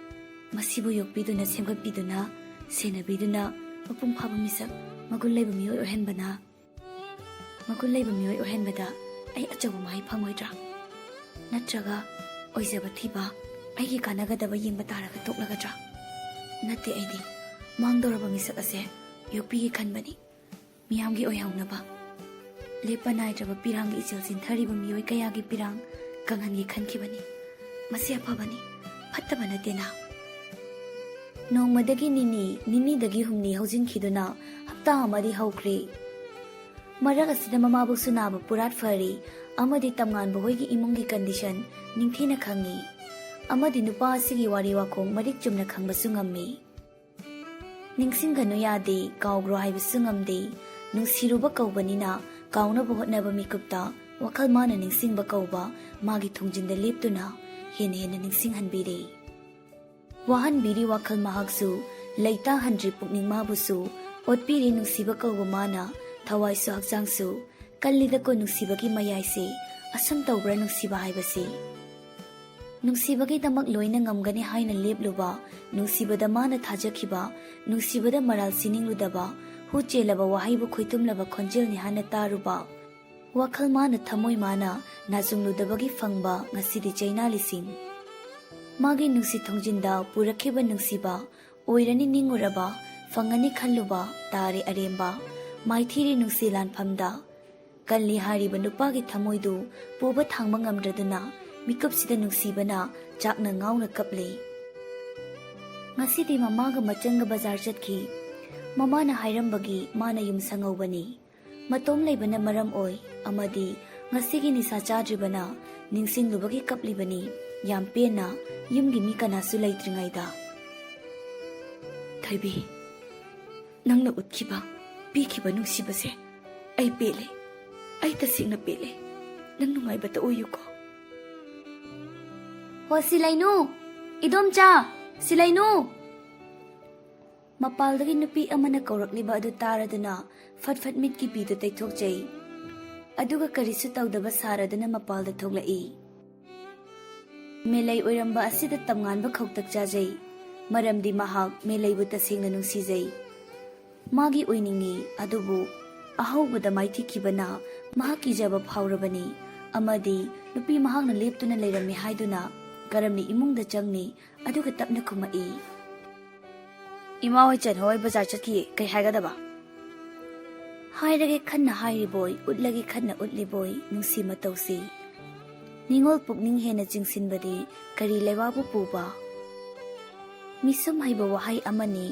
ꯃꯁꯤꯕꯨ ꯌꯣꯛꯄꯤꯗꯨꯅ, ꯁꯦꯝꯒꯠꯄꯤꯗꯨꯅ, ꯁꯦꯟꯅꯕꯤꯗꯨꯅ, ꯃꯄꯨꯡ ꯐꯥꯕ ꯃꯤꯁꯛ, ꯃꯒꯨꯟ ꯂꯩꯕ ꯃꯤꯑꯣꯏ ꯑꯣꯏꯍꯟꯕꯅ, ꯃꯒꯨꯟ ꯂꯩꯕ ꯃꯤꯑꯣꯏ ꯑꯣꯏꯍꯟꯕꯗ ꯑꯩ ꯑꯆꯧꯕ ꯃꯍꯩ ꯐꯪꯉꯣꯏꯗ꯭ꯔꯥ? ꯅꯠꯇ꯭ꯔꯒ ꯑꯣꯏꯖꯕ ꯊꯤꯕ, ꯑꯩꯒꯤ ꯀꯥꯟꯅꯒꯗꯕ ꯌꯦꯡꯕ ꯇꯥꯔꯒ ꯇꯣꯛꯂꯒꯗ꯭ꯔꯥ? ꯅꯠꯇꯦ, ꯑꯩꯗꯤ ꯃꯥꯡꯗꯧꯔꯕ ꯃꯤꯁꯛ ꯑꯁꯦ ꯌꯣꯛꯄꯤꯒꯦ ꯈꯟꯕꯅꯤ꯫ ꯃꯤꯌꯥꯝꯒꯤ ꯑꯣꯏꯍꯧꯅꯕ꯫ ꯂꯦꯞꯄ ꯅꯥꯏꯗ꯭ꯔꯕ ꯄꯤꯔꯥꯡꯒꯤ ꯏꯆꯦꯜ ꯆꯤꯟꯊꯔꯤꯕ ꯃꯤꯑꯣꯏ ꯀꯌꯥꯒꯤ ꯄꯤꯔꯥꯡ ꯀꯪꯍꯟꯒꯦ ꯈꯟꯈꯤꯕꯅꯤ꯫ ꯃꯁꯤ ꯑꯐꯕꯅꯤ, ꯐꯠꯇꯕ ꯅꯠꯇꯦꯅ꯫ ꯅꯣꯡꯃꯗꯒꯤ ꯅꯤꯅꯤ, ꯅꯤꯅꯤꯗꯒꯤ ꯍꯨꯝꯅꯤ ꯍꯧꯖꯤꯟꯈꯤꯗꯨꯅ ꯍꯞꯇꯥ ꯑꯃꯗꯤ ꯍꯧꯈ꯭ꯔꯦ꯫ ꯃꯔꯛ ꯑꯁꯤꯗ ꯃꯃꯥꯕꯨꯁꯨ ꯅꯥꯕ ꯄꯨꯔꯥꯠ ꯐꯔꯤ ꯑꯃꯗꯤ ꯇꯝꯉꯥꯟꯕ ꯍꯣꯏꯒꯤ ꯏꯃꯨꯡꯒꯤ ꯀꯟꯗꯤꯁꯟ ꯅꯤꯡꯊꯤꯅ ꯈꯪꯉꯤ꯫ ꯑꯃꯗꯤ ꯅꯨꯄꯥ ꯑꯁꯤꯒꯤ ꯋꯥꯔꯤ ꯋꯥꯈꯣꯡ ꯃꯔꯤꯛ ꯆꯨꯝꯅ ꯈꯪꯕꯁꯨ ꯉꯝꯃꯤ꯫ ꯅꯤꯡꯁꯤꯡꯒꯅꯨ ꯌꯥꯗꯦ, ꯀꯥꯎꯈ꯭ꯔꯣ ꯍꯥꯏꯕꯁꯨ ꯉꯝꯗꯦ꯫ ꯅꯨꯡꯁꯤꯔꯨꯕ ꯀꯧꯕꯅꯤꯅ ꯀꯥꯎꯅꯕ ꯍꯣꯠꯅꯕ ꯃꯤꯀꯨꯞꯇ ꯋꯥꯈꯜ ꯃꯥꯅ ꯅꯤꯡꯁꯤꯡꯕ ꯀꯧꯕ ꯃꯥꯒꯤ ꯊꯣꯡꯖꯤꯟꯗ ꯂꯦꯞꯇꯨꯅ ꯍꯦꯟꯅ ꯍꯦꯟꯅ ꯅꯤꯡꯁꯤꯡꯍꯟꯕꯤꯔꯦ꯫ ꯋꯥꯍꯟꯕꯤꯔꯤ ꯋꯥꯈꯜ ꯃꯍꯥꯛꯁꯨ, ꯂꯩꯇꯥꯍꯟꯗ꯭ꯔꯤ ꯄꯨꯛꯅꯤꯡ ꯃꯥꯕꯨꯁꯨ, ꯑꯣꯠꯄꯤꯔꯤ ꯅꯨꯡꯁꯤꯕ ꯀꯧꯕ ꯃꯥꯅ ꯊꯋꯥꯏꯁꯨ ꯍꯛꯆꯥꯡꯁꯨ꯫ ꯀꯜꯂꯤꯗꯀꯣ ꯅꯨꯡꯁꯤꯕꯒꯤ ꯃꯌꯥꯏꯁꯦ, ꯑꯁꯨꯝ ꯇꯧꯕ꯭ꯔꯥ ꯅꯨꯡꯁꯤꯕ ꯍꯥꯏꯕꯁꯤ? ꯅꯨꯡꯁꯤꯕꯒꯤꯗꯃꯛ ꯂꯣꯏꯅ ꯉꯝꯒꯅꯤ ꯍꯥꯏꯅ ꯂꯦꯞꯂꯨꯕ, ꯅꯨꯡꯁꯤꯕꯗ ꯃꯥꯅ ꯊꯥꯖꯈꯤꯕ, ꯅꯨꯡꯁꯤꯕꯗ ꯃꯔꯥꯜ ꯁꯤꯅꯤꯡꯂꯨꯗꯕ, ꯍꯨ ꯆꯦꯜꯂꯕ ꯋꯥꯍꯩꯕꯨ ꯈꯣꯏꯇꯨꯝꯂꯕ ꯈꯣꯟꯖꯦꯜꯅꯤ ꯍꯥꯏꯅ ꯇꯥꯔꯨꯕ, ꯋꯥꯈꯜ ꯃꯥꯅ ꯊꯃꯣꯏ ꯃꯥꯅ ꯅꯥꯆꯨꯡꯂꯨꯗꯕꯒꯤ ꯐꯪꯕ ꯉꯁꯤꯗꯤ ꯆꯩꯅꯥ ꯂꯤꯁꯤꯡ꯫ ꯃꯥꯒꯤ ꯅꯨꯡꯁꯤ ꯊꯣꯡꯖꯤꯟꯗ ꯄꯨꯔꯛꯈꯤꯕ ꯅꯨꯡꯁꯤꯕ, ꯑꯣꯏꯔꯅꯤ ꯅꯤꯡꯉꯨꯔꯕ, ꯐꯪꯉꯅꯤ ꯈꯜꯂꯨꯕ, ꯇꯥꯔꯦ ꯑꯔꯦꯝꯕ꯫ ꯃꯥꯏꯊꯤꯔꯤ ꯅꯨꯡꯁꯤ ꯂꯥꯟꯐꯝꯗ꯫ ꯀꯜꯂꯤ ꯍꯥꯏꯔꯤꯕ ꯅꯨꯄꯥꯒꯤ ꯊꯃꯣꯏꯗꯨ ꯄꯨꯕ ꯊꯥꯡꯕ ꯉꯝꯗ꯭ꯔꯗꯨꯅ ꯃꯤꯀꯨꯞꯁꯤꯗ ꯅꯨꯡꯁꯤꯕꯅ ꯆꯥꯛꯅ ꯉꯥꯎꯅ ꯀꯞꯂꯤ꯫ ꯉꯁꯤꯗꯤ ꯃꯃꯥꯒ ꯃꯆꯟꯒ ꯕꯖꯥꯔ ꯆꯠꯈꯤ꯫ ꯃꯃꯥꯅ ꯍꯥꯏꯔꯝꯕꯒꯤ ꯃꯥꯅ ꯌꯨꯝ ꯁꯪꯍꯧꯕꯅꯤ꯫ ꯃꯇꯣꯝ ꯂꯩꯕꯅ ꯃꯔꯝ ꯑꯣꯏ ꯑꯃꯗꯤ ꯉꯁꯤꯒꯤ ꯅꯤꯁꯥ ꯆꯥꯗ꯭ꯔꯤꯕꯅ ꯅꯤꯡꯁꯤꯡꯂꯨꯕꯒꯤ ꯀꯞꯂꯤꯕꯅꯤ, ꯌꯥꯝ ꯄꯦꯟꯅ, ꯌꯨꯝꯒꯤ ꯃꯤ ꯀꯅꯥꯁꯨ ꯂꯩꯇ꯭ꯔꯤꯉꯩꯗ꯫ ꯊꯣꯏꯕꯤ, ꯅꯪꯅ ꯎꯠꯈꯤꯕ, ꯄꯤꯈꯤꯕ ꯅꯨꯡꯁꯤꯕꯁꯦ ꯑꯩ ꯄꯦꯜꯂꯦ꯫ ꯑꯩ ꯇꯁꯦꯡꯅ ꯄꯦꯜꯂꯦ꯫ ꯅꯪ ꯅꯨꯡꯉꯥꯏꯕꯇ ꯑꯣꯏꯌꯨꯀꯣ꯫ ꯍꯣ, ꯁꯤ ꯂꯩꯅꯨ! ꯏꯗꯣꯝꯆꯥ! ꯁꯤ ꯂꯩꯅꯨ! ꯃꯄꯥꯜꯗꯒꯤ ꯅꯨꯄꯤ ꯑꯃꯅ ꯀꯧꯔꯛꯂꯤꯕ ꯑꯗꯨ ꯇꯥꯔꯗꯨꯅ ꯐꯠ ꯐꯠ ꯃꯤꯠꯀꯤ ꯄꯤꯗꯨ ꯇꯩꯊꯣꯛꯆꯩ꯫ ꯑꯗꯨꯒ ꯀꯔꯤꯁꯨ ꯇꯧꯗꯕ ꯁꯥꯔꯗꯨꯅ ꯃꯄꯥꯜꯗ ꯊꯣꯛꯂꯛꯏ꯫ ꯃꯦꯂꯩ ꯑꯣꯏꯔꯝꯕ ꯑꯁꯤꯗ ꯇꯝꯉꯥꯟꯕ ꯈꯧꯇꯛ ꯆꯥꯖꯩ, ꯃꯔꯝꯗꯤ ꯃꯍꯥꯛ ꯃꯦꯂꯩꯕꯨ ꯇꯁꯦꯡꯅ ꯅꯨꯡꯁꯤꯖꯩ꯫ ꯃꯥꯒꯤ ꯑꯣꯏꯅꯤꯡꯏ, ꯑꯗꯨꯕꯨ ꯑꯍꯧꯕꯗ ꯃꯥꯏꯊꯤꯈꯤꯕꯅ ꯃꯍꯥꯛ ꯀꯤꯖꯕ ꯐꯥꯎꯔꯕꯅꯤ꯫ ꯑꯃꯗꯤ ꯅꯨꯄꯤ ꯃꯍꯥꯛꯅ ꯂꯦꯞꯇꯨꯅ ꯂꯩꯔꯝꯃꯤ ꯍꯥꯏꯗꯨꯅ ꯀꯔꯝꯅ ꯏꯃꯨꯡꯗ ꯆꯪꯅꯤ? ꯑꯗꯨꯒ ꯇꯞꯅ ꯈꯨꯝꯃꯛꯏ, "ꯏꯃꯥ ꯍꯣꯏ ꯆꯟ ꯍꯣꯏ ꯕꯖꯥꯔ ꯆꯠꯈꯤꯌꯦ, ꯀꯩ ꯍꯥꯏꯒꯗꯕ?" ꯍꯥꯏꯔꯒꯦ ꯈꯟꯅ ꯍꯥꯏꯔꯤꯕꯣꯏ, ꯎꯠꯂꯒꯦ ꯈꯟꯅ ꯎꯠꯂꯤꯕꯣꯏ ꯅꯨꯡꯁꯤ ꯃꯇꯧꯁꯤ꯫ ꯅꯤꯉꯣꯜ ꯄꯨꯛꯅꯤꯡ ꯍꯦꯟꯅ ꯆꯤꯡꯁꯤꯟꯕꯗꯤ ꯀꯔꯤ ꯂꯩꯕꯥꯛꯄꯨ ꯄꯨꯕ? ꯃꯤꯁꯨꯝ ꯍꯩꯕ ꯋꯥꯍꯩ ꯑꯃꯅꯤ꯫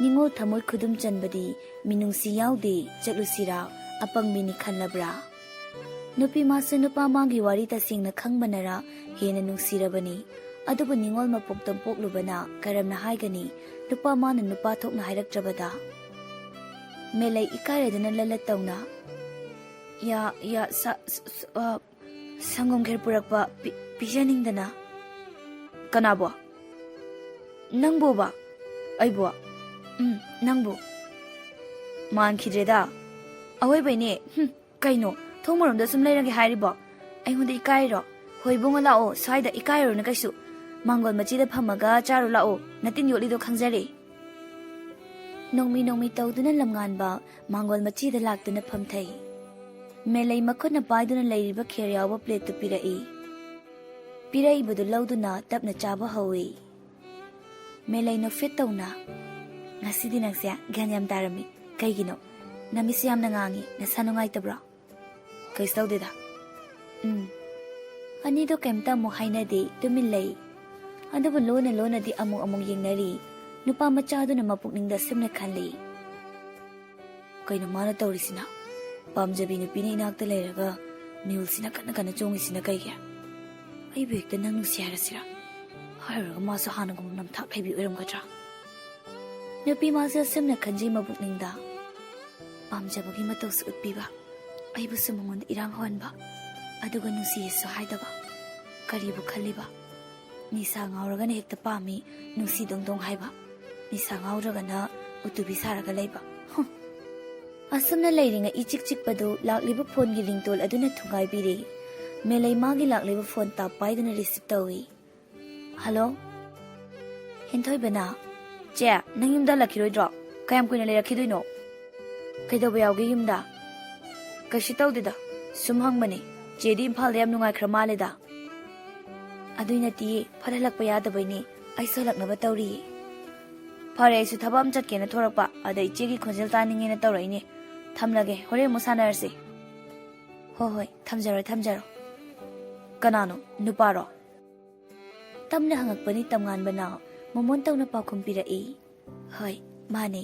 ꯅꯤꯉꯣꯜ ꯊꯃꯣꯏ ꯈꯨꯗꯨꯝ ꯆꯟꯕꯗꯤ ꯃꯤꯅꯨꯡꯁꯤ ꯌꯥꯎꯗꯦ, ꯆꯠꯂꯨꯁꯤꯔꯥ, ꯑꯄꯪꯕꯤꯅꯤ ꯈꯜꯂꯕ꯭ꯔꯥ? ꯅꯨꯄꯤ ꯃꯥꯁꯨ ꯅꯨꯄꯥ ꯃꯥꯒꯤ ꯋꯥꯔꯤ ꯇꯁꯦꯡꯅ ꯈꯪꯕꯅꯔ ꯍꯦꯟꯅ ꯅꯨꯡꯁꯤꯔꯕꯅꯤ꯫ ꯑꯗꯨꯕꯨ ꯅꯤꯉꯣꯜ ꯃꯄꯣꯛꯇ ꯄꯣꯛꯂꯨꯕꯅ ꯀꯔꯝꯅ ꯍꯥꯏꯒꯅꯤ, ꯅꯨꯄꯥ ꯃꯥꯅ ꯅꯨꯄꯥ ꯊꯣꯛꯅ ꯍꯥꯏꯔꯛꯇ꯭ꯔꯕꯗ? ꯃꯦꯂꯩ ꯏꯀꯥꯏꯔꯗꯨꯅ ꯂꯜꯂꯠ ꯇꯧꯅ, "ꯌꯥ, ꯌꯥ, ꯁ-, ꯁ-, ꯁ-, ꯑ, ꯁꯪꯒꯣꯝ ꯈꯦꯔ ꯄꯨꯔꯛꯄ ꯄꯤ-, ꯄꯤꯖꯅꯤꯡꯗꯅ꯫" "ꯀꯅꯥꯕꯣ?" "ꯅꯪꯕꯨꯕ?" "ꯑꯩꯕꯨ?" "ꯎꯝ, ꯅꯪꯕꯨ꯫" "ꯃꯥꯟꯈꯤꯗ꯭ꯔꯦꯗ꯫ ꯑꯋꯣꯏꯕꯩꯅꯦ꯫ ꯍꯨꯝ, ꯀꯩꯅꯣ, ꯊꯣꯡ ꯃꯔꯣꯝꯗ ꯁꯨꯝ ꯂꯩꯔꯒꯦ ꯍꯥꯏꯔꯤꯕꯣ? ꯑꯩꯉꯣꯟꯗ ꯏꯀꯥꯏꯔꯣ? ꯍꯣꯏ ꯏꯕꯨꯡꯉꯣ, ꯂꯥꯛꯑꯣ, ꯁ꯭ꯋꯥꯏꯗ ꯏꯀꯥꯏꯔꯨꯔꯅꯨ ꯀꯩꯁꯨ꯫ ꯃꯥꯡꯒꯣꯜ ꯃꯆꯤꯗ ꯐꯝꯃꯒ ꯆꯥꯔꯨ ꯂꯥꯛꯑꯣ, ꯅꯇꯤꯟ ꯌꯣꯠꯂꯤꯗꯣ ꯈꯪꯖꯔꯦ꯫" ꯅꯣꯡꯃꯤ ꯅꯣꯡꯃꯤ ꯇꯧꯗꯨꯅ ꯂꯝꯉꯥꯟꯕ ꯃꯥꯡꯒꯣꯜ ꯃꯆꯤꯗ ꯂꯥꯛꯇꯨꯅ ꯐꯝꯊꯩ꯫ ꯃꯦꯂꯩ ꯃꯈꯨꯠꯅ ꯄꯥꯏꯗꯨꯅ ꯂꯩꯔꯤꯕ ꯈꯦꯔ ꯌꯥꯎꯕ ꯄ꯭ꯂꯦꯠꯇꯨ ꯄꯤꯔꯛꯏ꯫ ꯄꯤꯔꯛꯏꯕꯗꯨ ꯂꯧꯗꯨꯅ ꯇꯞꯅ ꯆꯥꯕ ꯍꯧꯏ꯫ ꯃꯦꯂꯩ ꯅꯣꯛꯐꯦꯠ ꯇꯧꯅ, "ꯉꯁꯤꯗꯤ ꯅꯪꯁꯦ ꯒ꯭ꯌꯥꯟ ꯌꯥꯝ ꯇꯥꯔꯝꯃꯤ꯫ ꯀꯩꯒꯤꯅꯣ? ꯅꯃꯤꯠꯁꯦ ꯌꯥꯝꯅ ꯉꯥꯡꯉꯤ꯫ ꯅꯁꯥ ꯅꯨꯡꯉꯥꯏꯇꯕ꯭ꯔꯣ?" "ꯀꯩꯁꯨ ꯇꯧꯗꯦꯗ꯫" "ꯎꯝ꯫" ꯑꯅꯤꯗꯣ ꯀꯩꯝꯇ ꯑꯃꯨꯛ ꯍꯥꯏꯅꯗꯦ, ꯇꯨꯃꯤꯟ ꯂꯩ꯫ ꯑꯗꯨꯕꯨ ꯂꯣꯟꯅ ꯂꯣꯟꯅꯗꯤ ꯑꯃꯨꯛ ꯑꯃꯨꯛ ꯌꯦꯡꯅꯔꯤ꯫ ꯅꯨꯄꯥ ꯃꯆꯥꯗꯨꯅ ꯃꯄꯨꯛꯅꯤꯡꯗ ꯑꯁꯨꯝꯅ ꯈꯜꯂꯤ, "ꯀꯩꯅꯣ ꯃꯥꯅ ꯇꯧꯔꯤꯁꯤꯅ? ꯄꯥꯝꯖꯕꯤ ꯅꯨꯄꯤꯅ ꯏꯅꯥꯛꯇ ꯂꯩꯔꯒ ꯃꯤꯍꯨꯜꯁꯤꯅ ꯀꯟꯅ ꯀꯟꯅ ꯆꯣꯡꯉꯤꯁꯤꯅ ꯀꯩꯒꯤ? ꯑꯩꯕꯨ ꯍꯦꯛꯇ ꯅꯪ ꯅꯨꯡꯁꯤ ꯍꯥꯏꯔꯁꯤꯔꯥ? ꯍꯥꯏꯔꯨꯔꯒ ꯃꯥꯁꯨ ꯍꯥꯟꯅꯒꯨꯝꯕ ꯅꯝꯊꯥꯛ ꯍꯩꯕꯤ ꯑꯣꯏꯔꯝꯒꯗ꯭ꯔꯥ?" ꯅꯨꯄꯤ ꯃꯥꯁꯨ ꯑꯁꯨꯝꯅ ꯈꯟꯖꯩ ꯃꯄꯨꯛꯅꯤꯡꯗ꯫ ꯄꯥꯝꯖꯕꯒꯤ ꯃꯇꯧꯁꯨ ꯎꯠꯄꯤꯕ, ꯑꯩꯕꯨꯁꯨ ꯃꯉꯣꯟꯗ ꯏꯔꯥꯡ ꯍꯧꯍꯟꯕ, ꯑꯗꯨꯒ ꯅꯨꯡꯁꯤꯌꯦꯁꯨ ꯍꯥꯏꯗꯕ꯫ ꯀꯔꯤꯕꯨ ꯈꯜꯂꯤꯕ? ꯅꯤꯁꯥ ꯉꯥꯎꯔꯒꯅ ꯍꯦꯛꯇ ꯄꯥꯝꯃꯤ, ꯅꯨꯡꯁꯤ ꯗꯣꯡ ꯗꯣꯡ ꯍꯥꯏꯕ꯫ ꯅꯤꯁꯥ ꯉꯥꯎꯗ꯭ꯔꯒꯅ ꯎꯇꯨꯕꯤ ꯁꯥꯔꯒ ꯂꯩꯕ꯫ ꯍꯨꯝ꯫ ꯑꯁꯨꯝꯅ ꯂꯩꯔꯤꯉꯩ ꯏꯆꯤꯛ ꯆꯤꯛꯄꯗꯨ ꯂꯥꯛꯂꯤꯕ ꯐꯣꯟꯒꯤ ꯔꯤꯡꯇꯣꯟ ꯑꯗꯨꯅ ꯊꯨꯒꯥꯏꯕꯤꯔꯦ꯫ ꯃꯦꯂꯩ ꯃꯥꯒꯤ ꯂꯥꯛꯂꯤꯕ ꯐꯣꯟ ꯇꯥꯞ ꯄꯥꯏꯗꯨꯅ ꯔꯤꯁꯤꯞ ꯇꯧꯏ꯫ "ꯍꯜꯂꯣ?" "ꯍꯦꯟꯊꯣꯏꯕꯅ?" "ꯆꯦ, ꯅꯪ ꯌꯨꯝꯗ ꯍꯜꯂꯛꯈꯤꯔꯣꯏꯗ꯭ꯔꯣ? ꯀꯌꯥꯝ ꯀꯨꯏꯅ ꯂꯩꯔꯛꯈꯤꯗꯣꯏꯅꯣ? ꯀꯩꯗꯧꯕ ꯌꯥꯎꯒꯦ ꯌꯨꯝꯗ? ꯀꯩꯁꯨ ꯇꯧꯗꯦꯗ, ꯁꯨꯝ ꯍꯪꯕꯅꯦ꯫ ꯆꯦꯗꯤ ꯏꯝꯐꯥꯜꯗ ꯌꯥꯝ ꯅꯨꯡꯉꯥꯏꯈ꯭ꯔ ꯃꯥꯜꯂꯦꯗ꯫ ꯑꯗꯨꯏ ꯅꯠꯇꯤꯌꯦ, ꯐꯠ ꯍꯜꯂꯛꯄ ꯌꯥꯗꯕꯩꯅꯦ꯫ ꯑꯩꯁꯨ ꯍꯜꯂꯛꯅꯕ ꯇꯧꯔꯤꯌꯦ꯫ ꯐꯔꯦ, ꯑꯩꯁꯨ ꯊꯕꯛ ꯑꯃ ꯆꯠꯀꯦꯅ ꯊꯣꯔꯛꯄ, ꯑꯗ ꯏꯆꯦꯒꯤ ꯈꯣꯟꯖꯦꯜ ꯇꯥꯅꯤꯡꯉꯦꯅ ꯇꯧꯔꯛꯏꯅꯦ꯫ ꯊꯝꯂꯒꯦ, ꯍꯣꯔꯦꯟ ꯑꯃꯨꯛ ꯁꯥꯟꯅꯔꯁꯤ꯫ ꯍꯣꯏ ꯍꯣꯏ, ꯊꯝꯖꯔꯣ ꯊꯝꯖꯔꯣ꯫ ꯀꯅꯥꯅꯣ? ꯅꯨꯄꯥꯔꯣ? ꯇꯞꯅ ꯍꯪꯉꯛꯄꯅꯤ ꯇꯝꯉꯥꯟꯕꯅ ꯃꯣꯃꯣꯟ ꯇꯧꯅ ꯄꯥꯎꯈꯨꯝ ꯄꯤꯔꯛꯏ꯫ ꯍꯣꯏ, ꯃꯥꯅꯦ꯫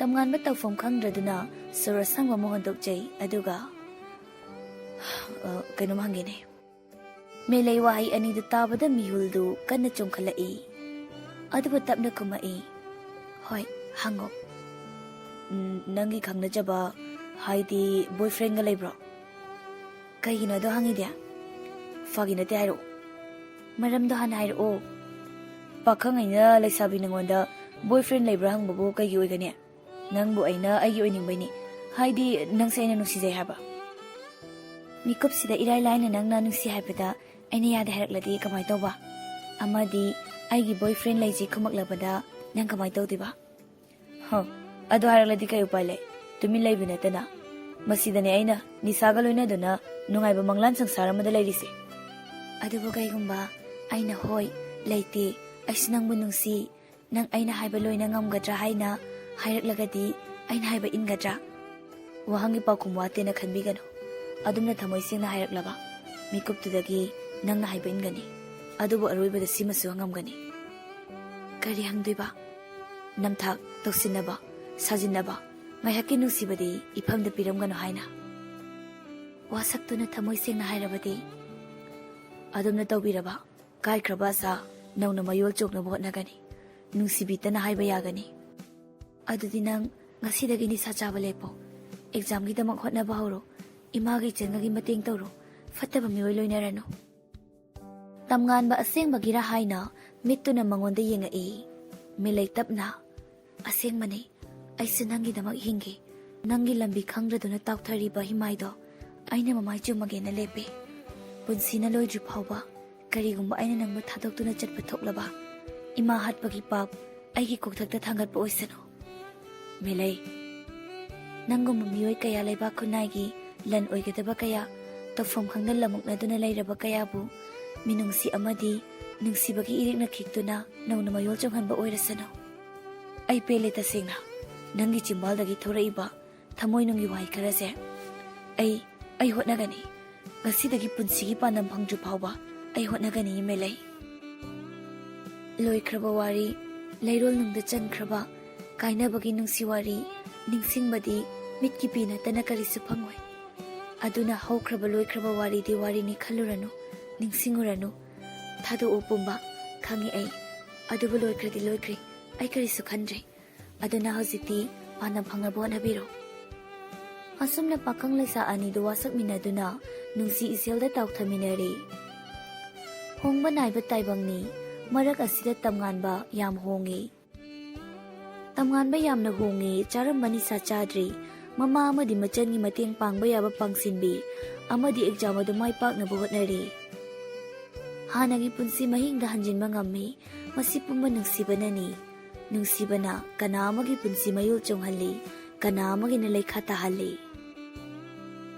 ꯇꯝꯉꯥꯟꯕ ꯇꯧꯐꯝ ꯈꯪꯗ꯭ꯔꯗꯨꯅ ꯁꯣꯔ ꯑꯁꯪꯕ ꯑꯃ ꯍꯣꯟꯗꯣꯛꯆꯩ, ꯑꯗꯨꯒ, "ꯑ, ꯀꯩꯅꯣꯝ ꯍꯪꯒꯦꯅꯦ꯫" ꯃꯦꯂꯩ ꯋꯥꯍꯩ ꯑꯅꯤꯗꯨ ꯇꯥꯕꯗ ꯃꯤꯍꯨꯜꯗꯨ ꯀꯟꯅ ꯆꯣꯡꯈꯠꯂꯛꯏ꯫ ꯑꯗꯨꯕꯨ ꯇꯞꯅ ꯈꯨꯝꯃꯛꯏ, "ꯍꯣꯏ, ꯍꯪꯉꯣ꯫" "ꯎꯝ, ꯅꯪꯒꯤ ꯈꯪꯅꯖꯕ, ꯍꯥꯏꯗꯤ boyfriendꯒ ꯂꯩꯕ꯭ꯔꯣ?" "ꯀꯩꯒꯤꯅꯣ ꯑꯗꯣ ꯍꯪꯉꯤꯗꯤ?" "ꯐꯥꯒꯤ ꯅꯠꯇꯦ, ꯍꯥꯏꯔꯛꯑꯣ꯫ ꯃꯔꯝꯗꯣ ꯍꯥꯟꯅ ꯍꯥꯏꯔꯛꯑꯣ꯫ ꯄꯥꯈꯪ ꯑꯩꯅ ꯂꯩꯁꯥꯕꯤ ꯅꯉꯣꯟꯗ boyfriend ꯂꯩꯕ꯭ꯔꯥ ꯍꯪꯕꯕꯨ ꯀꯩꯒꯤ ꯑꯣꯏꯒꯅꯤ? ꯅꯪꯕꯨ ꯑꯩꯅ ꯑꯩꯒꯤ ꯑꯣꯏꯅꯤꯡꯕꯩꯅꯤ꯫ ꯍꯥꯏꯗꯤ ꯅꯪꯁꯦ ꯑꯩꯅ ꯅꯨꯡꯁꯤꯖꯩ ꯍꯥꯏꯕ꯫" "ꯃꯤꯀꯨꯞꯁꯤꯗ ꯏꯔꯥꯏ ꯂꯥꯏꯅ ꯅꯪꯅ ꯅꯨꯡꯁꯤ ꯍꯥꯏꯕꯗ ꯑꯩꯅ ꯌꯥꯗꯦ ꯍꯥꯏꯔꯛꯂꯗꯤ ꯀꯃꯥꯏꯅ ꯇꯧꯕ? ꯑꯃꯗꯤ ꯑꯩꯒꯤ boyfriend ꯂꯩꯁꯤ ꯈꯨꯝꯃꯛꯂꯕꯗ ꯅꯪ ꯀꯃꯥꯏꯅ ꯇꯧꯗꯣꯏꯕ?" "ꯍ, ꯑꯗꯨ ꯍꯥꯏꯔꯛꯂꯗꯤ ꯀꯩ ꯎꯄꯥꯏ ꯂꯩ? ꯇꯨꯃꯤꯟ ꯂꯩꯕ ꯅꯠꯇꯅ꯫ ꯃꯁꯤꯗꯅꯦ ꯑꯩꯅ ꯅꯤꯁꯥꯒ ꯂꯣꯏꯅꯗꯨꯅ ꯅꯨꯡꯉꯥꯏꯕ ꯃꯪꯂꯥꯟ ꯁꯪꯁꯥꯔ ꯑꯃꯗ ꯂꯩꯔꯤꯁꯦ꯫" "ꯑꯗꯨꯕꯨ ꯀꯩꯒꯨꯝꯕ ꯑꯩꯅ 'ꯍꯣꯏ, ꯂꯩꯇꯦ, ꯑꯩꯁꯨ ꯅꯪꯕꯨ ꯅꯨꯡꯁꯤ, ꯅꯪ ꯑꯩꯅ ꯍꯥꯏꯕ ꯂꯣꯏꯅ ꯉꯝꯒꯗ꯭ꯔꯥ' ꯍꯥꯏꯅ ꯍꯥꯏꯔꯛꯂꯒꯗꯤ ꯑꯩꯅ ꯍꯥꯏꯕ ꯏꯟꯒꯗ꯭ꯔꯥ?" "ꯋꯥꯍꯪꯒꯤ ꯄꯥꯎꯈꯨꯝ ꯋꯥꯠꯇꯦꯅ ꯈꯟꯕꯤꯒꯅꯨ꯫ ꯑꯗꯨꯝꯅ ꯊꯃꯣꯏ ꯁꯦꯡꯅ ꯍꯥꯏꯔꯛꯂꯕ ꯃꯤꯀꯨꯞꯇꯨꯗꯒꯤ ꯅꯪꯅ ꯍꯥꯏꯕ ꯏꯟꯒꯅꯤ꯫ ꯑꯗꯨꯕꯨ ꯑꯔꯣꯏꯕꯗ ꯁꯤꯃꯁꯨ ꯍꯪꯉꯝꯒꯅꯤ꯫" "ꯀꯔꯤ ꯍꯪꯗꯣꯏꯕ?" "ꯅꯝꯊꯥꯛ, ꯇꯧꯁꯤꯟꯅꯕ, ꯁꯥꯖꯤꯟꯅꯕ, ꯉꯥꯏꯍꯥꯛꯀꯤ ꯅꯨꯡꯁꯤꯕꯗꯤ ꯏꯐꯝꯗ ꯄꯤꯔꯝꯒꯅꯨ ꯍꯥꯏꯅ꯫" "ꯋꯥꯁꯛꯇꯨꯅ ꯊꯃꯣꯏ ꯁꯦꯡꯅ ꯍꯥꯏꯔꯕꯗꯤ?" "ꯑꯗꯨꯝꯅ ꯇꯧꯕꯤꯔꯕ ꯀꯥꯏꯈ꯭ꯔꯕ ꯑꯁꯥ ꯅꯧꯅ ꯃꯌꯣꯜ ꯆꯣꯛꯅꯕ ꯍꯣꯠꯅꯒꯅꯤ꯫ ꯅꯨꯡꯁꯤꯕꯤꯇꯅ ꯍꯥꯏꯕ ꯌꯥꯒꯅꯤ꯫" "ꯑꯗꯨꯗꯤ ꯅꯪ ꯉꯁꯤꯗꯒꯤ ꯅꯤꯁꯥ ꯆꯥꯕ ꯂꯦꯞꯄꯣ꯫ Examꯒꯤꯗꯃꯛ ꯍꯣꯠꯅꯕ ꯍꯧꯔꯣ꯫ ꯏꯃꯥꯒ ꯏꯆꯟꯒꯒꯤ ꯃꯇꯦꯡ ꯇꯧꯔꯣ꯫ ꯐꯠꯇꯕ ꯃꯤꯑꯣꯏ ꯂꯣꯏꯅꯔꯅꯨ꯫" ꯇꯝꯉꯥꯟꯕ ꯑꯁꯦꯡꯕꯒꯤꯔ ꯍꯥꯏꯅ ꯃꯤꯠꯇꯨꯅ ꯃꯉꯣꯟꯗ ꯌꯦꯡꯉꯛꯏ꯫ ꯃꯤꯂꯩ ꯇꯞꯅ, "ꯑꯁꯦꯡꯕꯅꯤ, ꯑꯩꯁꯨ ꯅꯪꯒꯤꯗꯃꯛ ꯍꯤꯡꯒꯦ꯫ ꯅꯪꯒꯤ ꯂꯝꯕꯤ ꯈꯪꯗ꯭ꯔꯗꯨꯅ ꯇꯥꯎꯊꯔꯤꯕ ꯍꯤꯃꯥꯏꯗꯣ ꯑꯩꯅ ꯃꯃꯥꯏ ꯆꯨꯝꯃꯒꯦꯅ ꯂꯦꯞꯄꯦ꯫ ꯄꯨꯟꯁꯤꯅ ꯂꯣꯏꯗ꯭ꯔꯤ ꯐꯥꯎꯕ ꯀꯔꯤꯒꯨꯝꯕ ꯑꯩꯅ ꯅꯪꯕꯨ ꯊꯥꯗꯣꯛꯇꯨꯅ ꯆꯠꯄ ꯊꯣꯛꯂꯕ, ꯏꯃꯥ ꯍꯥꯠꯄꯒꯤ ꯄꯥꯞ ꯑꯩꯒꯤ ꯀꯣꯛꯊꯛꯇ ꯊꯥꯡꯒꯠꯄ ꯑꯣꯏꯁꯅꯨ꯫ ꯃꯦꯂꯩ, ꯅꯪꯒꯨꯝꯕ ꯃꯤꯑꯣꯏ ꯀꯌꯥ, ꯂꯩꯕꯥꯛ ꯈꯨꯟꯅꯥꯏꯒꯤ ꯂꯟ ꯑꯣꯏꯒꯗꯕ ꯀꯌꯥ, ꯇꯧꯐꯝ ꯈꯪꯗ ꯂꯃꯨꯛꯅꯗꯨꯅ ꯂꯩꯔꯕ ꯀꯌꯥꯕꯨ ꯃꯤꯅꯨꯡꯁꯤ ꯑꯃꯗꯤ ꯅꯨꯡꯁꯤꯕꯒꯤ ꯏꯔꯤꯛꯅ ꯈꯤꯛꯇꯨꯅ ꯅꯧꯅ ꯃꯌꯣꯜ ꯆꯣꯡꯍꯟꯕ ꯑꯣꯏꯔꯁꯅꯨ꯫ ꯑꯩ ꯄꯦꯜꯂꯦ ꯇꯁꯦꯡꯅ, ꯅꯪꯒꯤ ꯆꯤꯝꯕꯥꯜꯗꯒꯤ ꯊꯣꯔꯛꯏꯕ ꯊꯃꯣꯏꯅꯨꯡꯒꯤ ꯋꯥꯍꯩ ꯈꯔꯁꯦ꯫ ꯑꯩ, ꯑꯩ ꯍꯣꯠꯅꯒꯅꯤ꯫ ꯉꯁꯤꯗꯒꯤ ꯄꯨꯟꯁꯤꯒꯤ ꯄꯥꯟꯗꯝ ꯐꯪꯗ꯭ꯔꯤ ꯐꯥꯎꯕ ꯑꯩ ꯍꯣꯠꯅꯒꯅꯤ, ꯃꯦꯂꯩ꯫ ꯂꯣꯏꯈ꯭ꯔꯕ ꯋꯥꯔꯤ, ꯂꯩꯔꯣꯜ ꯅꯨꯡꯗ ꯆꯟꯈ꯭ꯔꯕ ꯀꯥꯏꯅꯕꯒꯤ ꯅꯨꯡꯁꯤ ꯋꯥꯔꯤ ꯅꯤꯡꯁꯤꯡꯕꯗꯤ ꯃꯤꯠꯀꯤ ꯄꯤ ꯅꯠꯇꯅ ꯀꯔꯤꯁꯨ ꯐꯪꯉꯣꯏ꯫ ꯑꯗꯨꯅ ꯍꯧꯈ꯭ꯔꯕ ꯂꯣꯏꯈ꯭ꯔꯕ ꯋꯥꯔꯤꯗꯤ ꯋꯥꯔꯤꯅꯤ ꯈꯜꯂꯨꯔꯅꯨ, ꯅꯤꯡꯁꯤꯡꯉꯨꯔꯅꯨ꯫ ꯊꯥꯗꯣꯛꯎ ꯄꯨꯝꯕ, ꯈꯪꯉꯤ ꯑꯩ꯫ ꯑꯗꯨꯕꯨ ꯂꯣꯏꯈ꯭ꯔꯗꯤ ꯂꯣꯏꯈ꯭ꯔꯦ, ꯑꯩ ꯀꯔꯤꯁꯨ ꯈꯟꯗ꯭ꯔꯦ꯫ ꯑꯗꯨꯅ ꯍꯧꯖꯤꯛꯇꯤ ꯄꯥꯟꯗꯝ ꯐꯪꯅꯕ ꯍꯣꯠꯅꯕꯤꯔꯣ꯫ ꯑꯁꯨꯝꯅ ꯄꯥꯈꯪ ꯂꯩꯁꯥ ꯑꯅꯤꯗꯨ ꯋꯥꯁꯛꯃꯤꯟꯅꯗꯨꯅ ꯅꯨꯡꯁꯤ ꯏꯆꯦꯜꯗ ꯇꯥꯎꯊꯃꯤꯟꯅꯔꯦ꯫ ꯍꯣꯡꯕ ꯅꯥꯏꯕ ꯇꯥꯏꯕꯪꯅꯤ, ꯃꯔꯛ ꯑꯁꯤꯗ ꯇꯝꯉꯥꯟꯕ ꯌꯥꯝ ꯍꯣꯡꯉꯤ꯫ ꯇꯝꯉꯥꯟꯕ ꯌꯥꯝꯅ ꯍꯣꯡꯉꯤ, ꯆꯥꯔꯝꯕ ꯅꯤꯁꯥ ꯆꯥꯗ꯭ꯔꯤ, ꯃꯃꯥ ꯑꯃꯗꯤ ꯃꯆꯟꯒꯤ ꯃꯇꯦꯡ ꯄꯥꯡꯕ ꯌꯥꯕ ꯄꯥꯡꯁꯤꯟꯕꯤ, ꯑꯃꯗꯤ ꯑꯦꯛꯖꯥꯝ ꯑꯗꯨ ꯃꯥꯏ ꯄꯥꯛꯅꯕ ꯍꯣꯠꯅꯔꯤ꯫ ꯍꯥꯟꯅꯒꯤ ꯄꯨꯟꯁꯤ ꯃꯍꯤꯡꯗ ꯍꯟꯖꯤꯟꯕ ꯉꯝꯃꯤ, ꯃꯁꯤ ꯄꯨꯝꯕ ꯅꯨꯡꯁꯤꯕꯅꯅꯤ꯫ ꯅꯨꯡꯁꯤꯕꯅ ꯀꯅꯥ ꯑꯃꯒꯤ ꯄꯨꯟꯁꯤ ꯃꯌꯣꯜ ꯆꯣꯡꯍꯜꯂꯤ, ꯀꯅꯥ ꯑꯃꯒꯤꯅ ꯂꯩꯈꯥ ꯇꯥꯍꯜꯂꯤ꯫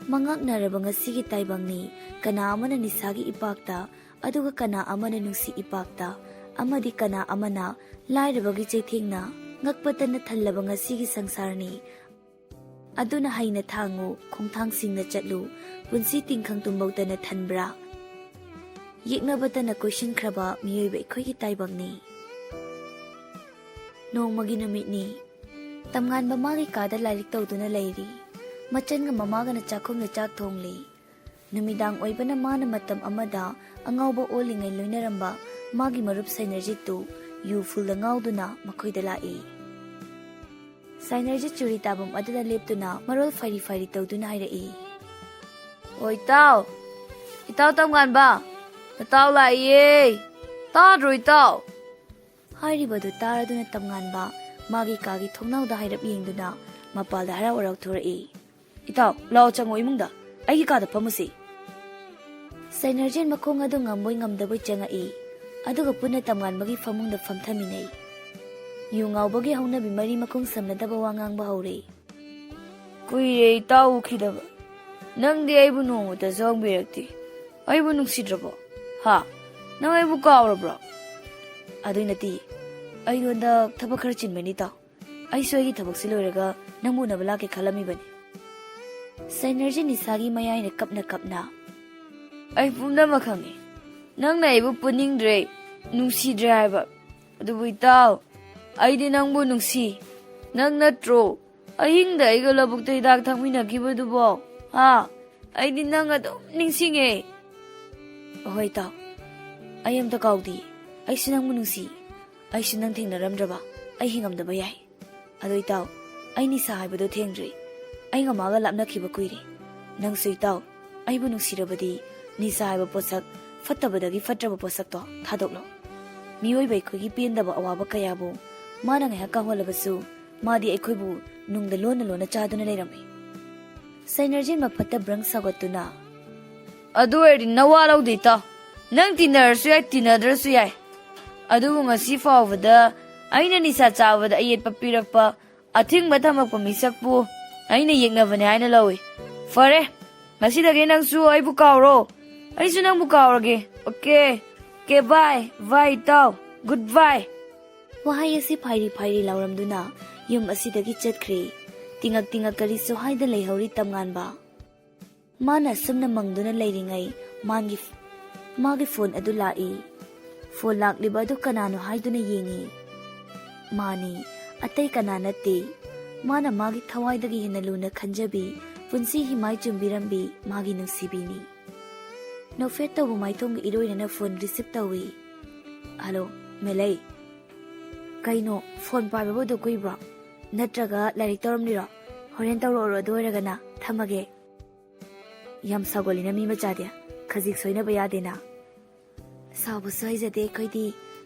ꯃꯉꯛꯅꯔꯕ ꯉꯁꯤꯒꯤ ꯇꯥꯏꯕꯪꯅꯤ, ꯀꯅꯥ ꯑꯃꯅ ꯅꯤꯁꯥꯒꯤ ꯏꯄꯥꯛꯇ, ꯑꯗꯨꯒ ꯀꯅꯥ ꯑꯃꯅ ꯅꯨꯡꯁꯤ ꯏꯄꯥꯛꯇ, ꯑꯃꯗꯤ ꯀꯅꯥ ꯑꯃꯅ ꯂꯥꯏꯔꯕꯒꯤ ꯆꯩꯊꯦꯡꯅ ꯉꯛꯄꯇꯅ ꯊꯜꯂꯕ ꯉꯁꯤꯒꯤ ꯁꯪꯁꯥꯔꯅꯤ꯫ ꯑꯗꯨꯅ ꯍꯩꯅ ꯊꯥꯡꯉꯨ, ꯈꯣꯡꯊꯥꯡꯁꯤꯡꯅ ꯆꯠꯂꯨ, ꯄꯨꯟꯁꯤ ꯇꯤꯡꯈꯪ ꯇꯨꯝꯕꯧꯇꯅ ꯊꯟꯕ꯭ꯔꯥ? ꯌꯦꯛꯅꯕꯇꯅ ꯀꯣꯏꯁꯤꯟꯈ꯭ꯔꯕ ꯃꯤꯑꯣꯏꯕ ꯑꯩꯈꯣꯏꯒꯤ ꯇꯥꯏꯕꯪꯅꯤ꯫ ꯅꯣꯡꯃꯒꯤ ꯅꯨꯃꯤꯠꯅꯤ꯫ ꯇꯝꯉꯥꯟꯕ ꯃꯥꯒꯤ ꯀꯥꯗ ꯂꯥꯏꯔꯤꯛ ꯇꯧꯗꯨꯅ ꯂꯩꯔꯤ꯫ ꯃꯆꯟꯒ ꯃꯃꯥꯒꯅ ꯆꯥꯛꯈꯨꯝꯗ ꯆꯥꯛ ꯊꯣꯡꯂꯤ꯫ ꯅꯨꯃꯤꯗꯥꯡ ꯑꯣꯏꯕꯅ ꯃꯥꯅ ꯃꯇꯝ ꯑꯃꯗ ꯑꯉꯥꯎꯕ ꯑꯣꯜꯂꯤꯉꯩ ꯂꯣꯏꯅꯔꯝꯕ ꯃꯥꯒꯤ ꯃꯔꯨꯞ ꯁꯩꯅꯔꯖꯤꯠꯇꯨ ꯌꯨ ꯐꯨꯜꯗ ꯉꯥꯎꯗꯨꯅ ꯃꯈꯣꯏꯗ ꯂꯥꯛꯏ꯫ ꯁꯩꯅꯔꯖꯤꯠ ꯆꯨꯔꯤ ꯇꯥꯐꯝ ꯑꯗꯨꯗ ꯂꯦꯞꯇꯨꯅ ꯃꯔꯣꯜ ꯐꯩꯔꯤ ꯐꯩꯔꯤ ꯇꯧꯗꯨꯅ ꯍꯥꯏꯔꯛꯏ꯫ "ꯑꯣ ꯏꯇꯥꯎ, ꯏꯇꯥꯎ ꯇꯝꯉꯥꯟꯕ, ꯅꯇꯥꯎ ꯂꯥꯛꯏꯌꯦ, ꯇꯥꯗ꯭ꯔꯣ ꯏꯇꯥꯎ?" ꯍꯥꯏꯔꯤꯕꯗꯨ ꯇꯥꯔꯗꯨꯅ ꯇꯝꯉꯥꯟꯕ ꯃꯥꯒꯤ ꯀꯥꯒꯤ ꯊꯣꯡꯅꯥꯎꯗ ꯍꯥꯏꯔꯞ ꯌꯦꯡꯗꯨꯅ ꯃꯄꯥꯜꯗ ꯍꯔꯥꯎ ꯍꯔꯥꯎ ꯊꯣꯔꯛꯏ꯫ "ꯏꯇꯥꯎ, ꯂꯥꯛꯑꯣ, ꯆꯪꯉꯣ ꯏꯃꯨꯡꯗ, ꯑꯩꯒꯤ ꯀꯥꯗ ꯐꯝꯃꯨꯁꯤ꯫" ꯁꯩꯅꯔꯖꯤꯠ ꯃꯈꯣꯡ ꯑꯗꯨ ꯉꯝꯕꯣꯏ ꯉꯝꯗꯕꯣꯏ ꯆꯪꯉꯛꯏ, ꯑꯗꯨꯒ ꯄꯨꯟꯅ ꯇꯝꯉꯥꯟꯕꯒꯤ ꯐꯃꯨꯡꯗ ꯐꯝꯊꯃꯤꯟꯅꯩ꯫ ꯌꯨ ꯉꯥꯎꯕꯒꯤ ꯍꯧꯅꯕꯤ ꯃꯔꯤ ꯃꯈꯣꯡ ꯁꯝꯅꯗꯕ ꯋꯥ ꯉꯥꯡꯕ ꯍꯧꯔꯦ꯫ "ꯀꯨꯏꯔꯦ ꯏꯇꯥꯎ ꯎꯈꯤꯗꯕ꯫ ꯅꯪꯗꯤ ꯑꯩꯕꯨ ꯅꯣꯡꯃꯇꯁꯨ ꯍꯪꯕꯤꯔꯛꯇꯦ꯫ ꯑꯩꯕꯨ ꯅꯨꯡꯁꯤꯗ꯭ꯔꯕꯣ? ꯍꯥ? ꯅꯪ ꯑꯩꯕꯨ ꯀꯥꯎꯔꯕ꯭ꯔꯣ?" "ꯑꯗꯨꯏ ꯅꯠꯇꯦ, ꯑꯩꯗꯣ ꯍꯟꯗꯛ ꯊꯕꯛ ꯈꯔ ꯆꯤꯟꯕꯅꯤ ꯏꯇꯥꯎ꯫ ꯑꯩꯁꯨ ꯑꯩꯒꯤ ꯊꯕꯛꯁꯤ ꯂꯣꯏꯔꯒ ꯅꯪꯕꯨ ꯎꯅꯕ ꯂꯥꯛꯀꯦ ꯈꯜꯂꯝꯃꯤꯕꯅꯤ꯫" ꯁꯥꯏꯅꯔꯖꯤꯠ ꯅꯤꯁꯥꯒꯤ ꯃꯌꯥꯏꯅ ꯀꯞꯅ ꯀꯞꯅ, "ꯑꯩ ꯄꯨꯝꯅꯃꯛ ꯈꯪꯉꯤ꯫ ꯅꯪꯅ ꯑꯩꯕꯨ ꯄꯨꯅꯤꯡꯗ꯭ꯔꯦ, ꯅꯨꯡꯁꯤꯗ꯭ꯔꯦ ꯍꯥꯏꯕ꯫ ꯑꯗꯨꯕꯨ ꯏꯇꯥꯎ, ꯑꯩꯗꯤ ꯅꯪꯕꯨ ꯅꯨꯡꯁꯤ꯫ ꯅꯪ ꯅꯠꯇ꯭ꯔꯣ ꯑꯍꯤꯡꯗ ꯑꯩꯒ ꯂꯧꯕꯨꯛꯇ ꯍꯤꯗꯥꯛ ꯊꯛꯃꯤꯟꯅꯈꯤꯕꯗꯨꯕꯣ? ꯍꯥ? ꯑꯩꯗꯤ ꯅꯪ ꯑꯗꯨꯝ ꯅꯤꯡꯁꯤꯡꯉꯦ꯫" "ꯑꯍꯣꯏ ꯏꯇꯥꯎ, ꯑꯩ ꯑꯝꯇ ꯀꯥꯎꯗꯦ꯫ ꯑꯩꯁꯨ ꯅꯪꯕꯨ ꯅꯨꯡꯁꯤ꯫ ꯑꯩꯁꯨ ꯅꯪ ꯊꯦꯡꯅꯔꯝꯗ꯭ꯔꯕ ꯑꯩ ꯍꯤꯡꯉꯝꯗꯕ ꯌꯥꯏ꯫ ꯑꯗꯣ ꯏꯇꯥꯎ, ꯑꯩ ꯅꯤꯁꯥ ꯍꯥꯏꯕꯗꯣ ꯊꯦꯡꯗ꯭ꯔꯤ꯫ ꯑꯩꯒ ꯃꯥꯒ ꯂꯥꯞꯅꯈꯤꯕ ꯀꯨꯏꯔꯦ꯫ ꯅꯪꯁꯨ ꯏꯇꯥꯎ, ꯑꯩꯕꯨ ꯅꯨꯡꯁꯤꯔꯕꯗꯤ ꯅꯤꯁꯥ ꯍꯥꯏꯕ ꯄꯣꯠꯁꯛ, ꯐꯠꯇꯕꯗꯒꯤ ꯐꯠꯇ꯭ꯔꯕ ꯄꯣꯠꯁꯛꯇꯣ ꯊꯥꯗꯣꯛꯂꯣ꯫ ꯃꯤꯑꯣꯏꯕ ꯑꯩꯈꯣꯏꯒꯤ ꯄꯦꯟꯗꯕ ꯑꯋꯥꯕ ꯀꯌꯥꯕꯨ ꯃꯥꯅ ꯉꯥꯏꯍꯥꯛ ꯀꯥꯎꯍꯜꯂꯕꯁꯨ, ꯃꯥꯗꯤ ꯑꯩꯈꯣꯏꯕꯨ ꯅꯨꯡꯗ ꯂꯣꯟꯅ ꯂꯣꯟꯅ ꯆꯥꯗꯨꯅ ꯂꯩꯔꯝꯃꯤ꯫" ꯁꯥꯏꯅꯔꯖꯤꯠ ꯃꯐꯠꯇ ꯕ꯭ꯔꯪ ꯁꯥꯎꯒꯠꯇꯨꯅ, "ꯑꯗꯨ ꯑꯣꯏꯔꯗꯤ ꯅꯋꯥ ꯂꯧꯗꯦ ꯏꯇꯥꯎ꯫ ꯅꯪ ꯇꯤꯟꯅꯔꯁꯨ ꯌꯥꯏ, ꯇꯤꯟꯅꯗ꯭ꯔꯁꯨ ꯌꯥꯏ꯫ ꯑꯗꯨꯕꯨ ꯉꯁꯤ ꯐꯥꯎꯕꯗ ꯑꯩꯅ ꯅꯤꯁꯥ ꯆꯥꯕꯗ ꯑꯌꯦꯠꯄ ꯄꯤꯔꯛꯄ, ꯑꯊꯤꯡꯕ ꯊꯝꯃꯛꯄ ꯃꯤꯁꯛꯄꯨ ꯑꯩꯅ ꯌꯦꯛꯅꯕꯅꯦ ꯍꯥꯏꯅ ꯂꯧꯏ꯫ ꯐꯔꯦ, ꯉꯁꯤꯗꯒꯤ ꯅꯪꯁꯨ ꯑꯩꯕꯨ ꯀꯥꯎꯔꯣ, ꯑꯩꯁꯨ ꯅꯪꯕꯨ ꯀꯥꯎꯔꯒꯦ꯫ ꯑꯣꯀꯦ, ꯑꯣꯀꯦ, ꯕꯥꯏ, ꯕꯥꯏ ꯏꯇꯥꯎ, ꯒꯨꯗ ꯕꯥꯏ꯫" ꯋꯥꯍꯩ ꯑꯁꯤ ꯐꯥꯏꯔꯤ ꯐꯥꯏꯔꯤ ꯂꯥꯎꯔꯝꯗꯨꯅ ꯌꯨꯝ ꯑꯁꯤꯗꯒꯤ ꯆꯠꯈ꯭ꯔꯦ꯫ ꯇꯤꯉꯛ ꯇꯤꯉꯛ ꯀꯔꯤꯁꯨ ꯍꯥꯏꯗ ꯂꯩꯍꯧꯔꯤ ꯇꯝꯉꯥꯟꯕ꯫ ꯃꯥꯅ ꯑꯁꯨꯝꯅ ꯃꯪꯗꯨꯅ ꯂꯩꯔꯤꯉꯩ ꯃꯥꯒꯤ, ꯃꯥꯒꯤ ꯐꯣꯟ ꯑꯗꯨ ꯂꯥꯛꯏ꯫ ꯐꯣꯟ ꯂꯥꯛꯂꯤꯕ ꯑꯗꯨ ꯀꯅꯥꯅꯣ ꯍꯥꯏꯗꯨꯅ ꯌꯦꯡꯉꯤ꯫ ꯃꯥꯅꯤ, ꯑꯇꯩ ꯀꯅꯥ ꯅꯠꯇꯦ꯫ ꯃꯥꯅ ꯃꯥꯒꯤ ꯊꯋꯥꯏꯗꯒꯤ ꯍꯦꯟꯅ ꯂꯨꯅ ꯈꯟꯖꯕꯤ, ꯄꯨꯟꯁꯤ ꯍꯤꯃꯥꯏ ꯆꯨꯝꯕꯤꯔꯝꯕꯤ ꯃꯥꯒꯤ ꯅꯨꯡꯁꯤꯕꯤꯅꯤ꯫ ꯅꯣꯛꯐꯦꯠ ꯇꯧꯕ ꯃꯥꯏꯊꯣꯡꯒ ꯏꯔꯣꯏꯅꯅ ꯐꯣꯟ ꯔꯤꯁꯤꯞ ꯇꯧꯏ꯫ "ꯍꯜꯂꯣ, ꯃꯦꯂꯩ꯫ ꯀꯩꯅꯣ, ꯐꯣꯟ ꯄꯥꯏꯕꯕꯨ ꯑꯗꯨ ꯀꯨꯏꯕ꯭ꯔꯣ? ꯅꯠꯇ꯭ꯔꯒ ꯂꯥꯏꯔꯤꯛ ꯇꯧꯔꯝꯂꯤꯔꯣ? ꯍꯣꯔꯦꯟ ꯇꯧꯔꯛꯑꯣꯔꯣ, ꯑꯗꯨ ꯑꯣꯏꯔꯒꯅ꯫ ꯊꯝꯃꯒꯦ꯫" "ꯌꯥꯝ ꯁꯥꯎꯒꯜꯂꯤꯅ ꯃꯤ ꯃꯆꯥꯗꯤ꯫ ꯈꯖꯤꯛ ꯁꯣꯏꯅꯕ ꯌꯥꯗꯦꯅ꯫" "ꯁꯥꯎꯕꯁꯨ ꯍꯩꯖꯗꯦ ꯑꯩꯈꯣꯏꯗꯤ꯫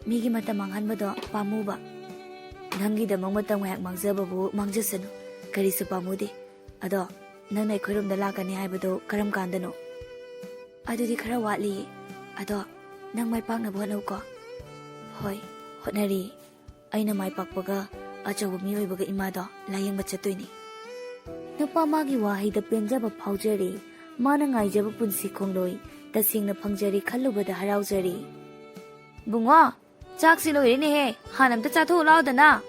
ꯃꯤꯒꯤ ꯃꯇꯝ ꯃꯥꯡꯍꯟꯕꯗꯣ ꯄꯥꯝꯃꯨꯕ꯫" "ꯅꯪꯒꯤꯗꯃꯛ ꯃꯇꯝ ꯉꯥꯏꯍꯥꯛ ꯃꯥꯡꯖꯕꯕꯨ ꯃꯥꯡꯖꯁꯅꯨ, ꯀꯔꯤꯁꯨ ꯄꯥꯝꯃꯨꯗꯦ꯫ ꯑꯗꯣ ꯅꯪꯅ ꯑꯩꯈꯣꯏꯔꯣꯝꯗ ꯂꯥꯛꯀꯅꯤ ꯍꯥꯏꯕꯗꯣ ꯀꯔꯝ ꯀꯥꯟꯗꯅꯣ?" "ꯑꯗꯨꯗꯤ ꯈꯔ ꯋꯥꯠꯂꯤꯌꯦ꯫ ꯑꯗꯣ ꯅꯪ ꯃꯥꯏ ꯄꯥꯛꯅꯕ ꯍꯣꯠꯅꯧꯀꯣ꯫" "ꯍꯣꯏ, ꯍꯣꯠꯅꯔꯤ꯫" ꯑꯩꯅ ꯃꯥꯏ ꯄꯥꯛꯄꯒ ꯑꯆꯧꯕ ꯃꯤꯑꯣꯏꯕꯒ ꯏꯃꯥꯗꯣ ꯂꯥꯌꯦꯡꯕ ꯆꯠꯇꯣꯏꯅꯤ꯫ ꯅꯨꯄꯥ ꯃꯥꯒꯤ ꯋꯥꯍꯩꯗ ꯄꯦꯟꯖꯕ ꯐꯥꯎꯖꯔꯦ꯫ ꯃꯥꯅ ꯉꯥꯏꯖꯕ ꯄꯨꯟꯁꯤ ꯈꯣꯡꯂꯣꯏ ꯇꯁꯦꯡꯅ ꯐꯪꯖꯔꯦ ꯈꯜꯂꯨꯕꯗ ꯍꯔꯥꯎꯖꯔꯦ꯫ "ꯕꯨꯡꯉꯣ, ꯆꯥꯛꯁꯤ ꯂꯣꯏꯔꯦꯅꯦꯍꯦ, ꯍꯥꯟꯅ ꯑꯝꯇ ꯆꯥꯊꯣꯛꯎ ꯂꯥꯎꯗꯅ!"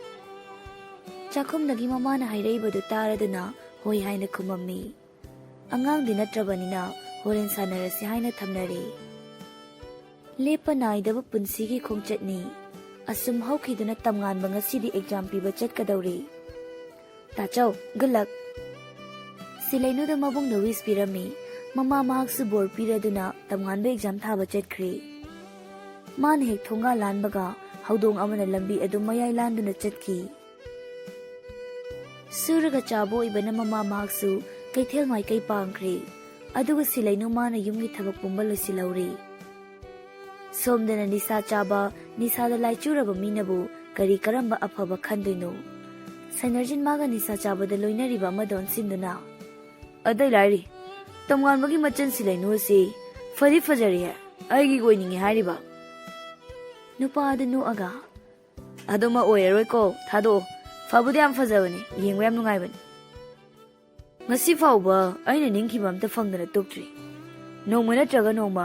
ꯆꯥꯛꯈꯨꯝꯗꯒꯤ ꯃꯃꯥꯅ ꯍꯥꯏꯔꯛꯏꯕꯗꯨ ꯇꯥꯔꯗꯨꯅ ꯍꯣꯏ ꯍꯥꯏꯅ ꯈꯨꯝꯃꯝꯃꯤ꯫ ꯑꯉꯥꯡꯗꯤ ꯅꯠꯇ꯭ꯔꯕꯅꯤꯅ ꯍꯣꯔꯦꯟ ꯁꯥꯟꯅꯔꯁꯤ ꯍꯥꯏꯅ ꯊꯝꯅꯔꯦ꯫ ꯂꯦꯞꯄ ꯅꯥꯏꯗꯕ ꯄꯨꯟꯁꯤꯒꯤ ꯈꯣꯡꯆꯠꯅꯤ꯫ ꯑꯁꯨꯝ ꯍꯧꯈꯤꯗꯨꯅ ꯇꯝꯉꯥꯟꯕ ꯉꯁꯤꯗꯤ exam ꯄꯤꯕ ꯆꯠꯀꯗꯧꯔꯤ꯫ "ꯇꯥꯆꯧ, good luck!" ꯁꯤꯂꯩꯅꯨꯗ ꯃꯕꯨꯡꯅ wish ꯄꯤꯔꯝꯃꯤ꯫ ꯃꯃꯥ ꯃꯍꯥꯛꯁꯨ ꯕꯣꯔ ꯄꯤꯔꯗꯨꯅ ꯇꯝꯉꯥꯟꯕ exam ꯊꯥꯕ ꯆꯠꯈ꯭ꯔꯦ꯫ ꯃꯥꯅ ꯍꯦꯛ ꯊꯣꯡꯒꯥꯜ ꯂꯥꯟꯕꯒ ꯍꯧꯗꯣꯡ ꯑꯃꯅ ꯂꯝꯕꯤ ꯑꯗꯨꯝ ꯃꯌꯥꯏ ꯂꯥꯟꯗꯨꯅ ꯆꯠꯈꯤ꯫ ꯁꯨꯔꯒ ꯆꯥꯕ ꯑꯣꯏꯕꯅ ꯃꯃꯥ ꯃꯍꯥꯛꯁꯨ ꯀꯩꯊꯦꯜ ꯃꯥꯏꯀꯩ ꯄꯥꯡꯈ꯭ꯔꯦ꯫ ꯑꯗꯨꯒ ꯁꯤꯂꯩꯅꯨ ꯃꯥꯅ ꯌꯨꯝꯒꯤ ꯊꯕꯛ ꯄꯨꯝꯕ ꯂꯣꯏꯁꯤꯜꯍꯧꯔꯦ꯫ ꯁꯣꯝꯗꯅ ꯅꯤꯁꯥ ꯆꯥꯕ, ꯅꯤꯁꯥꯗ ꯂꯥꯏꯆꯨꯔꯕ ꯃꯤꯅꯕꯨ ꯀꯔꯤ ꯀꯔꯝꯕ ꯑꯐꯕ ꯈꯟꯗꯣꯏꯅꯣ? ꯁꯅꯔꯖꯤꯟ ꯃꯥꯒ ꯅꯤꯁꯥ ꯆꯥꯕꯗ ꯂꯣꯏꯅꯔꯤꯕ ꯑꯃꯗ ꯑꯣꯟꯁꯤꯟꯗꯨꯅ, "ꯑꯗꯩ ꯂꯥꯏꯔꯤ, ꯇꯝꯉꯥꯟꯕꯒꯤ ꯃꯆꯟ ꯁꯤꯂꯩꯅꯨ ꯑꯁꯤ ꯐꯗꯤ ꯐꯖꯔꯤꯍꯦ, ꯑꯩꯒꯤ ꯑꯣꯏꯅꯤꯡꯉꯦ ꯍꯥꯏꯔꯤꯕ?" ꯅꯨꯄꯥ ꯑꯗꯨ ꯅꯣꯛꯑꯒ, "ꯑꯗꯨꯃꯛ ꯑꯣꯏꯔꯔꯣꯏꯀꯣ, ꯊꯥꯗꯣꯛꯑꯣ꯫ ꯐꯕꯨꯗꯤ ꯌꯥꯝ ꯐꯖꯕꯅꯤ, ꯌꯦꯡꯕ ꯌꯥꯝ ꯅꯨꯡꯉꯥꯏꯕꯅꯤ꯫ ꯉꯁꯤ ꯐꯥꯎꯕ ꯑꯩꯅ ꯅꯤꯡꯈꯤꯕ ꯑꯝꯇ ꯐꯪꯗꯅ ꯇꯣꯛꯇ꯭ꯔꯤ꯫ ꯅꯣꯡꯃ ꯅꯠꯇ꯭ꯔꯒ ꯅꯣꯡꯃ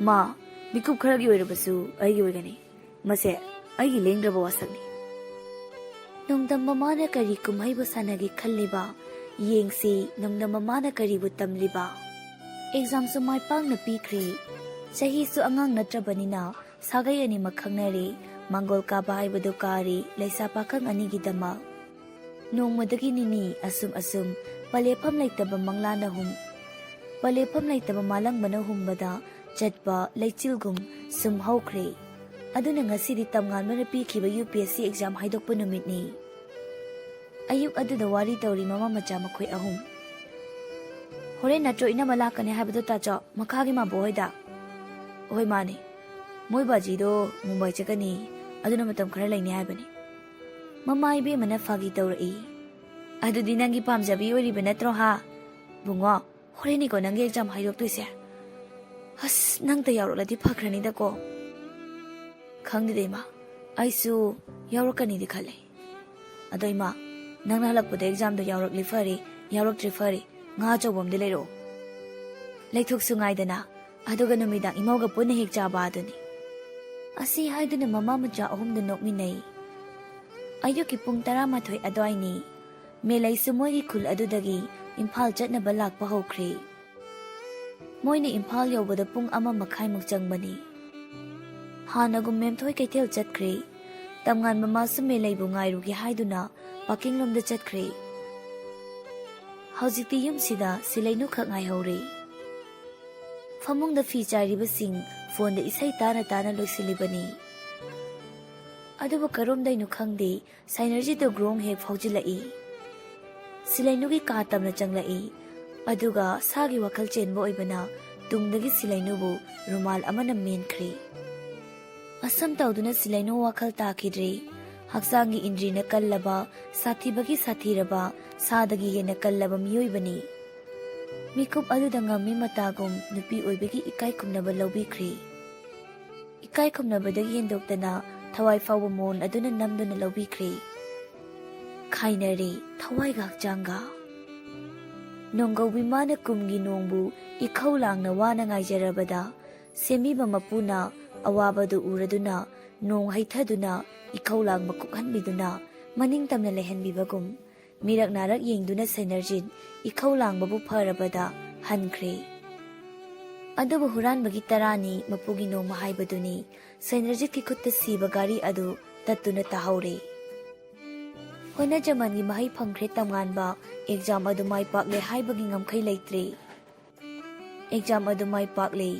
ꯃꯥ ꯃꯤꯀꯨꯞ ꯈꯔꯒꯤ ꯑꯣꯏꯔꯕꯁꯨ ꯑꯩꯒꯤ ꯑꯣꯏꯒꯅꯤ꯫ ꯃꯁꯦ ꯑꯩꯒꯤ ꯂꯦꯡꯗ꯭ꯔꯕ ꯋꯥꯁꯛꯅꯤ꯫" ꯅꯣꯡꯗꯝꯕ ꯃꯥꯅ ꯀꯔꯤ ꯀꯨꯝꯍꯩꯕꯨ ꯁꯥꯟꯅꯒꯦ ꯈꯜꯂꯤꯕ? ꯌꯦꯡꯁꯤ, ꯅꯣꯡꯗꯝꯕ ꯃꯥꯅ ꯀꯔꯤꯕꯨ ꯇꯝꯂꯤꯕ? Examꯁꯨ ꯃꯥꯏ ꯄꯥꯛꯅ ꯄꯤꯈ꯭ꯔꯦ꯫ ꯆꯍꯤꯁꯨ ꯑꯉꯥꯡ ꯅꯠꯇ꯭ꯔꯕꯅꯤꯅ ꯁꯥꯒꯩ ꯑꯅꯤꯃꯛ ꯈꯪꯅꯔꯦ꯫ ꯃꯥꯡꯒꯣꯜ ꯀꯥꯕ ꯍꯥꯏꯕꯗꯨ ꯀꯥꯔꯦ ꯂꯩꯁꯥ ꯄꯥꯈꯪ ꯑꯅꯤꯒꯤꯗꯃꯛ꯫ ꯅꯣꯡꯃꯗꯒꯤ ꯅꯤꯅꯤ ꯑꯁꯨꯝ ꯑꯁꯨꯝ ꯄꯂꯦꯐꯝ ꯂꯩꯇꯕ ꯃꯪꯂꯥꯅ ꯍꯨꯝ, ꯄꯂꯦꯐꯝ ꯂꯩꯇꯕ ꯃꯥꯂꯪꯕꯅ ꯍꯨꯝꯕꯗ ꯆꯠꯄ ꯂꯩꯆꯤꯜꯒꯨꯝ ꯁꯨꯝ ꯍꯧꯈ꯭ꯔꯦ꯫ ꯑꯗꯨꯅ ꯉꯁꯤꯗꯤ ꯇꯝꯉꯥꯟꯕꯅ ꯄꯤꯈꯤꯕ UPSC exam ꯍꯥꯏꯗꯣꯛꯄ ꯅꯨꯃꯤꯠꯅꯤ꯫ ꯑꯌꯨꯛ ꯑꯗꯨꯗ ꯋꯥꯔꯤ ꯇꯧꯔꯤ ꯃꯃꯥ ꯃꯆꯥ ꯃꯈꯣꯏ ꯑꯍꯨꯝ꯫ "ꯍꯣꯔꯦꯟ ꯅꯠꯇ꯭ꯔꯣ ꯏꯅꯝꯃ ꯂꯥꯛꯀꯅꯤ ꯍꯥꯏꯕꯗꯣ, ꯇꯥꯆꯧ, ꯃꯈꯥꯒꯤ ꯃꯥꯕꯣꯛ ꯍꯣꯏꯗ?" "ꯍꯣꯏ, ꯃꯥꯅꯦ꯫ ꯃꯣꯏ ꯕꯥꯖꯤꯗꯣ ꯃꯨꯝꯕꯥꯏ ꯆꯠꯀꯅꯤ, ꯑꯗꯨꯅ ꯃꯇꯝ ꯈꯔ ꯂꯩꯅꯤ ꯍꯥꯏꯕꯅꯤ꯫" ꯃꯃꯥ ꯏꯕꯦꯝꯃꯅ ꯐꯥꯒꯤ ꯇꯧꯔꯛꯏ꯫ "ꯑꯗꯨꯗꯤ ꯅꯪꯒꯤ ꯄꯥꯝꯖꯕꯤ ꯑꯣꯏꯔꯤꯕ ꯅꯠꯇ꯭ꯔꯣ, ꯍꯥ? ꯕꯨꯡꯉꯣ, ꯍꯣꯔꯦꯟꯅꯤꯀꯣ ꯅꯪꯒꯤ exam ꯍꯥꯏꯗꯣꯛꯇꯣꯏꯁꯦ꯫ ꯑꯁ, ꯅꯪꯇ ꯌꯥꯎꯔꯛꯂꯗꯤ ꯐꯈ꯭ꯔꯅꯤꯗꯀꯣ꯫" "ꯈꯪꯗꯦꯗ ꯏꯃꯥ, ꯑꯩꯁꯨ ꯌꯥꯎꯔꯛꯀꯅꯤꯗꯤ ꯈꯜꯂꯦ꯫ ꯑꯗꯣ ꯏꯃꯥ, ꯅꯪꯅ ꯍꯜꯂꯛꯄꯗ ꯑꯦꯛꯖꯥꯝꯗꯣ ꯌꯥꯎꯔꯛꯂꯤ ꯐꯔꯦ, ꯌꯥꯎꯔꯛꯇ꯭ꯔꯤ ꯐꯔꯦ, ꯉꯥ ꯑꯆꯧꯕ ꯑꯃꯗꯤ ꯂꯩꯔꯛꯑꯣ꯫ ꯂꯩꯊꯣꯛꯁꯨ ꯉꯥꯏꯗꯅ, ꯑꯗꯨꯒ ꯅꯨꯃꯤꯗꯥꯡ ꯏꯃꯧꯒ ꯄꯨꯟꯅ ꯍꯦꯛ ꯆꯥꯕ ꯑꯗꯨꯅꯤ꯫ ꯑꯁꯤ ꯍꯥꯏꯗꯨꯅ ꯃꯃꯥ ꯃꯆꯥ ꯑꯍꯨꯝꯗꯨ ꯅꯣꯛꯃꯤꯟꯅꯩ꯫ ꯑꯌꯨꯛꯀꯤ ꯄꯨꯡ ꯇꯔꯥꯃꯥꯊꯣꯏ ꯑꯗꯨꯋꯥꯏꯅꯤ꯫ ꯃꯦꯂꯩꯁꯨ ꯃꯣꯏꯒꯤ ꯈꯨꯜ ꯑꯗꯨꯗꯒꯤ ꯏꯝꯐꯥꯜ ꯆꯠꯅꯕ ꯂꯥꯛꯄ ꯍꯧꯈ꯭ꯔꯦ꯫ ꯃꯣꯏꯅ ꯏꯝꯐꯥꯜ ꯌꯧꯕꯗ ꯄꯨꯡ ꯑꯃ ꯃꯈꯥꯏꯃꯨꯛ ꯆꯪꯕꯅꯤ꯫ ꯍꯥꯟꯅꯒꯨꯝ ꯃꯦꯝꯊꯣꯏ ꯀꯩꯊꯦꯜ ꯆꯠꯈ꯭ꯔꯦ꯫ ꯇꯝꯉꯥꯟꯕ ꯃꯥꯁꯨ ꯃꯦꯂꯩꯕꯨ ꯉꯥꯏꯔꯨꯒꯦ ꯍꯥꯏꯗꯨꯅ ꯄꯥꯀꯤꯡꯂꯣꯝꯗ ꯆꯠꯈ꯭ꯔꯦ꯫ ꯍꯧꯖꯤꯛꯇꯤ ꯌꯨꯝꯁꯤꯗ ꯁꯤꯂꯩꯅꯨ ꯈꯛ ꯉꯥꯏꯍꯧꯔꯦ꯫ ꯐꯃꯨꯡꯗ ꯐꯤ ꯆꯥꯏꯔꯤꯕꯁꯤꯡ ꯐꯣꯟꯗ ꯏꯁꯩ ꯇꯥꯅ ꯇꯥꯅ ꯂꯣꯏꯁꯤꯜꯂꯤꯕꯅꯤ꯫ ꯑꯗꯨꯕꯨ ꯀꯔꯣꯝꯗꯩꯅꯣ ꯈꯪꯗꯦ, ꯁꯥꯏꯅꯔꯖꯤꯠꯇ ꯒ꯭ꯔꯣꯡ ꯍꯦꯛ ꯐꯥꯎꯖꯤꯜꯂꯛꯏ꯫ ꯁꯤꯂꯩꯅꯨꯒꯤ ꯀꯥ ꯇꯝꯅ ꯆꯪꯂꯛꯏ꯫ ꯑꯗꯨꯒ ꯁꯥꯒꯤ ꯋꯥꯈꯜ ꯆꯦꯟꯕ ꯑꯣꯏꯕꯅ ꯇꯨꯡꯗꯒꯤ ꯁꯤꯂꯩꯅꯨꯕꯨ ꯔꯨꯃꯥꯜ ꯑꯃꯅ ꯃꯦꯟꯈ꯭ꯔꯦ꯫ ꯑꯁꯝ ꯇꯧꯗꯨꯅ ꯁꯤꯂꯩꯅꯨ ꯋꯥꯈꯜ ꯇꯥꯈꯤꯗ꯭ꯔꯦ꯫ ꯍꯛꯆꯥꯡꯒꯤ ꯏꯟꯗ꯭ꯔꯤꯅ ꯀꯜꯂꯕ, ꯁꯥꯊꯤꯕꯒꯤ ꯁꯥꯊꯤꯔꯕ, ꯁꯥꯗꯒꯤ ꯍꯦꯟꯅ ꯀꯜꯂꯕ ꯃꯤꯑꯣꯏꯕꯅꯤ꯫ ꯃꯤꯀꯨꯞ ꯑꯗꯨꯗ ꯉꯝꯃꯤ ꯃꯇꯥꯒꯨꯝ ꯅꯨꯄꯤ ꯑꯣꯏꯕꯒꯤ ꯏꯀꯥꯏ ꯈꯨꯝꯅꯕ ꯂꯧꯕꯤꯈ꯭ꯔꯦ꯫ ꯏꯀꯥꯏ ꯈꯨꯝꯅꯕꯗꯒꯤ ꯍꯦꯟꯗꯣꯛꯇꯅ ꯊꯋꯥꯏ ꯐꯥꯎꯕ ꯃꯣꯟ ꯑꯗꯨꯅ ꯅꯝꯗꯨꯅ ꯂꯧꯕꯤꯈ꯭ꯔꯦ꯫ ꯈꯥꯏꯅꯔꯦ ꯊꯋꯥꯏꯒ ꯍꯛꯆꯥꯡꯒ꯫ ꯅꯣꯡꯒꯧꯕꯤ ꯃꯥꯅ ꯀꯨꯝꯒꯤ ꯅꯣꯡꯕꯨ ꯏꯈꯧ ꯂꯥꯡꯅ ꯋꯥꯅ ꯉꯥꯏꯖꯔꯕꯗ, ꯁꯦꯝꯕꯤꯕ ꯃꯄꯨꯅ ꯑꯋꯥꯕꯗꯨ ꯎꯔꯗꯨꯅ ꯅꯣꯡ ꯍꯩꯊꯗꯨꯅ ꯏꯈꯧ ꯂꯥꯡꯕ ꯀꯨꯛꯍꯟꯕꯤꯗꯨꯅ ꯃꯅꯤꯡ ꯇꯝꯅ ꯂꯩꯍꯟꯕꯤꯕꯒꯨꯝ, ꯃꯤꯔꯛ ꯅꯥꯔꯛ ꯌꯦꯡꯗꯨꯅ ꯁꯩꯅꯔꯖꯤꯠ ꯏꯈꯧ ꯂꯥꯡꯕꯕꯨ ꯐꯔꯕꯗ ꯍꯟꯈ꯭ꯔꯦ꯫ ꯑꯗꯨꯕꯨ ꯍꯨꯔꯥꯟꯕꯒꯤ ꯇꯔꯥꯅꯤ ꯃꯄꯨꯒꯤ ꯅꯣꯡꯃ ꯍꯥꯏꯕꯗꯨꯅꯤ꯫ ꯁꯩꯅꯔꯖꯤꯠꯀꯤ ꯈꯨꯠꯇ ꯁꯤꯕ ꯘꯥꯔꯤ ꯑꯗꯨ ꯇꯠꯇꯨꯅ ꯇꯥꯍꯧꯔꯦ꯫ ꯍꯣꯠꯅꯖꯃꯟꯒꯤ ꯃꯍꯩ ꯐꯪꯈ꯭ꯔꯦ ꯇꯝꯉꯥꯟꯕ, ꯑꯦꯛꯖꯥꯝ ꯑꯗꯨ ꯃꯥꯏ ꯄꯥꯛꯂꯦ ꯍꯥꯏꯕꯒꯤ ꯉꯝꯈꯩ ꯂꯩꯇ꯭ꯔꯦ꯫ ꯑꯦꯛꯖꯥꯝ ꯑꯗꯨ ꯃꯥꯏ ꯄꯥꯛꯂꯦ꯫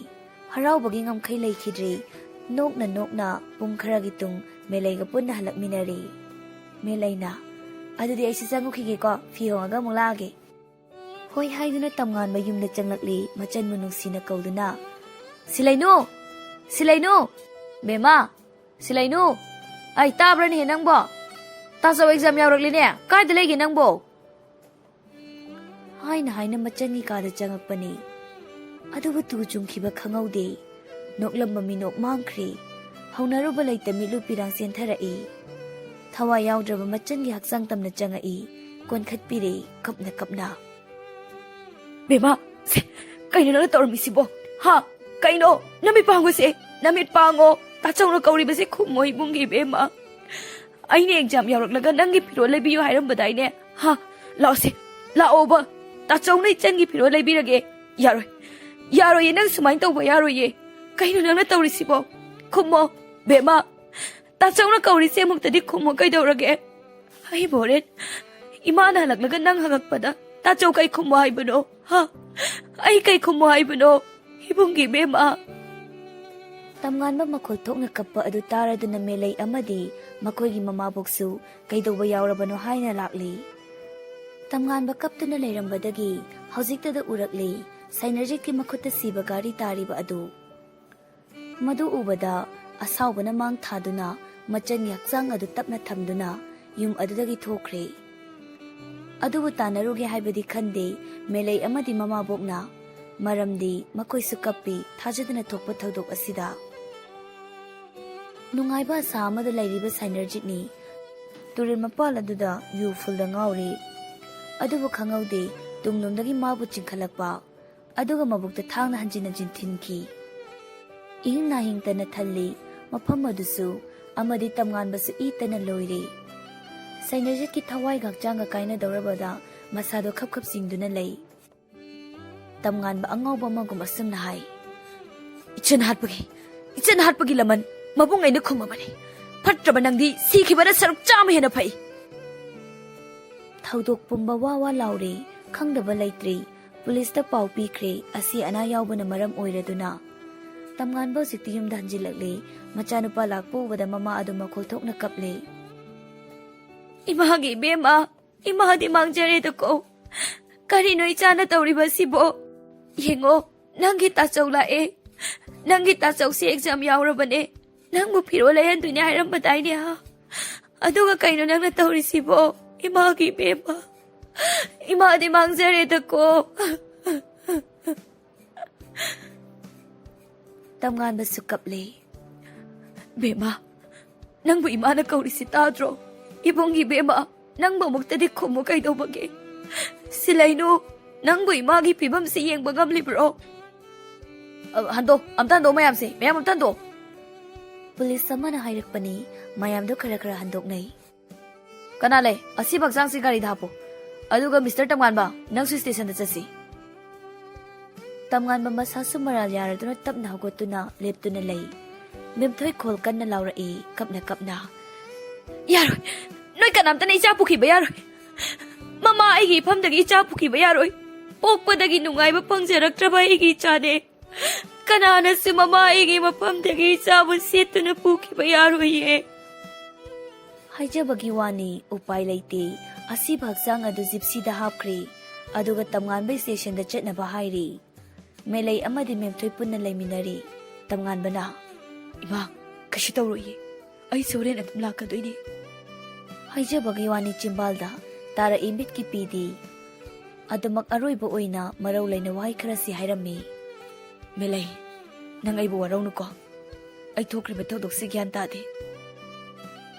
ꯍꯔꯥꯎꯕꯒꯤ ꯉꯝꯈꯩ ꯂꯩꯈꯤꯗ꯭ꯔꯦ꯫ ꯅꯣꯛꯅ ꯅꯣꯛꯅ ꯄꯨꯡ ꯈꯔꯒꯤ ꯇꯨꯡ ꯃꯦꯂꯩꯒ ꯄꯨꯟꯅ ꯍꯜꯂꯛꯃꯤꯟꯅꯔꯦ꯫ ꯃꯦꯂꯩꯅ, "ꯑꯗꯨꯗꯤ ꯑꯩꯁꯨ ꯆꯪꯉꯨꯈꯤꯒꯦꯀꯣ, ꯐꯤ ꯍꯣꯡꯉꯒ ꯑꯃꯨꯛ ꯂꯥꯛꯑꯒꯦ"꯫ ꯍꯣꯏ ꯍꯥꯏꯗꯨꯅ ꯇꯝꯉꯥꯟꯕ ꯌꯨꯝꯗ ꯆꯪꯂꯛꯂꯦ, ꯃꯆꯟꯕꯨ ꯅꯨꯡꯁꯤꯅ ꯀꯧꯗꯨꯅ꯫ "ꯁꯤꯂꯩꯅꯨ! ꯁꯤꯂꯩꯅꯨ! ꯕꯦꯝꯃ! ꯁꯤꯂꯩꯅꯨ! ꯑꯩ ꯇꯥꯕ꯭ꯔꯅꯦꯍꯦ ꯅꯪꯕꯣ? ꯇꯥꯆꯧ ꯑꯦꯛꯖꯥꯝ ꯌꯥꯎꯔꯛꯂꯤꯅꯦ, ꯀꯥꯏꯗ ꯂꯩꯒꯦ ꯅꯪꯕꯣ?" ꯍꯥꯏꯅ ꯍꯥꯏꯅ ꯃꯆꯟꯒꯤ ꯀꯥꯗ ꯆꯪꯉꯛꯄꯅꯤ꯫ ꯑꯗꯨꯕꯨ ꯇꯨ ꯆꯨꯡꯈꯤꯕ ꯈꯪꯍꯧꯗꯦ꯫ ꯅꯣꯛꯂꯝꯕ ꯃꯤꯅꯣꯛ ꯃꯥꯡꯈ꯭ꯔꯦ꯫ ꯍꯧꯅꯔꯨꯕ ꯂꯩꯇ ꯃꯤꯠꯂꯨ ꯄꯤꯔꯥꯡ ꯆꯦꯟꯊꯔꯛꯏ꯫ ꯊꯋꯥꯏ ꯌꯥꯎꯗ꯭ꯔꯕ ꯃꯆꯟꯒꯤ ꯍꯛꯆꯥꯡ ꯇꯝꯅ ꯆꯪꯉꯛꯏ꯫ ꯀꯣꯟꯈꯠꯄꯤꯔꯦ ꯀꯞꯅ ꯀꯞꯅ꯫ "ꯕꯦꯝꯃ, ꯁꯦ, ꯀꯩꯅꯣ ꯅꯪꯅ ꯇꯧꯔꯝꯃꯤꯁꯤꯕꯣ? ꯍꯥ? ꯀꯩꯅꯣ? ꯅꯃꯤꯠ ꯄꯥꯡꯉꯣꯁꯦ, ꯅꯃꯤꯠ ꯄꯥꯡꯉꯣ꯫ ꯇꯥꯆꯧꯅ ꯀꯧꯔꯤꯕꯁꯦ ꯈꯨꯝꯃꯣ ꯏꯕꯨꯡꯒꯤ ꯏꯕꯦꯝꯃ꯫ ꯑꯩꯅ ꯑꯦꯛꯖꯥꯝ ꯌꯥꯎꯔꯛꯂꯒ ꯅꯪꯒꯤ ꯐꯤꯔꯣꯜ ꯂꯩꯕꯤꯌꯨ ꯍꯥꯏꯔꯝꯕꯗꯥꯏꯅꯦ? ꯍꯥ? ꯂꯥꯛꯑꯣꯁꯦ, ꯂꯥꯛꯑꯣꯕ꯫ ꯇꯥꯆꯧꯅ ꯏꯆꯟꯒꯤ ꯐꯤꯔꯣꯜ ꯂꯩꯕꯤꯔꯒꯦ꯫ ꯌꯥꯔꯣꯏ, ꯌꯥꯔꯣꯏꯌꯦ, ꯅꯪ ꯁꯨꯃꯥꯏꯅ ꯇꯧꯕ ꯌꯥꯔꯣꯏꯌꯦ꯫ ꯀꯩꯅꯣ ꯅꯪꯅ ꯇꯧꯔꯤꯁꯤꯕꯣ? ꯈꯨꯝꯃꯣ, ꯕꯦꯝꯃ꯫ ꯇꯥꯆꯧꯅ ꯀꯧꯔꯤꯁꯦ ꯑꯃꯨꯛꯇꯗꯤ ꯈꯨꯝꯃꯣ, ꯀꯩꯗꯧꯔꯒꯦ?" ꯑꯩꯕꯨ ꯍꯣꯔꯦꯟ ꯏꯃꯥꯅ ꯍꯜꯂꯛꯂꯒ ꯅꯪ ꯍꯪꯉꯛꯄꯗ ꯇꯥꯆꯧ ꯀꯩ ꯈꯨꯝꯃꯣ ꯍꯥꯏꯕꯅꯣ? ꯍꯥ? ꯑꯩ ꯀꯩ ꯈꯨꯝꯃꯣ ꯍꯥꯏꯕꯅꯣ? ꯏꯕꯨꯡꯒꯤ ꯏꯕꯦꯝꯃ꯫ ꯇꯝꯉꯥꯟꯕ ꯃꯈꯣꯜ ꯊꯣꯛꯅ ꯀꯞꯄ ꯑꯗꯨ ꯇꯥꯔꯗꯨꯅ ꯃꯦꯂꯩ ꯑꯃꯗꯤ ꯃꯈꯣꯏꯒꯤ ꯃꯃꯥꯕꯣꯛꯁꯨ ꯀꯩꯗꯧꯕ ꯌꯥꯎꯔꯕꯅꯣ ꯍꯥꯏꯅ ꯂꯥꯛꯂꯤ꯫ ꯇꯝꯉꯥꯟꯕ ꯀꯞꯇꯨꯅ ꯂꯩꯔꯝꯕꯗꯒꯤ ꯍꯧꯖꯤꯛꯇꯗ ꯎꯔꯛꯂꯤ ꯁꯩꯅꯔꯖꯤꯠꯀꯤ ꯃꯈꯨꯠꯇ ꯁꯤꯕ ꯘꯔꯤ ꯇꯥꯔꯤꯕ ꯑꯗꯨ꯫ ꯃꯗꯨ ꯎꯕꯗ ꯑꯁꯥꯎꯕꯅ ꯃꯥꯡ ꯊꯥꯗꯨꯅ ꯃꯆꯟꯒꯤ ꯍꯛꯆꯥꯡ ꯑꯗꯨ ꯇꯞꯅ ꯊꯝꯗꯨꯅ ꯌꯨꯝ ꯑꯗꯨꯗꯒꯤ ꯊꯣꯛꯈ꯭ꯔꯦ꯫ ꯑꯗꯨꯕꯨ ꯇꯥꯟꯅꯔꯨꯒꯦ ꯍꯥꯏꯕꯗꯤ ꯈꯟꯗꯦ ꯃꯦꯂꯩ ꯑꯃꯗꯤ ꯃꯃꯥꯕꯣꯛꯅ, ꯃꯔꯝꯗꯤ ꯃꯈꯣꯏꯁꯨ ꯀꯞꯄꯤ ꯊꯥꯖꯗꯅ ꯊꯣꯛꯄ ꯊꯧꯗꯣꯛ ꯑꯁꯤꯗ꯫ ꯅꯨꯡꯉꯥꯏꯕ ꯑꯁꯥ ꯑꯃꯗ ꯂꯩꯔꯤꯕ ꯁꯥꯏꯅꯔꯖꯤꯠꯅꯤ꯫ ꯇꯨꯔꯦꯜ ꯃꯄꯥꯜ ꯑꯗꯨꯗ ꯌꯨ ꯐꯨꯜꯗ ꯉꯥꯎꯔꯤ꯫ ꯑꯗꯨꯕꯨ ꯈꯪꯍꯧꯗꯦ ꯇꯨꯡꯂꯣꯝꯗꯒꯤ ꯃꯥꯕꯨ ꯆꯤꯡꯈꯠꯂꯛꯄ, ꯑꯗꯨꯒ ꯃꯕꯨꯛꯇ ꯊꯥꯡꯅ ꯍꯟꯖꯤꯟ ꯍꯟꯖꯤꯟ ꯊꯤꯟꯈꯤ꯫ ꯏꯍꯤꯡ ꯅꯥꯍꯤꯡ ꯇꯅ ꯊꯜꯂꯤ ꯃꯐꯝ ꯑꯗꯨꯁꯨ, ꯑꯃꯗꯤ ꯇꯝꯉꯥꯟꯕꯁꯨ ꯏ ꯇꯅ ꯂꯣꯏꯔꯦ꯫ ꯁꯩꯅꯖꯤꯠꯀꯤ ꯊꯋꯥꯏꯒ ꯍꯛꯆꯥꯡꯒ ꯀꯥꯏꯅꯗꯧꯔꯕꯗ ꯃꯁꯥꯗꯣ ꯈꯞ ꯈꯞ ꯆꯤꯡꯗꯨꯅ ꯂꯩ꯫ ꯇꯝꯉꯥꯟꯕ ꯑꯉꯥꯎꯕ ꯑꯃꯒꯨꯝ ꯑꯁꯨꯝꯅ ꯍꯥꯏ, "ꯏꯆꯟ ꯍꯥꯠꯄꯒꯤ, ꯏꯆꯟ ꯍꯥꯠꯄꯒꯤ ꯂꯃꯟ ꯃꯕꯨꯡ ꯑꯩꯅ ꯈꯨꯝꯃꯕꯅꯤ꯫ ꯐꯠꯇ꯭ꯔꯕ ꯅꯪꯗꯤ ꯁꯤꯈꯤꯕꯅ ꯁꯔꯨꯛ ꯆꯥꯝꯃ ꯍꯦꯟꯅ ꯐꯩ꯫" ꯊꯧꯗꯣꯛ ꯄꯨꯝꯕ ꯋꯥ ꯋꯥ ꯂꯥꯎꯔꯦ, ꯈꯪꯗꯕ ꯂꯩꯇ꯭ꯔꯦ꯫ ꯄꯨꯂꯤꯁꯇ ꯄꯥꯎ ꯄꯤꯈ꯭ꯔꯦ, ꯑꯁꯤ ꯑꯅꯥ ꯌꯥꯎꯕꯅ ꯃꯔꯝ ꯑꯣꯏꯔꯗꯨꯅ꯫ ꯇꯝꯉꯥꯟꯕ ꯍꯧꯖꯤꯛꯇꯤ ꯌꯨꯝꯗ ꯍꯟꯖꯤꯜꯂꯛꯂꯦ꯫ ꯃꯆꯥꯅꯨꯄꯥ ꯂꯥꯛꯄ ꯎꯕꯗ ꯃꯃꯥ ꯑꯗꯨ ꯃꯈꯣꯜ ꯊꯣꯛꯅ ꯀꯞꯂꯦ꯫ "ꯏꯃꯥꯒꯤ ꯏꯕꯦꯝꯃ, ꯏꯃꯥꯗꯤ ꯃꯥꯡꯖꯔꯦꯗꯀꯣ꯫ ꯀꯔꯤꯅꯣ ꯏꯆꯥꯅ ꯇꯧꯔꯤꯕꯁꯤꯕꯣ? ꯌꯦꯡꯉꯣ, ꯅꯪꯒꯤ ꯇꯥꯆꯧ ꯂꯥꯛꯑꯦ꯫ ꯅꯪꯒꯤ ꯇꯥꯆꯧꯁꯤ ꯑꯦꯛꯖꯥꯝ ꯌꯥꯎꯔꯕꯅꯦ꯫ ꯅꯪꯕꯨ ꯐꯤꯔꯣꯜ ꯂꯩꯍꯟꯗꯣꯏꯅꯦ ꯍꯥꯏꯔꯝꯕꯗꯥꯏꯅꯦ, ꯍꯥ? ꯑꯗꯨꯒ ꯀꯩꯅꯣ ꯅꯪꯅ ꯇꯧꯔꯤꯁꯤꯕꯣ? ꯏꯃꯥꯒꯤ ꯏꯕꯦꯝꯃ, ꯏꯃꯥꯗꯤ ꯃꯥꯡꯖꯔꯦꯗꯀꯣ꯫" ꯇꯝꯉꯥꯟꯕꯁꯨ ꯀꯞꯂꯦ꯫ ꯕꯦꯝꯃ, ꯅꯪꯕꯨ ꯏꯃꯥꯅ ꯀꯧꯔꯤꯁꯤ ꯇꯥꯗ꯭ꯔꯣ? ꯏꯕꯨꯡꯒꯤ ꯕꯦꯝꯃ, ꯅꯪꯕꯨ ꯑꯃꯨꯛꯇꯗꯤ ꯈꯨꯝꯃꯨ ꯀꯩꯗꯧꯕꯒꯦ? ꯁꯤꯂꯩꯅꯨ, ꯅꯪꯕꯨ ꯏꯃꯥꯒꯤ ꯐꯤꯕꯝꯁꯤ ꯌꯦꯡꯕ ꯉꯝꯂꯤꯕ꯭ꯔꯣ? ꯑ, ꯍꯟꯗꯣꯛ, ꯑꯝꯇ ꯍꯟꯗꯣꯛ ꯃꯌꯥꯝꯁꯦ, ꯃꯌꯥꯝ ꯑꯝꯇ ꯍꯟꯗꯣꯛ꯫ ꯄꯨꯂꯤꯁ ꯑꯃꯅ ꯍꯥꯏꯔꯛꯄꯅꯤ, ꯃꯌꯥꯝꯗꯣ ꯈꯔ ꯈꯔ ꯍꯟꯗꯣꯛꯅꯩ꯫ ꯀꯅꯥ ꯂꯩ? ꯑꯁꯤꯕ ꯍꯛꯆꯥꯡꯁꯤ ꯒꯥꯔꯤꯗ ꯍꯥꯞꯄꯨ꯫ ꯑꯗꯨꯒ ꯃꯤꯁꯇꯔ ꯇꯝꯉꯥꯟꯕ, ꯅꯪꯁꯨ ꯁ꯭ꯇꯦꯁꯟꯗ ꯆꯠꯁꯤ꯫ ꯇꯝꯉꯥꯟꯕ ꯃꯁꯥꯁꯨ ꯃꯔꯥꯜ ꯌꯥꯔꯗꯨꯅ ꯇꯞꯅ ꯍꯧꯒꯠꯇꯨꯅ ꯂꯦꯞꯇꯨꯅ ꯂꯩ꯫ ꯃꯦꯝꯊꯣꯏ ꯈꯣꯜ ꯀꯟꯅ ꯂꯥꯎꯔꯛꯏ, ꯀꯞꯅ ꯀꯞꯅ꯫ "ꯌꯥꯔꯣꯏ! ꯅꯣꯏ ꯀꯅꯥꯝꯇꯅ ꯏꯆꯥ ꯄꯨꯈꯤꯕ ꯌꯥꯔꯣꯏ! ꯃꯃꯥ ꯑꯩꯒꯤ ꯏꯐꯝꯗꯒꯤ ꯏꯆꯥ ꯄꯨꯈꯤꯕ ꯌꯥꯔꯣꯏ! ꯄꯣꯛꯄꯗꯒꯤ ꯅꯨꯡꯉꯥꯏꯕ ꯐꯪꯖꯔꯛꯇ꯭ꯔꯕ ꯑꯩꯒꯤ ꯏꯆꯥꯅꯦ꯫ ꯀꯅꯥꯅꯁꯨ ꯃꯃꯥ ꯑꯩꯒꯤ ꯃꯐꯝꯗꯒꯤ ꯏꯆꯥꯕꯨ ꯁꯦꯠꯇꯨꯅ ꯄꯨꯈꯤꯕ ꯌꯥꯔꯣꯏꯌꯦ꯫" ꯍꯥꯏꯖꯕꯒꯤ ꯋꯥꯅꯤ, ꯎꯄꯥꯏ ꯂꯩꯇꯦ꯫ ꯑꯁꯤꯕ ꯍꯛꯆꯥꯡ ꯑꯗꯨ ꯖꯤꯞꯁꯤꯗ ꯍꯥꯞꯈ꯭ꯔꯦ, ꯑꯗꯨꯒ ꯇꯝꯉꯥꯟꯕ ꯁ꯭ꯇꯦꯁꯟꯗ ꯆꯠꯅꯕ ꯍꯥꯏꯔꯦ꯫ ꯃꯦꯂꯩ ꯑꯃꯗꯤ ꯃꯦꯝꯊꯣꯏ ꯄꯨꯟꯅ ꯂꯩꯃꯤꯟꯅꯔꯤ꯫ ꯇꯝꯉꯥꯟꯕꯅ, "ꯏꯃꯥ, ꯀꯩꯁꯨ ꯇꯧꯔꯣꯏꯌꯦ꯫ ꯑꯩꯁꯨ ꯍꯣꯔꯦꯟ ꯑꯗꯨꯝ ꯂꯥꯛꯀꯗꯣꯏꯅꯦ꯫" ꯍꯥꯏꯖꯕꯒꯤ ꯋꯥꯅꯤ, ꯆꯤꯝꯕꯥꯜꯗ ꯇꯥꯔꯛꯏ ꯃꯤꯠꯀꯤ ꯄꯤꯗꯤ꯫ ꯑꯗꯨꯃꯛ ꯑꯔꯣꯏꯕ ꯑꯣꯏꯅ ꯃꯔꯧ ꯂꯩꯅ ꯋꯥꯍꯩ ꯈꯔꯁꯤ ꯍꯥꯏꯔꯝꯃꯤ꯫ "ꯃꯦꯂꯩ, ꯅꯪ ꯑꯩꯕꯨ ꯋꯥꯔꯧꯅꯨꯀꯣ꯫ ꯑꯩ ꯊꯣꯛꯈ꯭ꯔꯤꯕ ꯊꯧꯗꯣꯛꯁꯤ ꯒ꯭ꯌꯥꯟ ꯇꯥꯗꯦ꯫"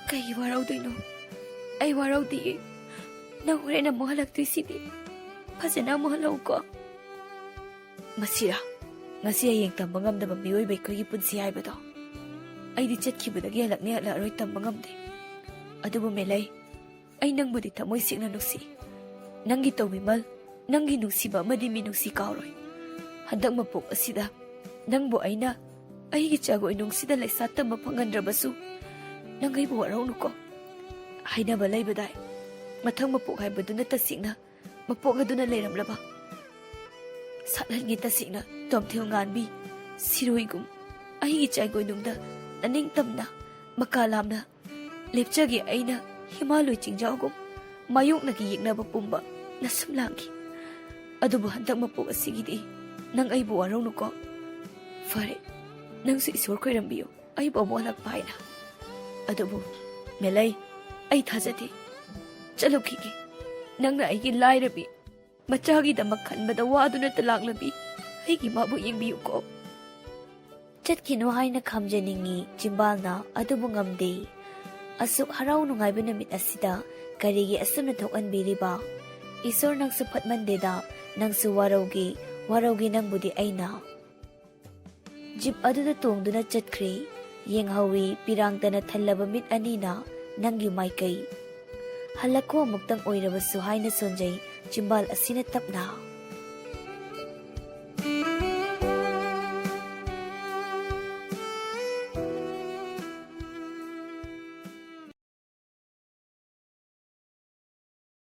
"ꯀꯩꯒꯤ ꯋꯥꯔꯧꯗꯣꯏꯅꯣ? ꯑꯩ ꯋꯥꯔꯧꯗꯤꯌꯦ꯫ ꯅꯪ ꯍꯣꯔꯦꯟ ꯑꯃꯨꯛ ꯍꯜꯂꯛꯇꯣꯏꯁꯤꯗꯤ꯫ ꯐꯖꯅ ꯑꯃꯨꯛ ꯍꯜꯂꯛꯎꯀꯣ꯫" ꯃꯁꯤꯔꯥ? ꯉꯁꯤ ꯍꯌꯦꯡ ꯇꯝꯕ ꯉꯝꯗꯕ ꯃꯤꯑꯣꯏꯕ ꯑꯩꯈꯣꯏꯒꯤ ꯄꯨꯟꯁꯤ ꯍꯥꯏꯕꯗꯣ꯫ ꯑꯩꯗꯤ ꯆꯠꯈꯤꯕꯗꯒꯤ ꯍꯜꯂꯛꯅꯤ ꯍꯜꯂꯛꯑꯔꯣꯏ ꯇꯝꯕ ꯉꯝꯗꯦ꯫ ꯑꯗꯨꯕꯨ ꯃꯦꯂꯩ, ꯑꯩ ꯅꯪꯕꯨꯗꯤ ꯊꯃꯣꯏ ꯁꯦꯡꯅ ꯅꯨꯡꯁꯤ꯫ ꯅꯪꯒꯤ ꯇꯧꯕꯤꯃꯜ, ꯅꯪꯒꯤ ꯅꯨꯡꯁꯤꯕ ꯑꯃꯗꯤ ꯃꯤꯅꯨꯡꯁꯤ ꯀꯥꯎꯔꯣꯏ꯫ ꯍꯟꯗꯛ ꯃꯄꯣꯛ ꯑꯁꯤꯗ ꯅꯪꯕꯨ ꯑꯩꯅ ꯑꯩꯒꯤ ꯆꯥꯒꯣꯏ ꯅꯨꯡꯁꯤꯗ ꯂꯩꯁꯥ ꯇꯝꯕ ꯐꯪꯍꯟꯗ꯭ꯔꯕꯁꯨ, ꯅꯪ ꯑꯩꯕꯨ ꯋꯥꯔꯧꯅꯨꯀꯣ꯫ ꯍꯥꯏꯅꯕ ꯂꯩꯕꯗꯥꯏ, ꯃꯊꯪ ꯃꯄꯣꯛ ꯍꯥꯏꯕꯗꯨꯅ ꯇꯁꯦꯡꯅ ꯃꯄꯣꯛ ꯑꯗꯨꯅ ꯂꯩꯔꯝꯂꯕ ꯁꯥꯠꯍꯟꯒꯦ ꯇꯁꯦꯡꯅ ꯇꯣꯝꯊꯤꯜ ꯉꯥꯟꯕꯤ ꯁꯤꯔꯣꯏꯒꯨꯝ ꯑꯩꯒꯤ ꯆꯥꯏꯒꯣꯏꯅꯨꯡꯗ ꯅꯅꯤꯡꯇꯝꯅ ꯃꯀꯥ ꯂꯥꯝꯅ ꯂꯦꯞꯆꯒꯦ ꯑꯩꯅ ꯍꯤꯃꯥꯂꯣꯏ ꯆꯤꯡꯖꯥꯎꯒꯨꯝ ꯃꯥꯌꯣꯛꯅꯒꯤ ꯌꯦꯛꯅꯕ ꯄꯨꯝꯕ ꯅꯁꯨꯝ ꯂꯥꯡꯈꯤ꯫ ꯑꯗꯨꯕꯨ ꯍꯟꯗꯛ ꯃꯄꯣꯛ ꯑꯁꯤꯒꯤꯗꯤ ꯅꯪ ꯑꯩꯕꯨ ꯋꯥꯔꯧꯅꯨꯀꯣ꯫ ꯐꯔꯦ, ꯅꯪꯁꯨ ꯏꯁꯣꯔ ꯈꯣꯏꯔꯝꯕꯤꯌꯨ꯫ ꯑꯩꯕꯨ ꯑꯃꯨꯛ ꯍꯜꯂꯛꯄ ꯍꯥꯏꯅ꯫ ꯑꯗꯨꯕꯨ ꯃꯦꯂꯩ, ꯑꯩ ꯊꯥꯖꯗꯦ꯫ ꯆꯠꯂꯨꯈꯤꯒꯦ꯫ ꯅꯪꯅ ꯑꯩꯒꯤ ꯂꯥꯏꯔꯕꯤ ꯃꯆꯥꯒꯤꯗꯃꯛ ꯈꯟꯕꯗ ꯋꯥꯗꯨꯅꯇ ꯂꯥꯛꯂꯕꯤ ꯑꯩꯒꯤ ꯏꯃꯥꯕꯨ ꯌꯦꯡꯕꯤꯌꯨꯀꯣ꯫ "ꯆꯠꯈꯤꯅꯨ ꯍꯥꯏꯅ ꯈꯥꯝꯖꯅꯤꯡꯉꯤ ꯆꯤꯝꯕꯥꯜꯅ, ꯑꯗꯨꯕꯨ ꯉꯝꯗꯦ꯫ ꯑꯁꯨꯛ ꯍꯔꯥꯎ ꯅꯨꯡꯉꯥꯏꯕ ꯅꯨꯃꯤꯠ ꯑꯁꯤꯗ ꯀꯔꯤꯒꯤ ꯑꯁꯨꯝꯅ ꯊꯣꯛꯍꯟꯕꯤꯔꯤꯕ? ꯏꯁꯣꯔ, ꯅꯪꯁꯨ ꯐꯠꯃꯟꯗꯦꯗ, ꯅꯪꯁꯨ ꯋꯥꯔꯧꯒꯦ, ꯋꯥꯔꯧꯒꯦ ꯅꯪꯕꯨꯗꯤ ꯑꯩꯅ"꯫ ꯖꯤꯞ ꯑꯗꯨꯗ ꯇꯣꯡꯗꯨꯅ ꯆꯠꯈ꯭ꯔꯦ꯫ ꯌꯦꯡꯍꯧꯏ, ꯄꯤꯔꯥꯡꯇꯅ ꯊꯜꯂꯕ ꯃꯤꯠ ꯑꯅꯤꯅ ꯅꯪꯒꯤ ꯃꯥꯏꯀꯩ꯫ "ꯍꯜꯂꯛꯈꯣ ꯑꯃꯨꯛꯇꯪ ꯑꯣꯏꯔꯕꯁꯨ" ꯍꯥꯏꯅ ꯁꯣꯟꯖꯩ ꯆꯤꯝꯕꯥꯜ ꯑꯁꯤꯅ ꯇꯞꯅ꯫